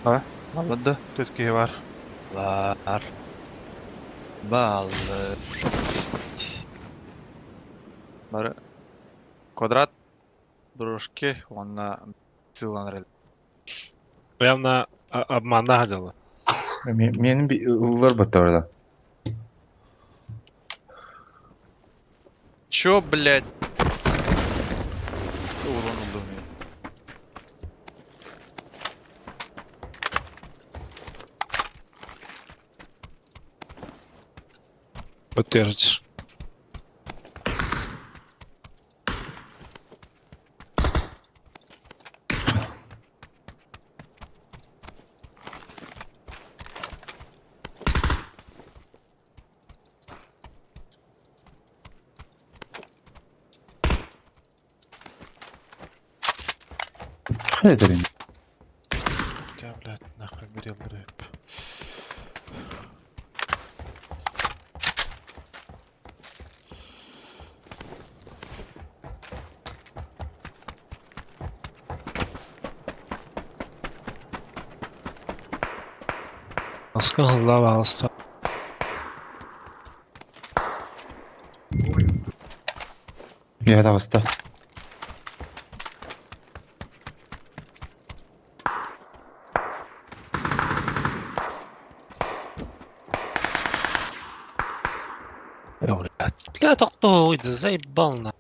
А? Аллады. Тут киһи бар. Лар. Баллы. Бары квадрат брошки уонна сыыланар. Явно обмана дела. Менин ыллар баттар Чё, блядь? Урон ылдым мин. Подтвердишь. Хайа дэрин. Я, блядь, нахуй берел рэп. Аска голова алста. Я таҕыста. Бля, тохтоо, да заебал на.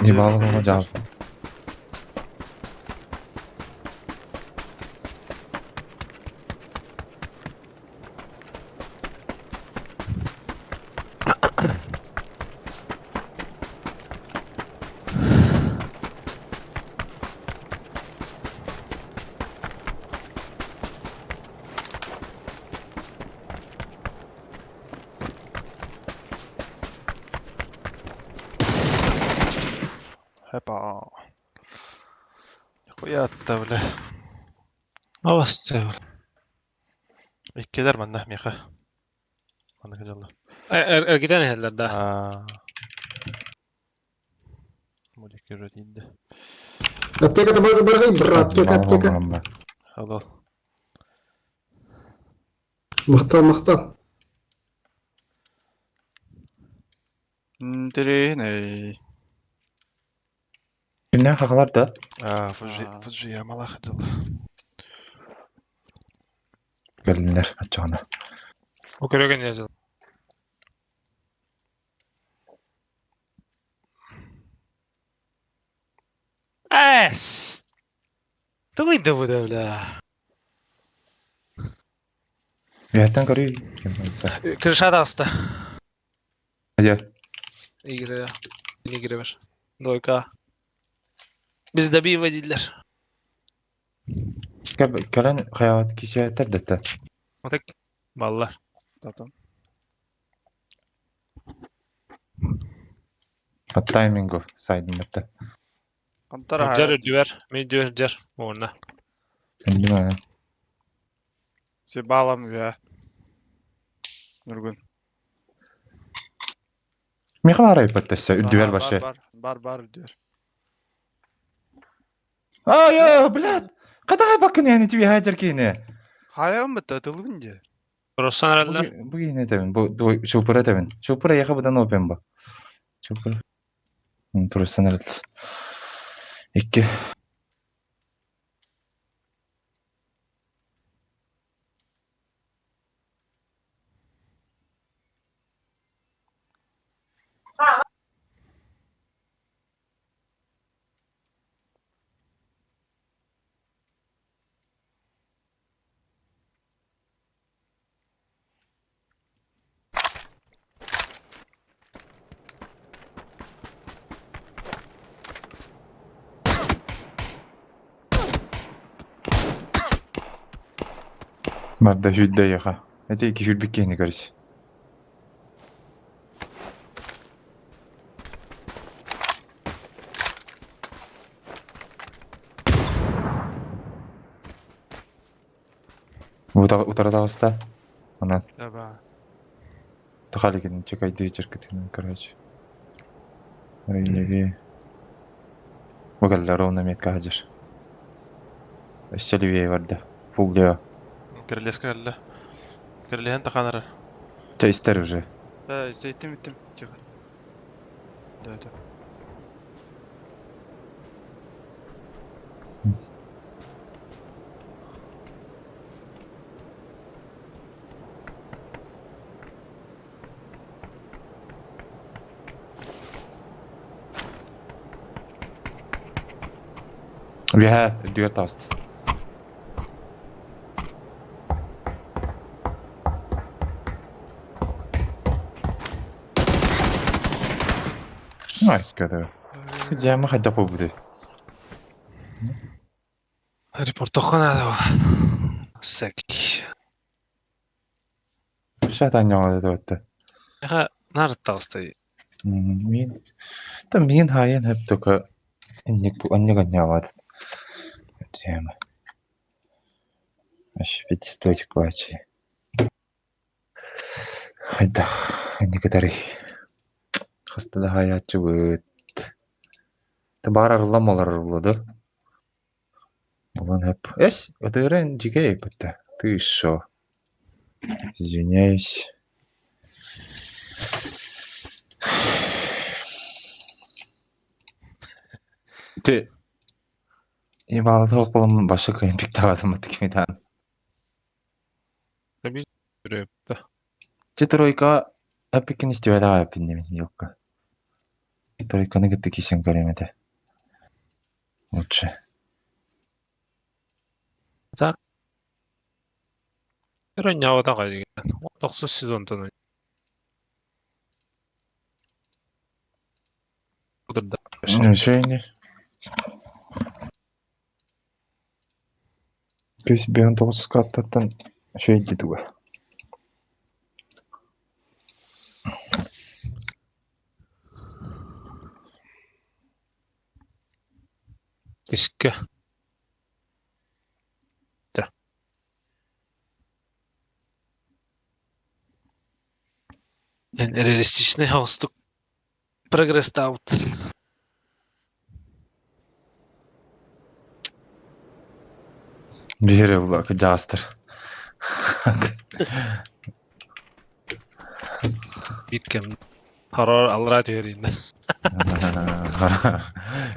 Ебало жаап. Хепа. Нихуя-то, бля. Авасты. Иккилэр манна миэхэ. Манна кэлэллэр. Эргитэн иһэллэр да. Аа. Мудик уже тиийдэ. Аптека баргай, бра, аптека, аптека. Алло. Махтал, махтал. Интересный. Кимнен хахалар да? Аа, Фужи, Фужи ямалах дыл. Кэллиннер аччаҕына. Бу көрөгөн языл. Эс! Тугуй да бу бля. Үөһэттэн көрүй. Ким болса. Крыша таҕыста. Дьэ. Игры. Игры бар. Двойка. Biz de bir водилер. Кэлэн хайаат кисиэттэр дэтэ. Отек баллар. Татам. По таймингу сайдын бэтэ. Антара Жар үрдүбэр, мен дүбэр жар. Уонна. Билмэ. Сибалам я. Нургун. Миэхэ баар айбат өссө үрдүбэр башы. Бар, бар, бар үрдүбэр. Ай, ай, блядь! Када айбаккын яни тиби хаджар киine. Хайам бытта тылбын же. Россан араллар. Бу киine тэбин. Бу чупура тэбин. Чупура яха будан опен бу. Чупура. Турсан арал. Икки. Барда сүүрдэ эйиэхэ. Ити икки сүүрбүт киһини көрүс. Утары таҕыста. Онон Давай. Тахалигин чекайдыы чыркытынан короче. Релеви. Бу кэллэ ровно метка сылдьар. Өссө левее барда. Фул лево. Кирилиэскэ кэллэ. Кирилиэһин таханара. Чэ истэр уже. Да, иттим иттим. Тихо. Да, да. Үөһэ үрдүгэр таҕыста. Айкада. Дьаама хайдах буолбутай? Репортохха надо. Всякий. Шатаньоҥа да Эха наар таҕыста Мин та мин хаайан хөп только инник анньык анньаабат. Тема. Аш пятистотик плачи. Хайдах инникитари. Хаста да хаайааччыбыт. Табаар арыллан олорор буолла Булан хөп. Эс, ытыырын дьигэ эппитэ. Ты шо? Извиняюсь. Ты Ебало буолан башы кыайан пиктаабатым кимитаан. Ти тройка эпикин истибэтэх эппин елка. Тройканы кытта киирсэн көрүөм этэ. Лучше. Так. Тохсус сезонтан. Үчүгэй Күүс биэн тоҕус картаттан үчүгэй дии туга. Искэ. Да. Реалистичный хаустук прогресстаабыт. Биһири була кыдьаҕастар. Биир кэм хороор аллараа түһэрииннэ.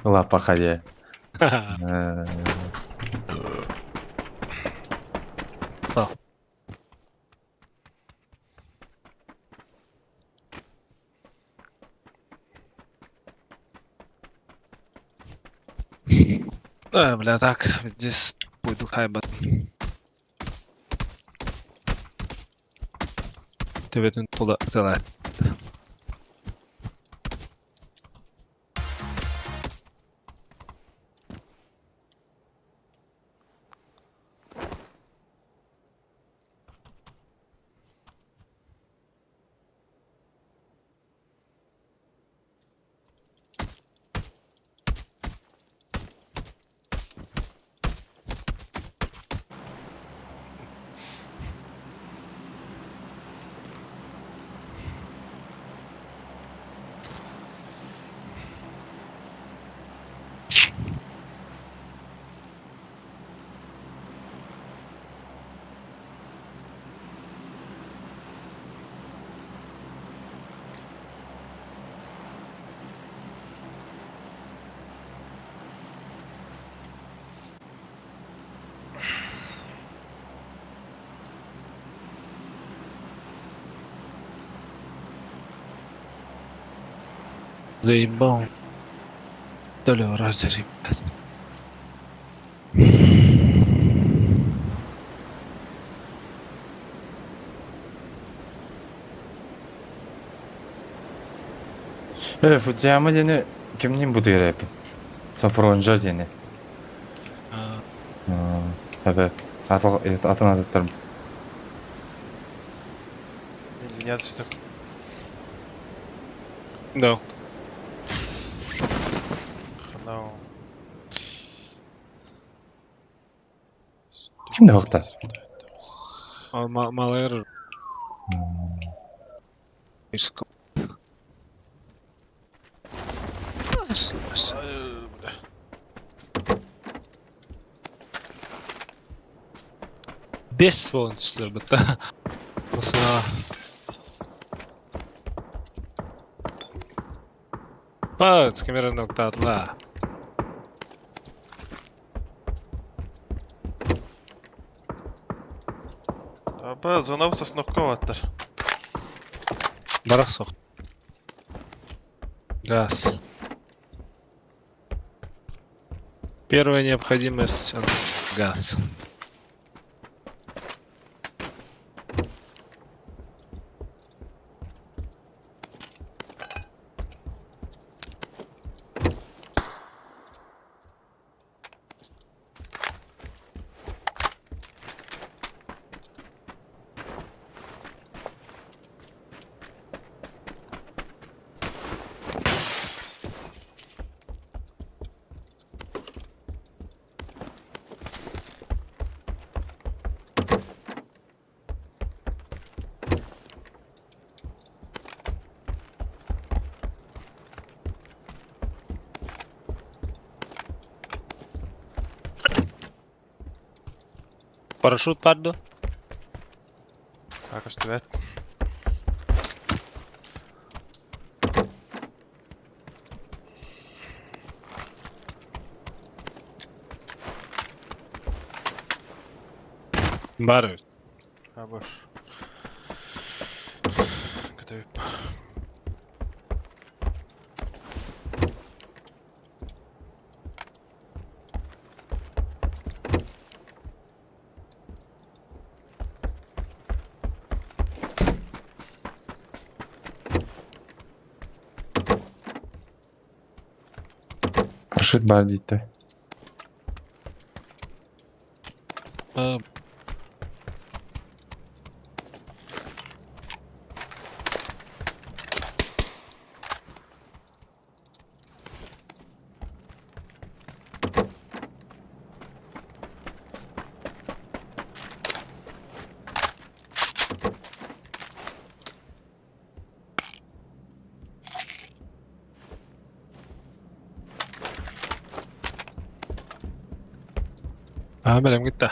Лапаха дии. А, бля, так, здесь пойду хайбат. Төбөтүн тула тыла. Заебал. Толя разрыв, блядь. Э, Фудзияма диэни кимниин бутуйар эппин? Сопронжо диэни. Эбэ, атын атыттар Я түстүм. Да. No. Ким да хохта? Малайыр. Бес болын түстілер бітті. Мысалы. Пац, камера ноктатла. Аба, зона соснокка баттар. Барақ соқ. Газ. Первая необходимость газ. Парашют падду. Так, что Бары. Абаш. Готовик. Парашют бар дейді. А, бәлем кетті.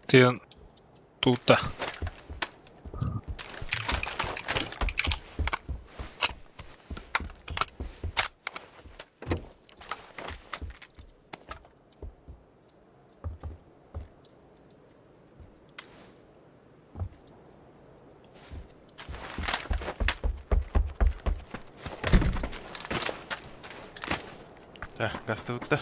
Тен тута. Да, газ да.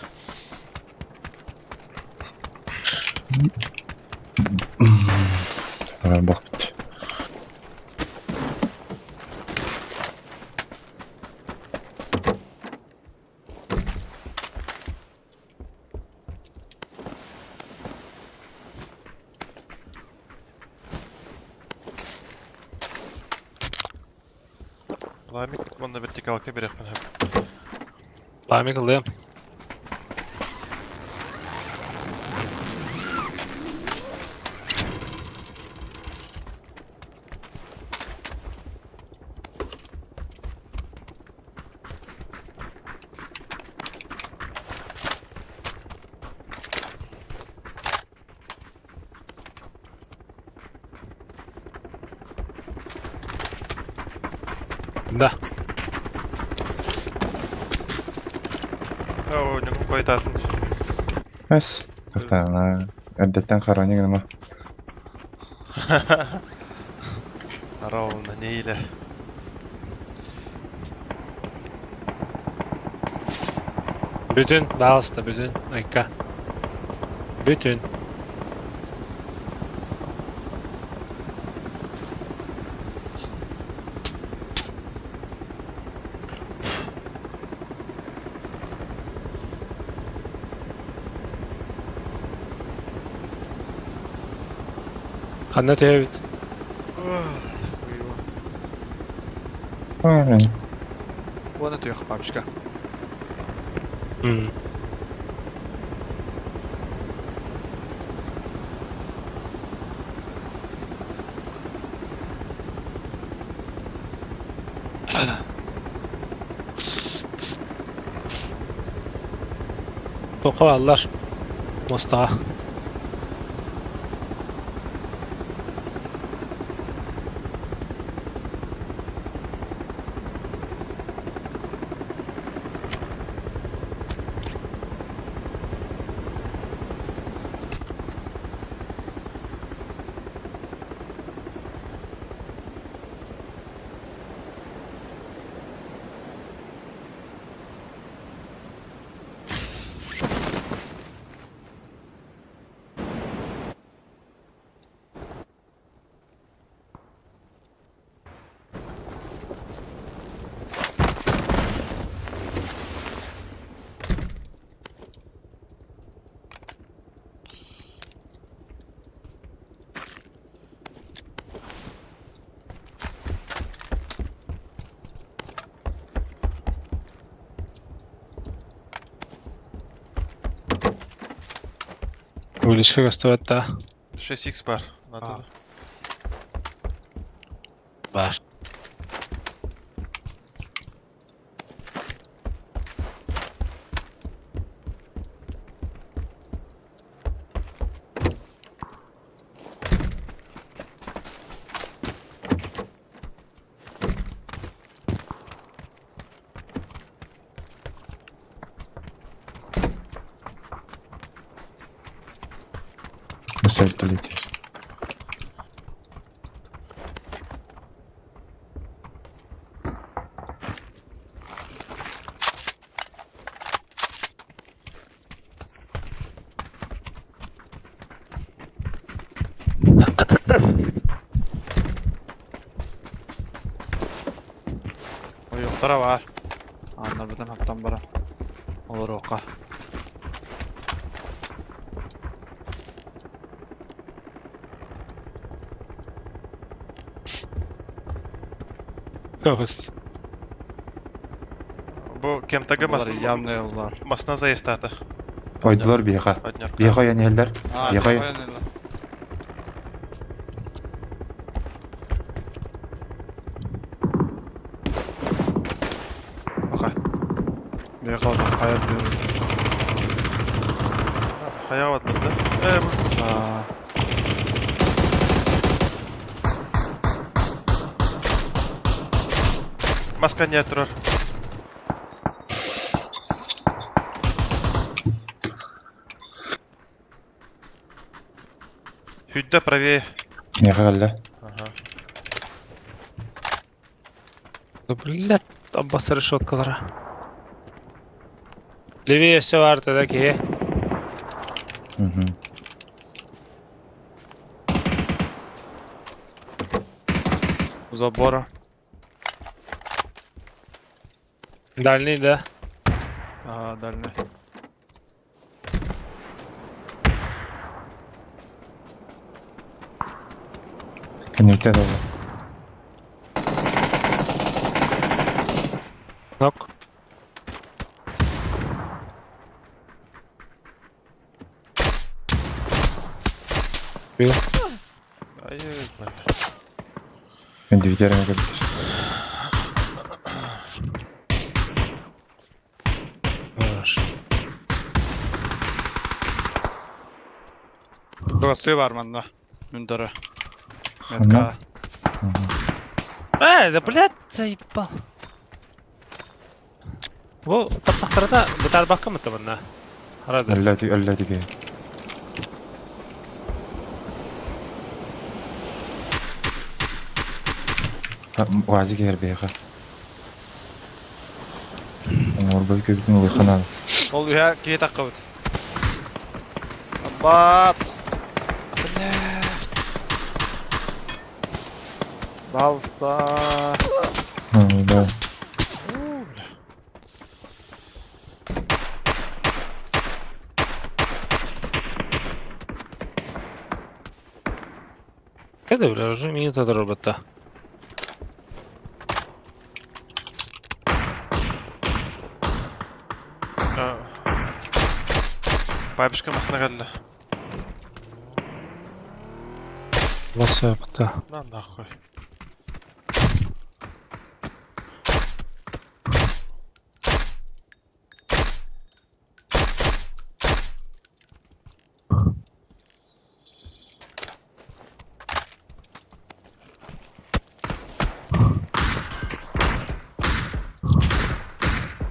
Бақ бит. Пламик, он на вертикалке берег. Пламик ылым. Да. О, не какой-то. Эс. Тоқтана. Әдеттен қараны гынма. Ровно, не или. Бүтін, балыста, бүтін. Айка. Бүтін. Ханна түһэбит? Уонна түһүөх папочка. Тоқо аллар. Мостаға. Уличка көстүбэт да. 6x бар. Надо. Бар. На сальто летишь. Ойуқтара бар. Аннар бүтін хаптан бара. Олар оққа. Көз. Бу кемтага Бұлар явный олар. масна заестата. Ойдулар биха. Однерка. Биха янелдер. А, Биха. Аха. Биха ота қая бер. Хаява да? Э, бу. А, Маска не турар. Хүдді правее. Меха галла. Ага. Да, блядь, там баса решеткалара. Левее все арты, такие. Угу. у забора. Дальний, да? Ага, дальний. Коннектер дала. Нок. Бил. Ай, бля. Мен дивитерime кэлбитер. Хорошо. Тугасы бар манна. Мүндері. Ханна? Метка. Э, да блядь, заебал. Бу таптақтарда бытар баққа мыты бұнна. Арада. Әллә әллә диге. Уазик ер биха. Оңор көбүтүн улыхана. Ол үйә кие таққа бит. Аббас. Бля. Балста. Да. Это, бля, уже минута дробота. Бабушка масына кэллэ. Ласапта. На нахуй.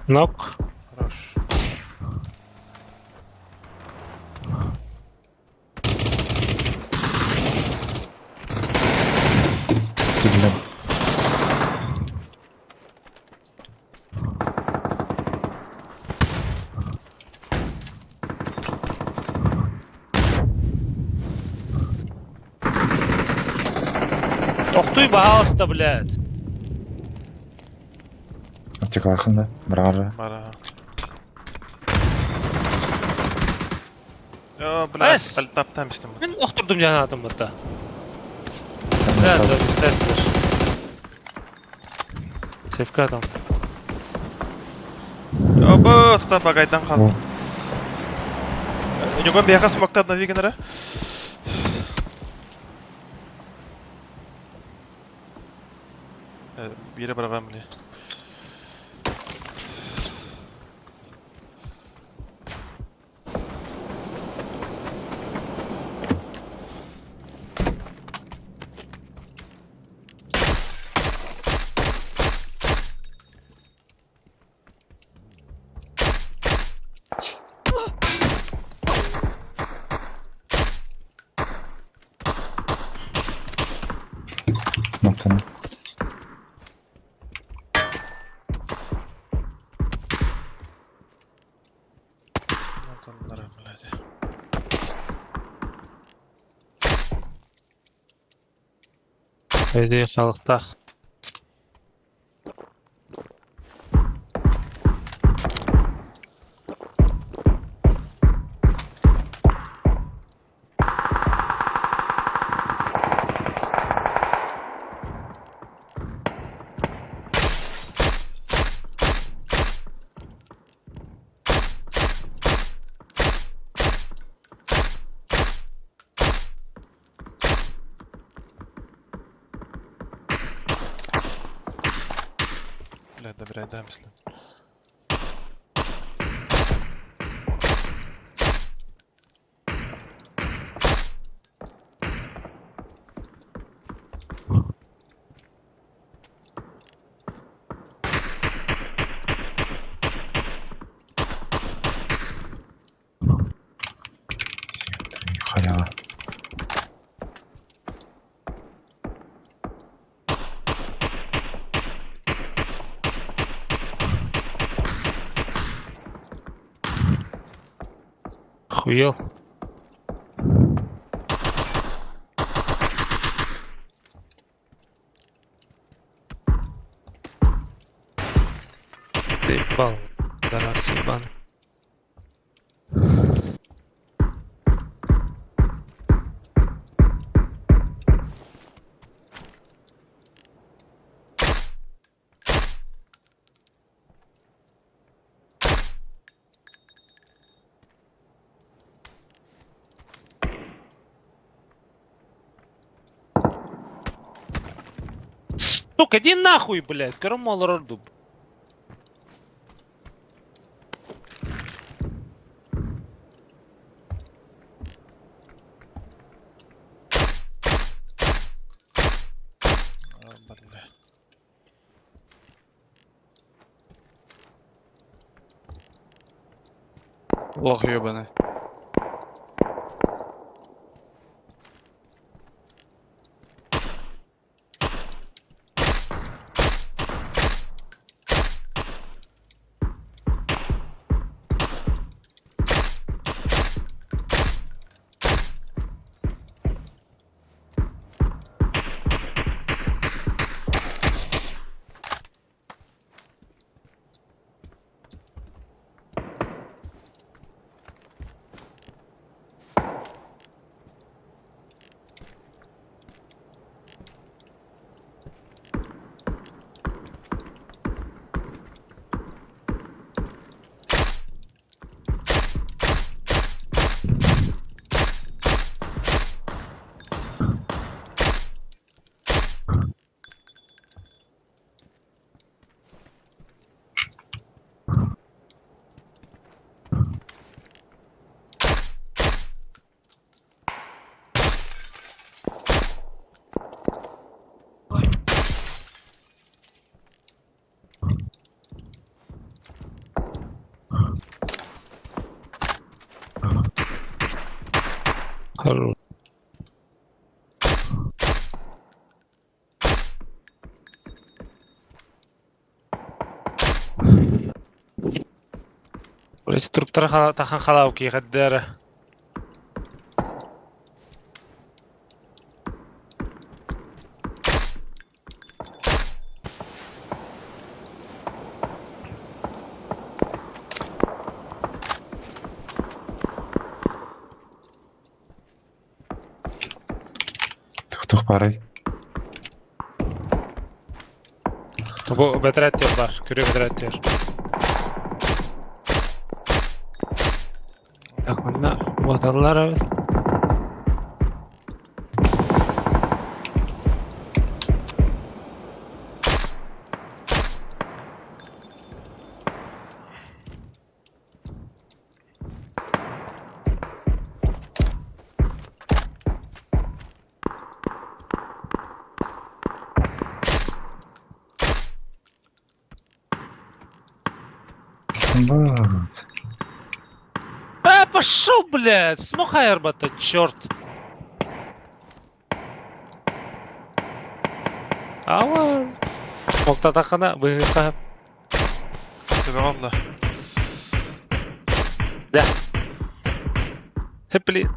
Нок. Хорош. Кирлем. Тохтуй, пожалуйста, блядь. Аптекалахын да. Бырағара. Бара. О, блядь, Эс! альтаптан истим. Мен охтурдум жанатым бұтта. Да, да, тестер. Севка там. Оба, тута багайдан қалды. Нюгон бияха смоктап на вигенера. Бире барагам бile. Ноктаны. Антоннара, блядь. Эйди халықтақ. Блядь, добирай, да, мысли. Халява. Хуел. Ты ебал, пидорас ебаный. Сука, иди нахуй, блядь, Карамол роду. А, бля. Лох ебаный. Блять, труптара тахан халау киэхэддэрэ. Тух барай. Бу бэтэрээт бар, күрүө бэтэрээт Так, манна уоталлар эбит. Блять. Э, пошел, блядь! Смог аэрбата, черт! Ава, Моктатахана, выхаха. Төбөҕө да. Да. Хэппили.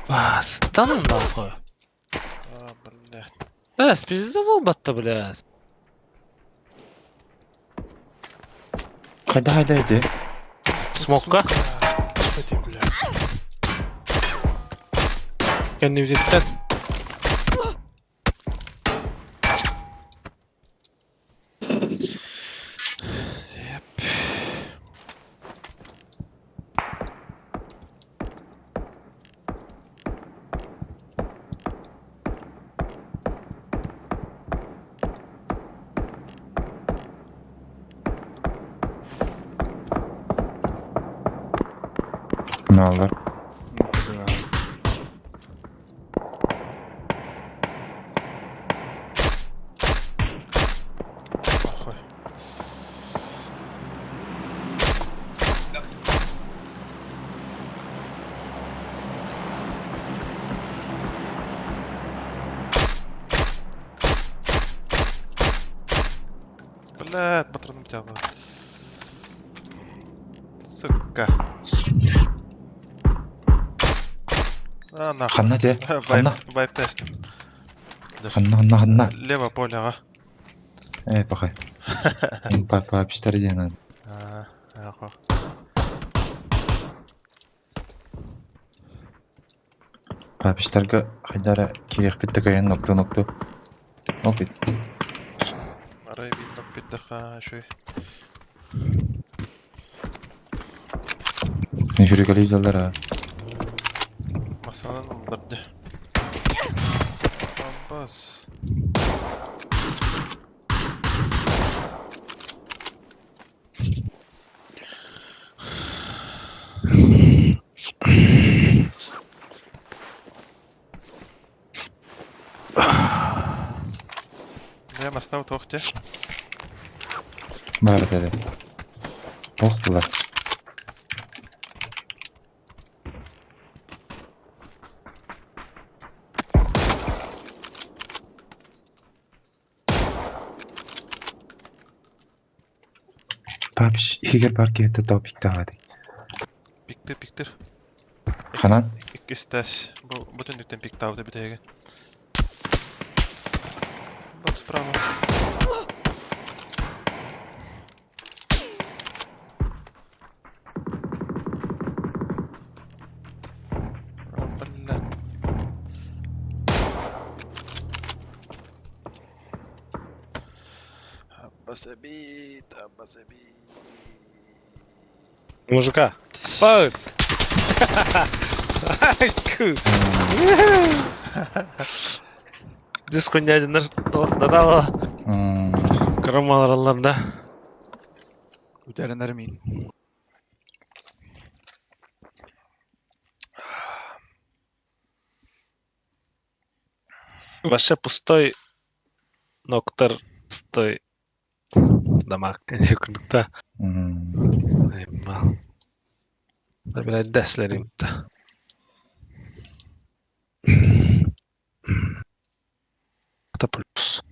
Бас, да ну нахуй. А, блядь. Э, спиздовал батта, блядь. Хайда хайда иди. Смокка. Господи, блядь. Кэннибититтэн. Сеп. Налар. Похуй. Блядь, патроны тяну. Сука. А, нахуй. Ханна де. Ханна. Вайп, вайп тест. Ханна ханна ханна. Лево поле, ага. Э, пахай. Папа, пистолет надо. А, ага. Папиштарга хайдара кириэхпит да кайан нокту нокту. Опит. Арай видно пиддаха шуй. Нефирикализалара. Масалан улларды. Аббас. Я мастау тохте. Бар dedi. Ох була. Папиш, игер бар кетті топик тағады. Пиктир, пиктир. Ханан? Иккистэс. Бу бүтүннүктен пиктауды бүтеге. Да справа. А, блядь. Аббасабит, аббасабит. Мужика. Пац! Дис хуйня надала. Крамалар да. Үтәренер мин. Вообще пустой ноктор пустой дамаг күндүктә. Аймал. Да, блядь, дәсләрим-то. Это плюс.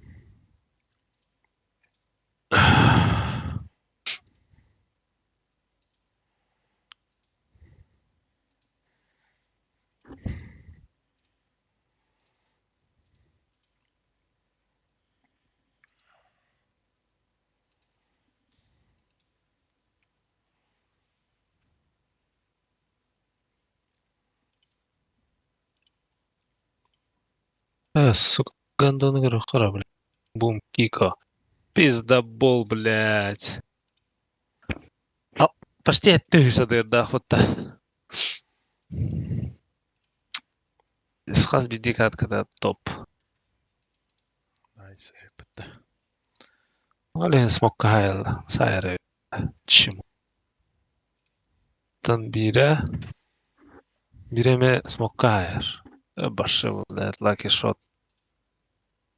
Сука, гондоны говорю, хара, блядь. Бум, Кико. Пиздобол, блядь. А, почти ты да, вот так. Схас бидикат, когда топ. Найс, эппитте. Олен смок хайл, сайры. Чему? Тан бире. Биреме смокка хайр. Башы, блядь, лаки шот.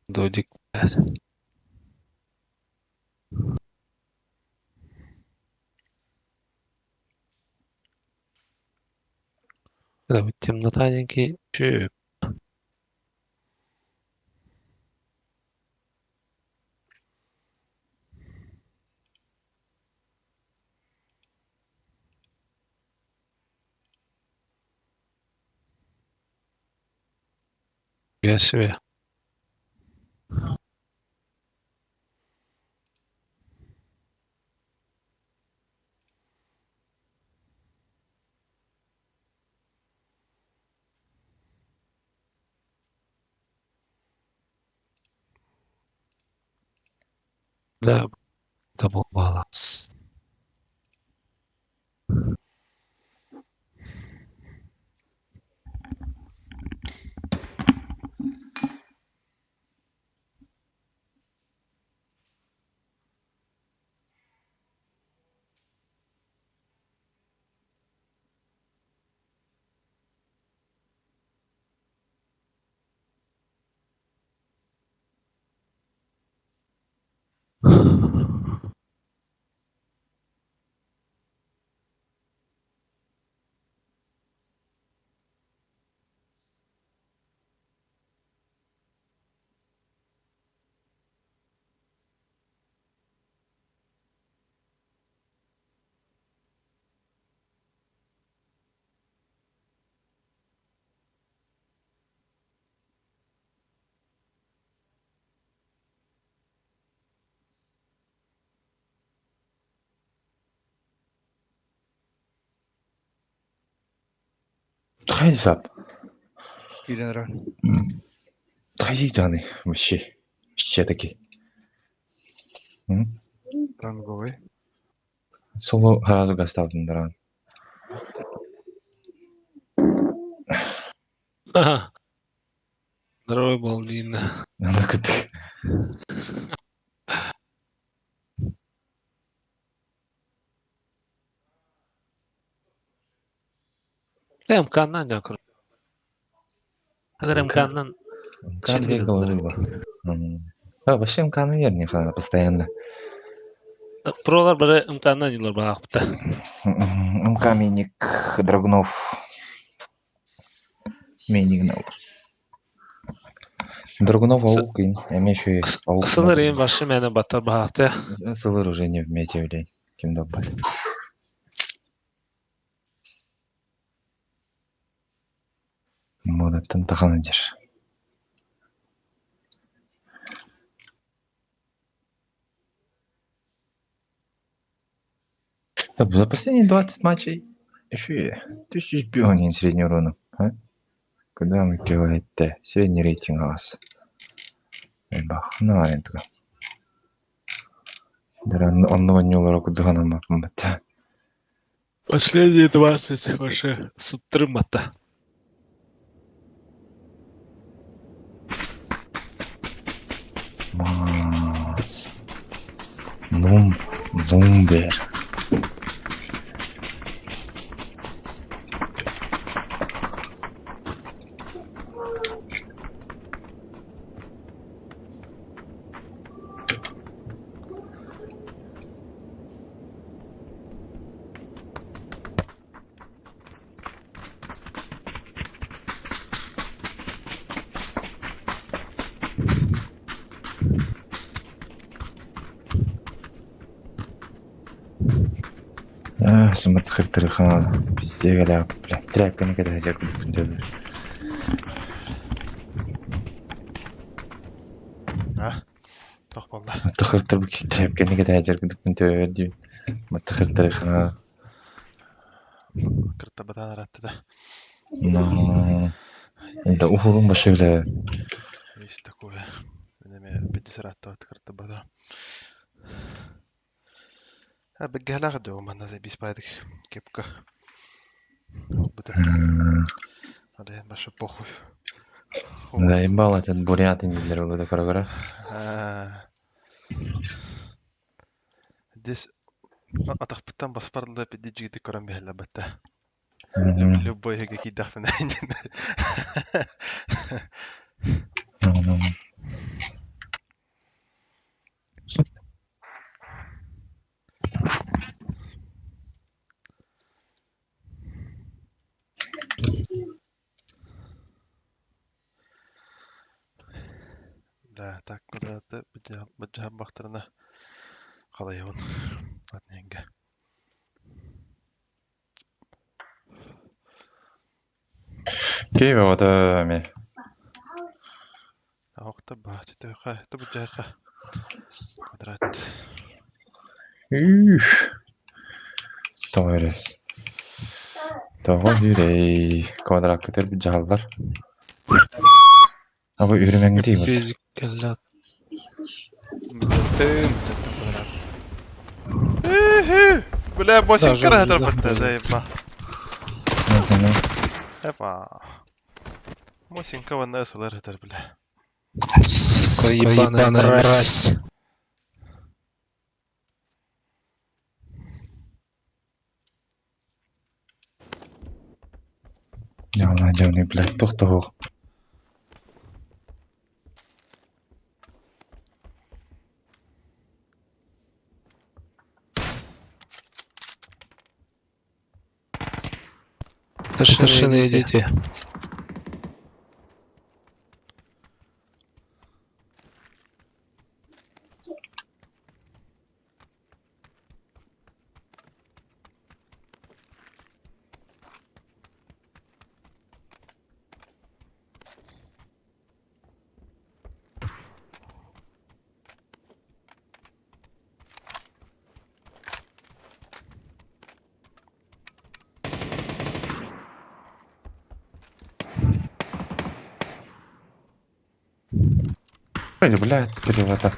Додик, блядь. Да, темнота деньги. Чё? Я себе. Да, это был баланс. Хайзап. Киирэн эрэр. Хайзаны вообще. Вообще таки. Ранговый. Соло сразу гаставдын дран. Ага. Здоровый был, Дина. Ну-ка ты. МК-нан дьон көр. Хадыр МК-нан МК две головы. А, вообще МК, наверное, постоянно. Пролар бары МК-нан юлар баахпыта. МК Миник Драгунов. Миник нал. Драгунов аук ин. Эме еще и аук. Сылыр им башы мени батар баахты. Сылыр уже не в мете, блядь. Ким добат. Модаттан тахан дер. Так, за последние 20 матчей еще и 1000 средний урона. А? Когда мы делаете средний рейтинг у вас? Бах, ну а это. Онного не уларок духана мапмата. Последние 20 вообще сутрымата. Мас. Нум, нумбер. Сымат хыртырыхан пизде галя, бля, тряпканы когда хотя бы А? Тох болла. Тахыртыр тряпканы когда хотя бы Маттахыртырыхан. Кырта батан аратты да. Но... Да ухурун башы бля. Есть такое. Мин эмиэ биирдэ сырааттабыт кырдыбата. А биггэлээх дуу манна заебись баайдык кепка. Ылбытым. Ол иһин вообще похуй. Заебал этот бурят дииллэр ол да көрө-көрө. Здесь атахпыттан баспар да пиди дьигитик көрөн биһэллэр батта. Любой эһиги киирдэхпинэ Да, так квадраты быдьаһан халайабын атын Киеве вот эми. Охта баачытыха, тубудьаха. Квадрат. Үх. Тоҕо эрэ. Тоҕо үрэй. Квадракка төрбүт дьаһаллар. Абы үрүмэҥдии вот. Физикаллаах. Тым, тым квадрат. Бля, Даже босинка уже бытта, да. заеба. Эпа. Мосинка ванна сылар хатар, бля. Сука, ебаная мразь. Дьалла дьону, блядь, тохтоһуох. Совершенно идите. Ой, блядь, перевода.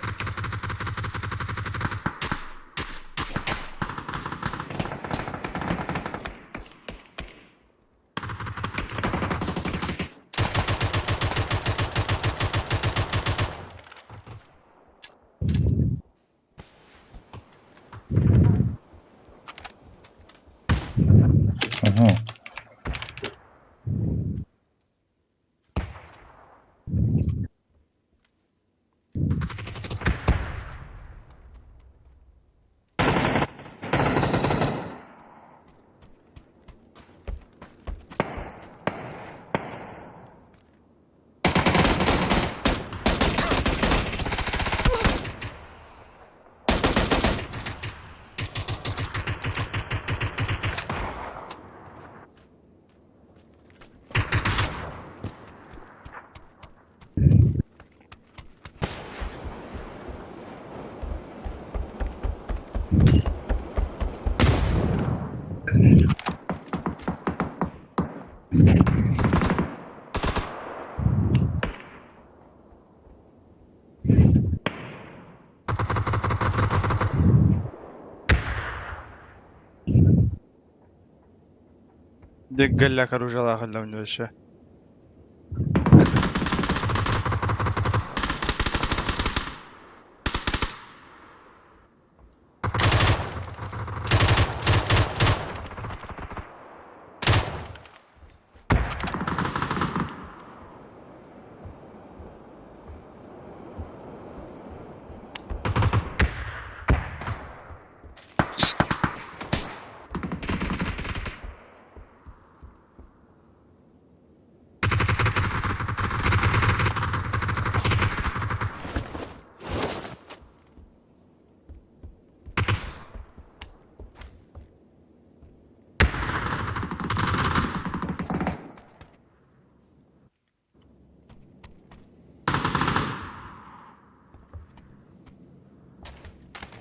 Ага. Деггеллак оружиялаах ыллам вообще.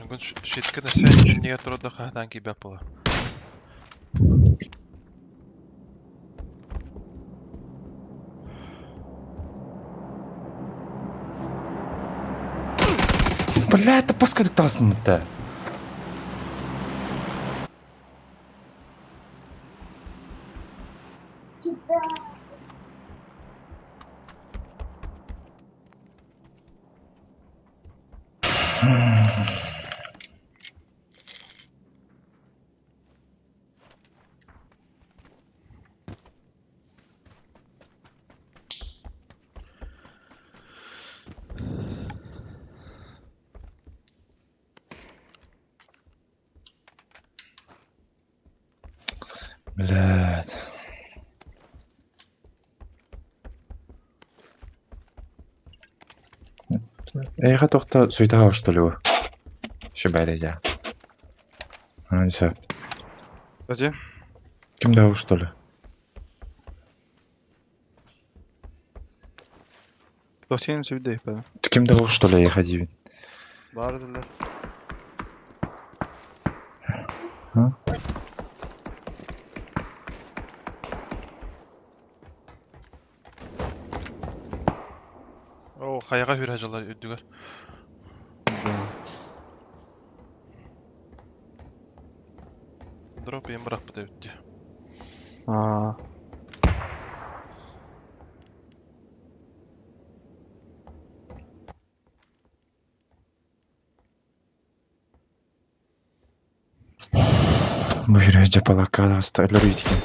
Бүгүн щитка нөсө иннигэр турда хаһытаан киирбэт буолар. Бля, это паскадык таҕыстым-та. Блядь. Эйиэхэ туохта суетаҕа что ли Сүбэлэйэ. Сөп. Кстати, Ким да что ли? Тохтин сүбдей пәді. Ким да что ли эйиэхэ диибин? Бары дилер. А? О, хайаға хүрә жылар үрдүгэр. Дроп ең бірақ біте бітті. Аа. Бу хүрэ дьапалакка даҕаста өлөр үйтиген.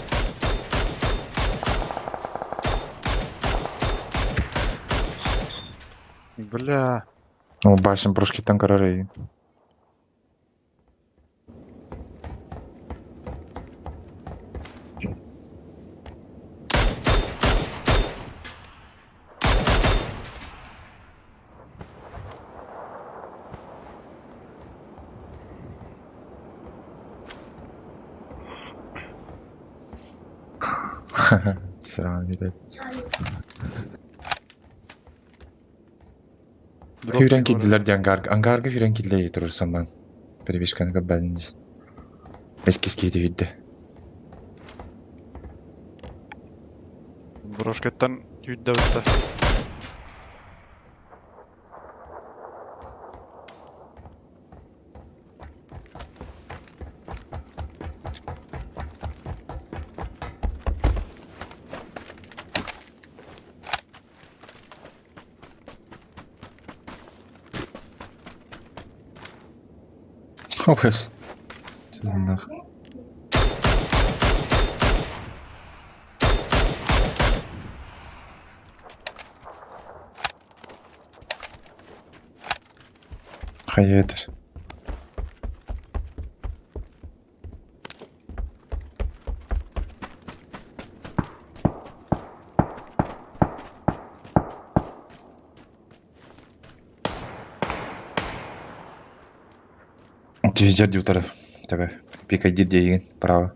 Бля. О, башен брошкиттан көрөр эйин. Сраный, блядь. Дроп Хүрэн бар. киирдилэр дии ангарга. Ангарга хүрэн киирдилэр турурсан бан. Перебежканы көрбөтүм дии. Иккис киһи киирдэ. Брошкеттан юдда бітті. Опс. Что за нах? Хайетер. Жер диутары. Тебе. Пикайдир дейген. Право.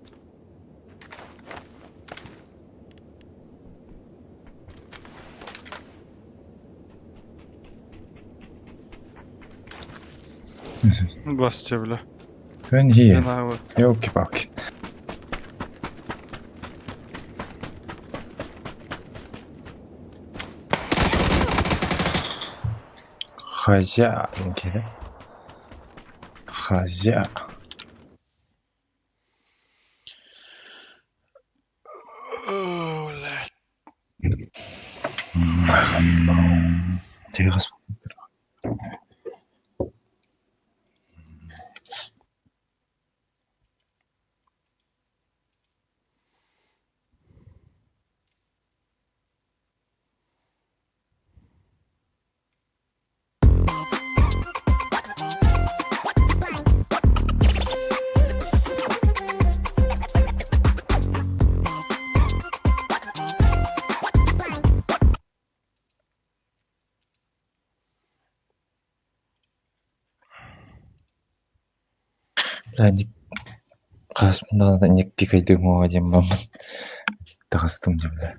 Басте, бля. When here. Не вот. Елки-палки. Хозяин, да? Хозяин. О, блядь. Тихо. Бля, ник хаспында ник пикайдым оға диэн баммын. Таҕыстым дии, бля.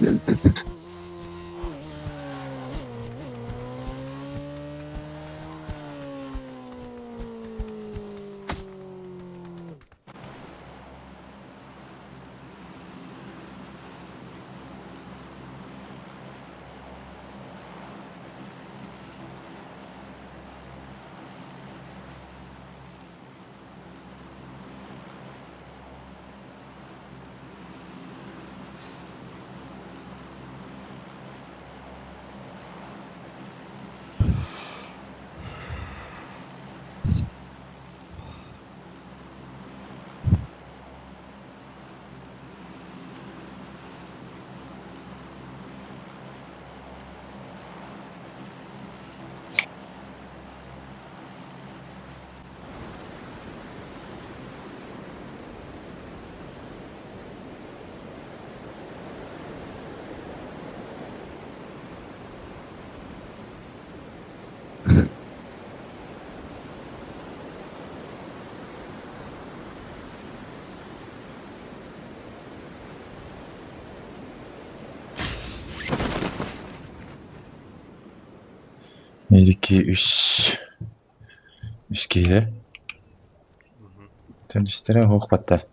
1, 2, 3. 3 киһи. Төрдүстэрэ оһох батта.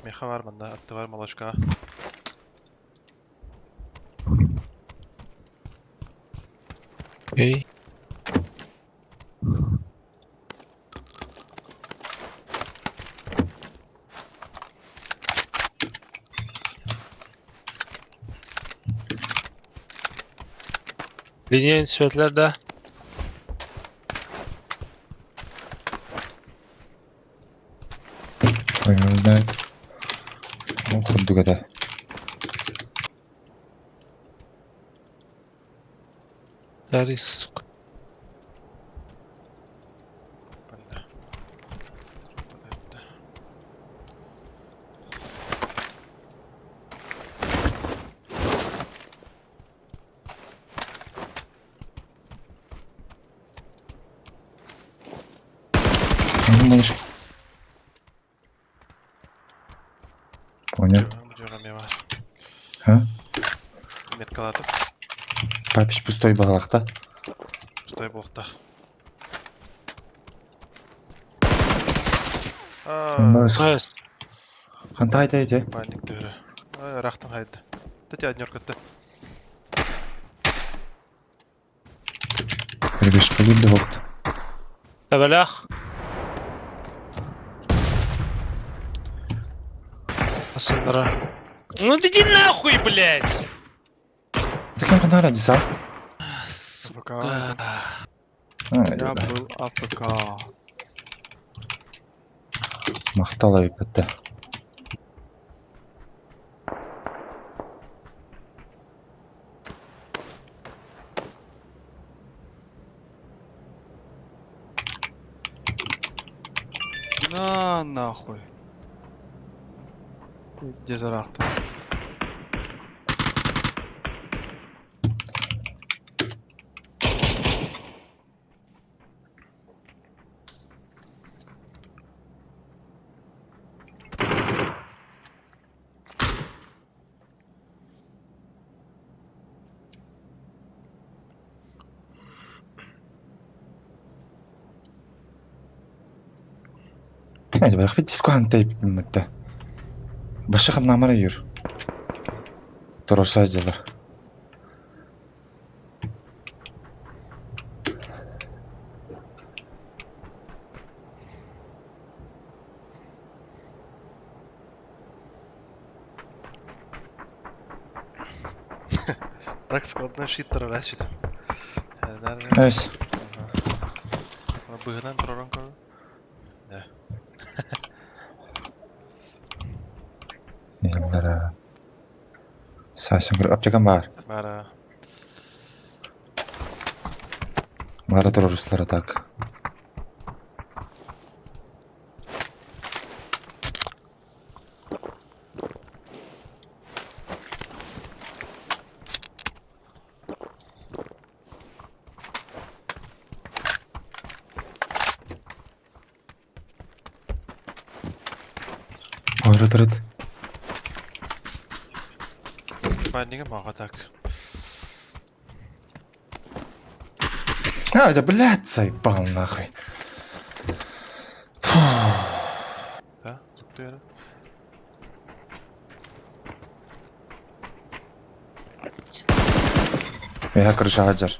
Меха бар манна, атты бар молочка. Окей. Линейный светлер, да? Ой, не знает. Ну, курдук это. Тарис, сука. Ну, малышка. Понял. А? Меткалатып. Папич пустой балахта. Пустой блокта. Хантай тай Паник төһөрө. Рахтан хайды. Тетя однерка-то. Ребеш калинды вокт. Табалях. Асандра. Ну иди нахуй, блядь! Таким ханара диса. АФК. А, Я был АФК. Махтала бипетте. На нахуй. Где зарахта? Знаете, бах диско хантай биммэтэ. Баша хамнамара юр. Тороса дьалар. Так складной шиттер расчет. Найс. Быһынан тураран көрөр. Да. Яллара. Саасан көр аптекам бар. Бара. Бара турар так. Ора турат. Спальнига мага так. А, это, блядь, заебал нахуй. Фу. Да, зуктуяра. Я, короче, хаджар.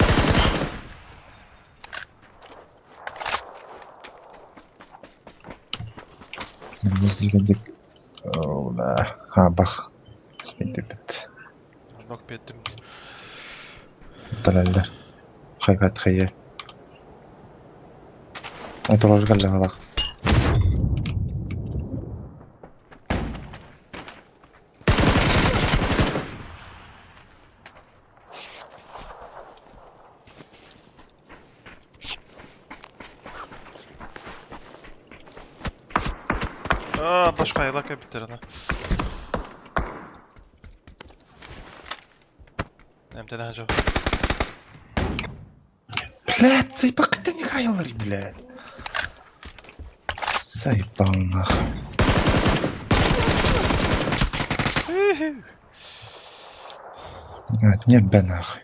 Здесь Ола. А, бах. Смитибит. Нок беттим. Талаллар. Хайбат хайя. Отурар калла халах. А, башка айлака биттер ана. Эмтеден жок. Блядь, заебал ты не хайлар, блядь. Заебал нахуй. Нет, не бе нахуй.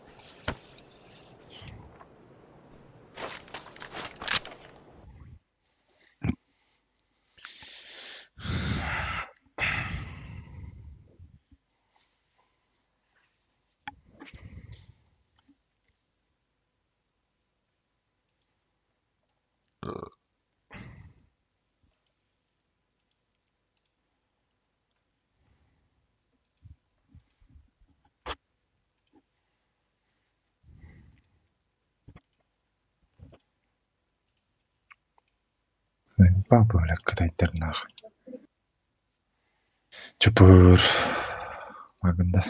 Папа, бля, кытайттар нахуй. Чупур. Магында.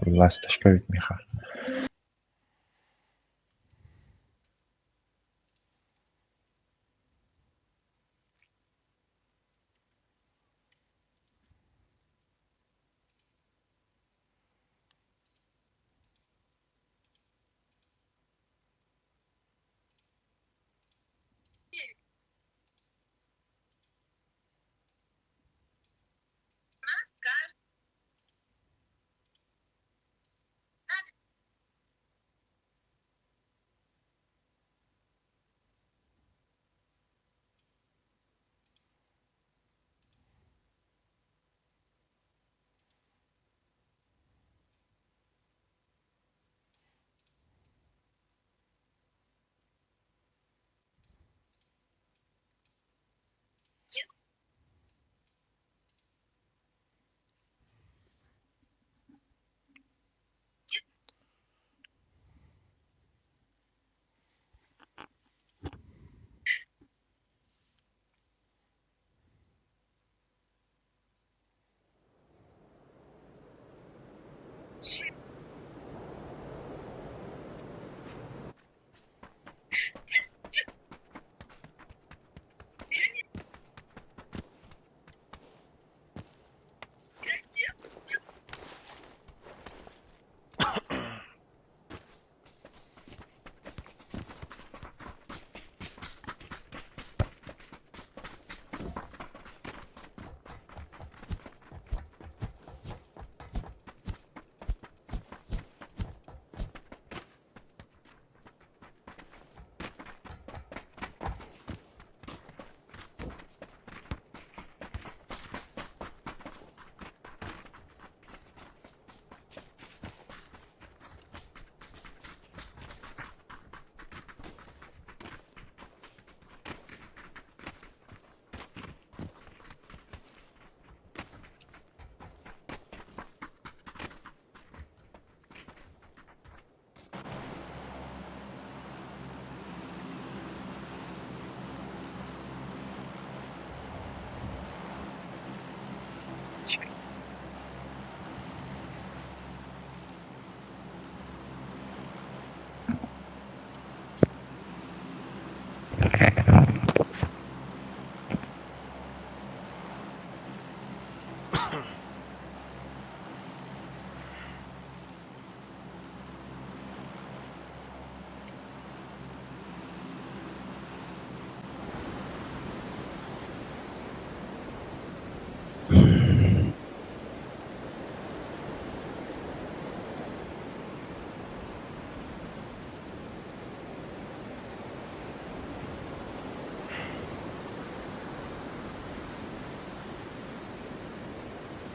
Ласточка ведь миха.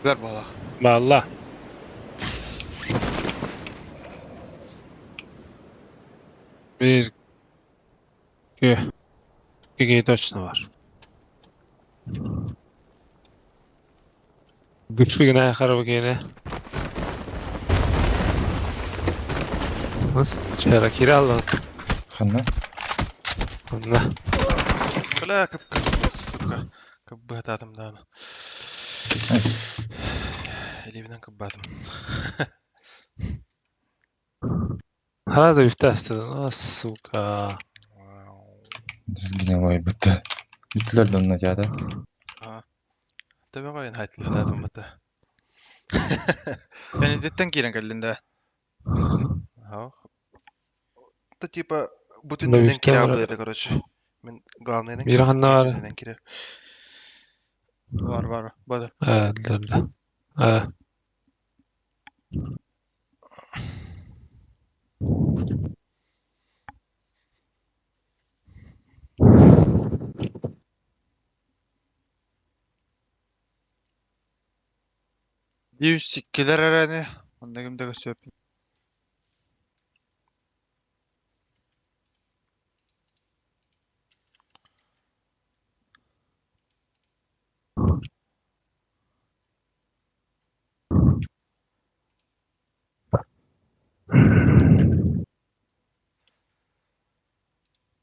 Бэр буолах. Балла. Bir, iki, iki точно var. Güçlü güne харабы кейне. Nasıl? Çera kira Ханна? Онно. Бля, кып сука. Кыббататым дааны. Найс. Илибинен кыббатым. Хара да үфтәстен. А, сука. Гнилой бытты. Үтлер донна тяда. Төбө койын хайтлататым быта. Бенедиктен киирэн кэллин да. Ха. Та типа бутын Да, менен үфтә кире бар. это, короче. Мен главныйдан Бир ханна бар. менен кире. Бар бар. Бады. Э, да, да. Э. Жүз иккилер эрэни. Онда ким да сөп.